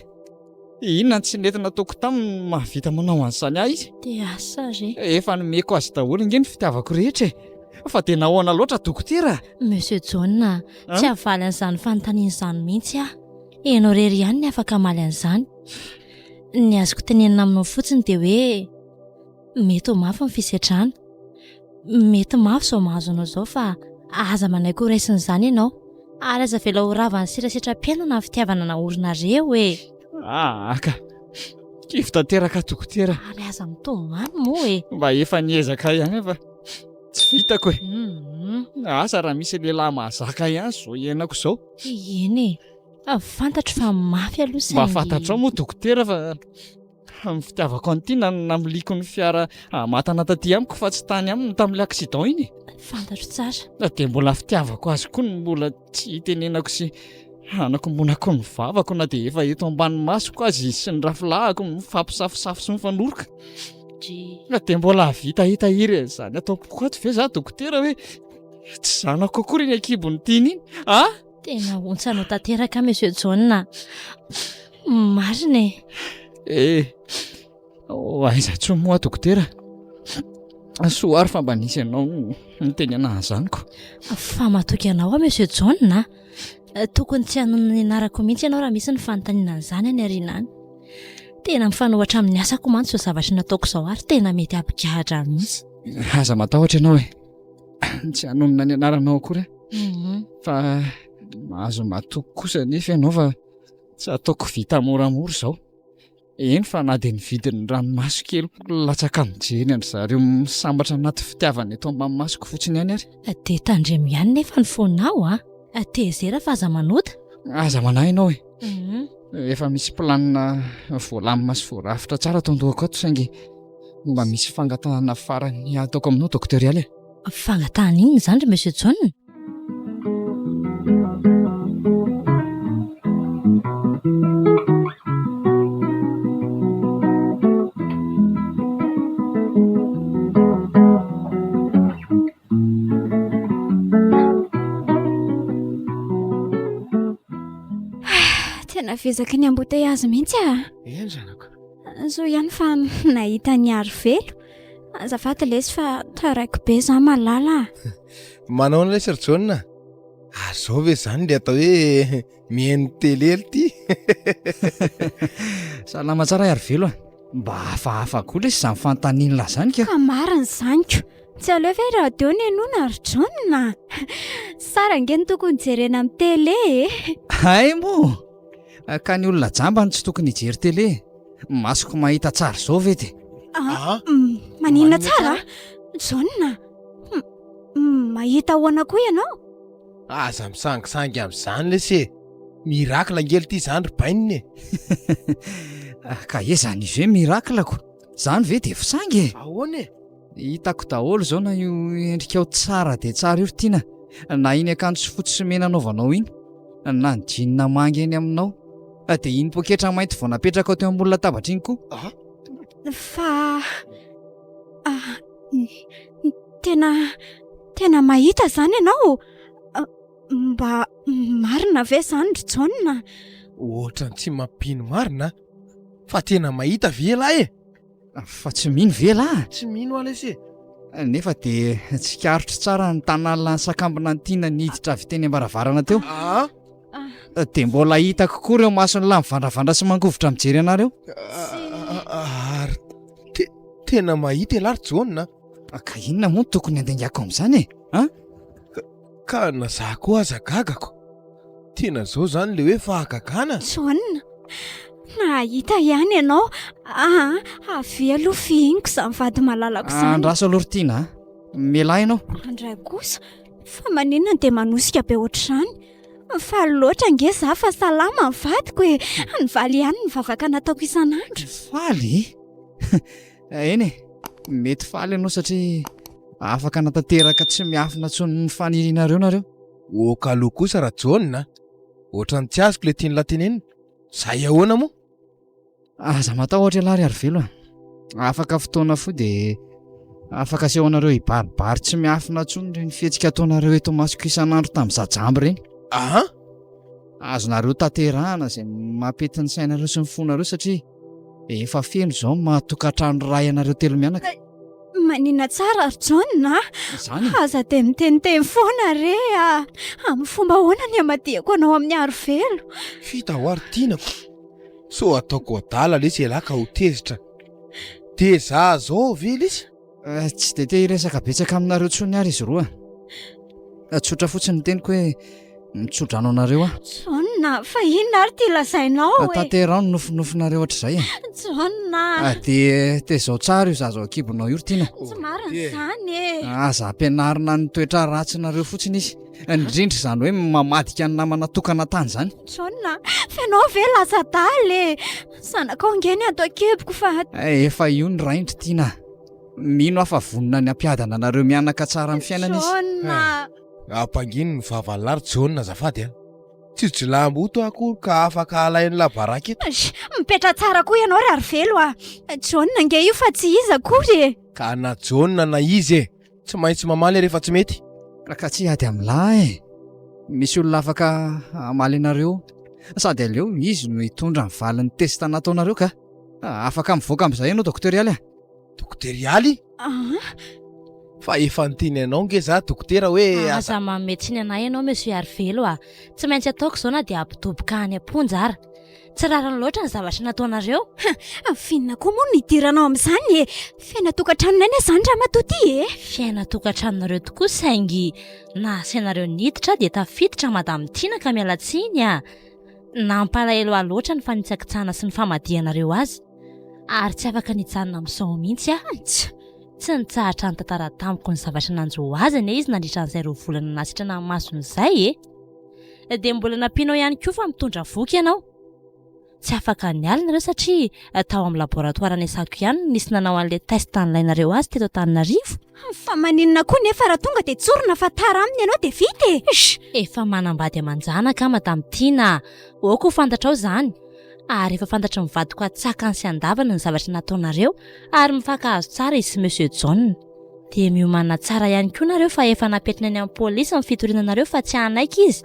Inona no tsy nety nataoko taminy no mahavita manao an'izany ahy izy? Dia asa re. Efa nomeko azy daholo ange ny fitiavako rehetra e! Fa dia nahoana loatra dokotera? Monsieur John, tsy havaly an'izany fanontaniana izany mihitsy aho. Ianao irery ihany ny afaka hamaly an'izany. Ny azoko tenenina aminao fotsiny dia hoe mety ho mafy ny fisedrana. Mety mafy izao mahazo anao izao fa aza manaiky ho raisin'izany ianao. Ary aza avela ho ravan'ny serasetram-piainana ny fitiavana naorinareo e! Aa ka! Kivy tanteraka dokotera. Ary aza mitomany moa e! Mba efa niezaka ihany aho fa tsy vitako e! Asa raha misy lehilahy mahazaka ihany izao iainako izao. Eny e! Fantatro fa mafy aloha saingy. Mba fantatrao moa dokotera fa Ny fitiavako an'i Tiana no namiliako ny fiara hamatana taty amiko fa tsy tany aminy tamin'ilay accident iny e. Fantatro tsara. Dia mbola fitiavako azy koa no mbola tsy itenenako sy Hanakombonako ny vavako na dia efa eto ambany masoko aza izy sy ny rafilahako mifampisafosafo sy mifanoroka. Na dia mbola hahavita hitahiry an'izany ato am-poko ato ve za dokotera hoe tsy zanako akory iny an-kibon'ny tiany iny? A? Tena ontsa anao tanteraka Monsieur John a. Marina e. Eh, ho aiza intsony moa dokotera? Soa ary fa mba nisy anao niteny anahy an'izany ko. Fa matoky anao aho Monsieur John a. Tokony tsy hanonona ny anarako mihitsy ianao raha misy ny fanontaniana an'izany any aoriana any. Tena mifanohitra amin'ny asako mantsy izao zavatra nataoko izao ary tena mety hampigadra ahy mihitsy. Aza matahotra ianao e. Tsy hanonona ny anaranao akory aho. Mhm. Fa mahazo matoky kosa anefa ianao fa tsy ataoko vita moramora izao. Eny fa na dia ny vidin'ny ranomaso kely latsaka mijery an-dry zareo misambatra anaty fitiavana eto ambany masoko fotsiny ihany ary. Dia tandremo ihany nefa ny fonao a! Tezera fa aza manota. Aza manahy ianao e. Mhm. Efa misy planina voalamina sy voarafitra tsara ato an-dohako ato saingy mba misy fangatahana farany ataoko aminao Docteur Ialy e. Fangatahana inona izany ry Monsieur John? Tena vezaky ny embouteillage mihitsy ah. Eny zanako. Soa ihany fa nahita ny Arivelo. Azafady lesy fa taraiky be za malala a. Manao an'ilay Sir John a! Ary zao ve zany le atao hoe mihaino télé ity? Salama tsara Arivelo a! Mba hafahafa koa lesy izany fanontanian'lah zany ka! Ka marina izany ko! Tsy aleo ve radio no henoina ry John a! Sary ange no tokony jerena amin'ny télé e! Hay moa! Ka ny olona jamba no tsy tokony hijery télé e! Masoko mahita tsara izao ve dia. Ah, maninona tsara? John, mahita ahoana koa ianao? Aza misangisangy amin'izany lesy e! Miracle ange ity izany ry bainina e! Ka aiza ny hoe miracle-ko? Izany ve dia fisangy e? Ahoana e? Hitako daholo izao na io endrikao tsara dia tsara io ry Tiana, na iny akanjo fotsy sy mena anaovanao iny, na ny jean manga eny aminao, dia iny poketra mainty vao napetrakao teo ambony latabatra iny koa. Ah. Fa ah, tena tena mahita izany ianao? Mba marina ve izany ry Jaona? Ohatran'ny tsy mampino marina fa tena mahita ve ialahy e? Fa tsy mino ve lah? Tsy mino aho lesy e! Nefa dia tsikaritro tsara ny tanala nisakambina an'i Tiana niditra avy teny am-baravarana teo. Ah! Dia mbola hitako koa ireo mason'i lahy mivandravandra sy mangovitra mijery anareo. Ary te- tena mahita ialahy ry Jaona a! Ka inona moa no tokony handingako amin'izany e? An? Ka na za koa aza gagako. Tena zao zany le hoe fahagagana. Jaona, nahita ihany ianao. Aa, avia aloha fihiniko izany vady malalako izany. Andraso aloha ry Tiana a. Mialà ianao. Andray kosa, fa maninona no dia manosika be ohatr'izany? Faly loatra ange za fa salama ny vadiko e. Nivaly ihany ny vavaka nataoko isan'andro. Faly? Eny e, mety faly ianao satria afaka hanatanteraka tsy miafina intsony ny fanirianareo nareo. Ok aloha kosa Rajaona a! Ohatran'ny tsy azoko le tian'lah tenenina. Zay ahoana moa? Aza matahotra ialahy ry Arivelo a! Afaka fotoana fohy dia afaka asehonareo hibaribary tsy miafina intsony ireny fihetsika ataonareo eto masoko isan'andro tamin'izaho jamba ireny. Aha! Azonareo tanterahana izay mampety ny sainareo sy ny fonareo satria Efa feno izao ny maha tokantrano iray anareo telo mianaka. Manina tsara ry John a! Izany e? Aza dia miteniteny foana re a! Amin'ny fomba ahoana ny hamadihako anao amin'ny Arivelo? F'hita hoa ry Tinako. Sao ataoko adala lesy ialahy ka ho tezitra. Dia za zao ve lesy? Eh, tsy dia te hiresaka betsaka aminareo intsony ary izy roa. Eh, tsotra fotsiny ny teniko hoe mitsodrano anareo aho. John, fa inona ary ity lazainao e? Tanteraho ny nofinofinareo hatrizay e. John. Ah, dia tezao tsara io zaza ao an-kibonao io ry Tiana. Tsy marina izany e. Aza ampianarina ny toetra ratsinareo fotsiny izy. Indrindra izany hoe mamadika ny namana tokana tany izany. John, fa ianao ve lasa adala e? Zanakao ange ny ato an-kiboko fa. Eh, efa io ny rainy ry Tiana. Mino aho fa vonona ny hampiadana anareo mianaka tsara amin'ny fiainana izy. Jaona! Eh, ampangino ny vavan'lah ry Jaona azafady a. Tsy jiolahimboto aho akory ka afaka alain'lah baraka eto. Sh! Mipetraha tsara koa ianao ry Arivelo a! Jaona ange io fa tsy iza akory e! Ka na Jaona na iza e! Tsy maintsy mamaly rehefa tsy mety. Ka tsy hiady amin'lah e! Misy olona afaka hamaly anareo sady aleo izy no hitondra ny valin'ny test nataonareo ka! Afaka mivoaka amin'izay ianao Docteur Ialy a! Docteur Ialy? Fa efa niteny anao nge za dokotera hoe aza. Aza manome tsiny anay ianao Monsieur Arivelo a! Tsy maintsy ataoko izao na dia hampidoboka any am-ponja ara. Tsy rariny loatra ny zavatra nataonareo. F'inona koa moa no idiranao amin'izany e? Fiainan-tokantranonay anie izany ramatoa ity e! Fiainan-tokantranonareo tokoa saingy na asainareo niditra dia tafiditra Madame Tiana ka miala tsiny a! Nampalahelo ahy loatra ny fanitsakitsahana sy ny famadihanareo azy. Ary tsy afaka nijanona amin'izao mihitsy aho. Tsy nitsahatra nitantara tamiko ny zavatra nanjo azy anie izy nandritra an'izay roa volana nahasitrana ny masony izay e! Dia mbola nampianao ihany koa fa mitondra voky ianao. Tsy afaka niala nareo satria tao amin'ny laboratoara niasako ihany no nisy nanao an'ilay test nilainareo azy teto Antananarivo. Fa maninona koa nefa raha tonga dia tsorina fa tara aminy ianao dia vita e! Efa manambady aman-janaka aho Madame Tiana a! Ok ho fantatrao izany. Ary efa fantatry ny vadiko an-tsakany sy an-davany ny zavatra nataonareo ary mifankahazo tsara izy sy Monsieur John. Dia miomàna tsara ihany koa nareo fa efa napetrany any amin'ny polisy ny fitoriana anareo fa tsy hanaiky izy.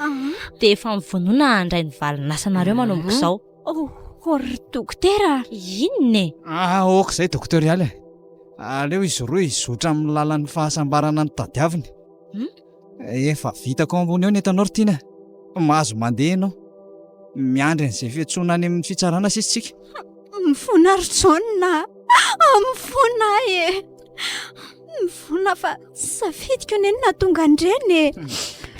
Dia efa mivonona handray ny valin'asanareo manomboka izao. Oh, ry dokotera a! Inona e? Ah, ok izay Docteur Ialy a! Aleo izy roa hizotra amin'ny lalan'ny fahasambarana notadiaviny. Hum? Efa vitako ambony eo ny entanao ry Tiana a! Mahazo mandeha ianao. Miandry an'izay fiantsoana any amin'ny fitsarana sisa isika. Mifona ry Jaona a! Mifona aho e! Mifona fa tsy safidiko anie ny nahatonga an'ireny e!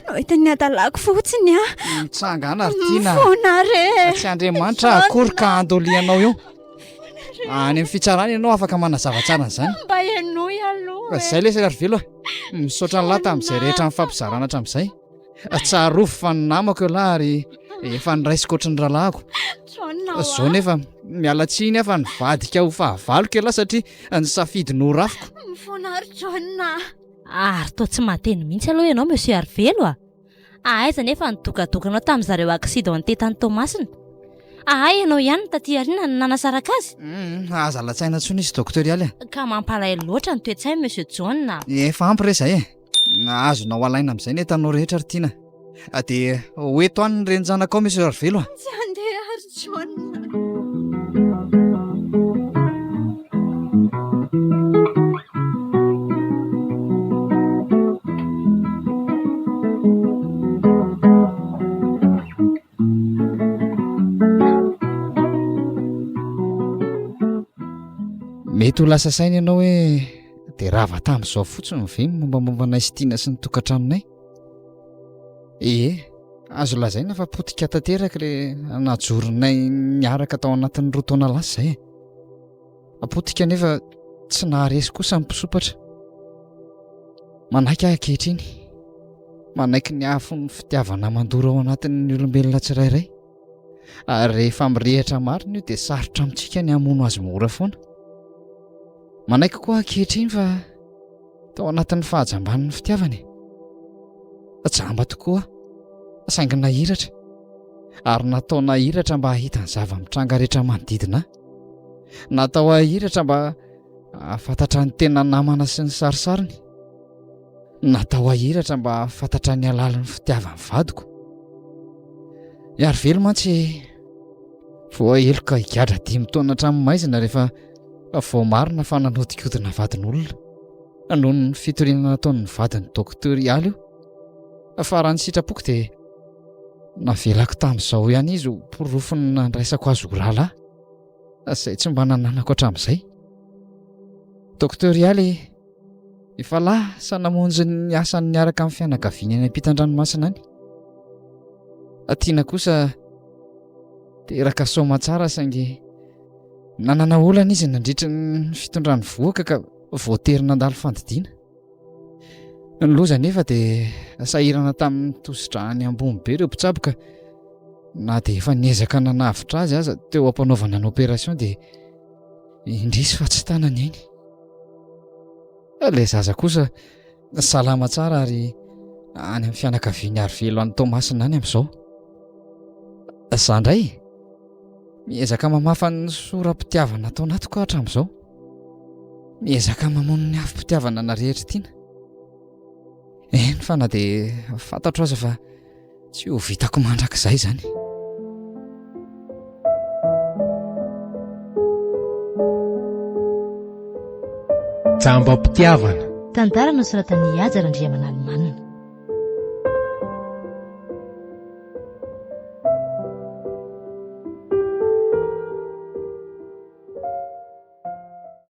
Noentin'ny hadalako fotsiny aho. Mitsangana ry Tiana a! Mifona re! Tsy Andriamanitra akory ka handolianao eo. Any amin'ny fitsarana ianao afaka manazava tsara an'izany. Mba henoy aloha e! Izay lesy ry Arivelo a! Misaotra an'lah tamin'izay rehetra nifampizarana hatramin'izay. Tsarovy fa ny namako ialahy ary efa niraisiko ohatry ny rahalahiko. Zao nefa miala tsiny aho fa nivadika ho fahavaloko ialahy satria nisafidy ny ho rafiko. Mifona ry John a! Ary toa tsy mahateny mihitsy aloha ianao Monsieur Arivelo a! Aiza anefa ny dokadokanao tamin'ny zareo accidenté tany Toamasina? Ahay ianao ihany no taty aoriana no nanasaraka azy? Humm, aza latsaina intsony izy Docteur Ialy a! Ka mampalahelo loatra ny toe-tsainy Monsieur John a! Efa ampy re izay e! Azonao alaina amin'izay ny entanao rehetra ry Tiana a! Dia ho eto any ny renin-janakao Monsieur Arivelo a! Tsy handeha ry John a! Mety ho lasa saina ianao hoe dia rava tamin'izao fotsiny ve ny mombamomba anay sy Tiana sy ny tokantranonay? Ee, azo lazaina fa potika tanteraka ilay najoronay niaraka tao anatin'ny roa taona lasa izay e. Potika nefa tsy naharesy kosa ny mpisopatra. Manaiky aho ankehitriny. Manaiky ny afon'ny fitiavana mandoro ao anatin'ny olombelona tsirairay. Ary rehefa mirehitra marina io dia sarotra amintsika ny hamono azy mora foana. Manaiky koa aho ankehitriny fa tao anatin'ny fahajamban'ny fitiavana e. Jamba tokoa aho, saingy nahiratra. Ary natao nahiratra mba hahita ny zava-mitranga rehetra manodidina ahy. Natao hahiratra mba hahafantatra ny tena namana sy ny sarisariny. Natao hahiratra mba hahafantatra ny halalin'ny fitiavan'ny vadiko. I Arivelo mantsy voaheloka higadra dimy taona hatramin'ny maizina rehefa voamarina fa nanodinkodina vadin'olona noho ny fitoriana nataon'ny vadin'ny Docteur Ialy io. Fa raha ny sitrapoko dia navelako tamin'izao ihany izy ho porofon'ny nandraisako azy ho rahalahy. Izay tsy mba nananako hatramin'izay. Docteur Ialy efa lasa namonjy ny asany niaraka amin'ny fianakaviany any ampitan-dranomasina any. Tiana kosa teraka soamatsara saingy nanana olana izy nandritra ny fitondrany vohoka ka voatery nandalo fandidiana. Ny loza anefa dia sahirana tamin'ny tosi-drany ambony be ireo mpitsabo ka na dia efa niezaka nanavotra azy aza teo am-panaovana ny opération dia indrisy fa tsy tana ny ainy. Ilay zaza kosa salama tsara ary any amin'ny fianakaviany Arivelo any Toamasina any amin'izao. Za indray miezaka mamafa ny sora-pitiavana ato anatiko hatramin'izao. Miezaka mamono ny afom-pitiavana narehitry tiana. Eny fa na dia fantatro aza fa tsy ho vitako mandrakizay izany. Jambam-pitiavana. Tantara nosoratan'i Haja Randriamanalomanana.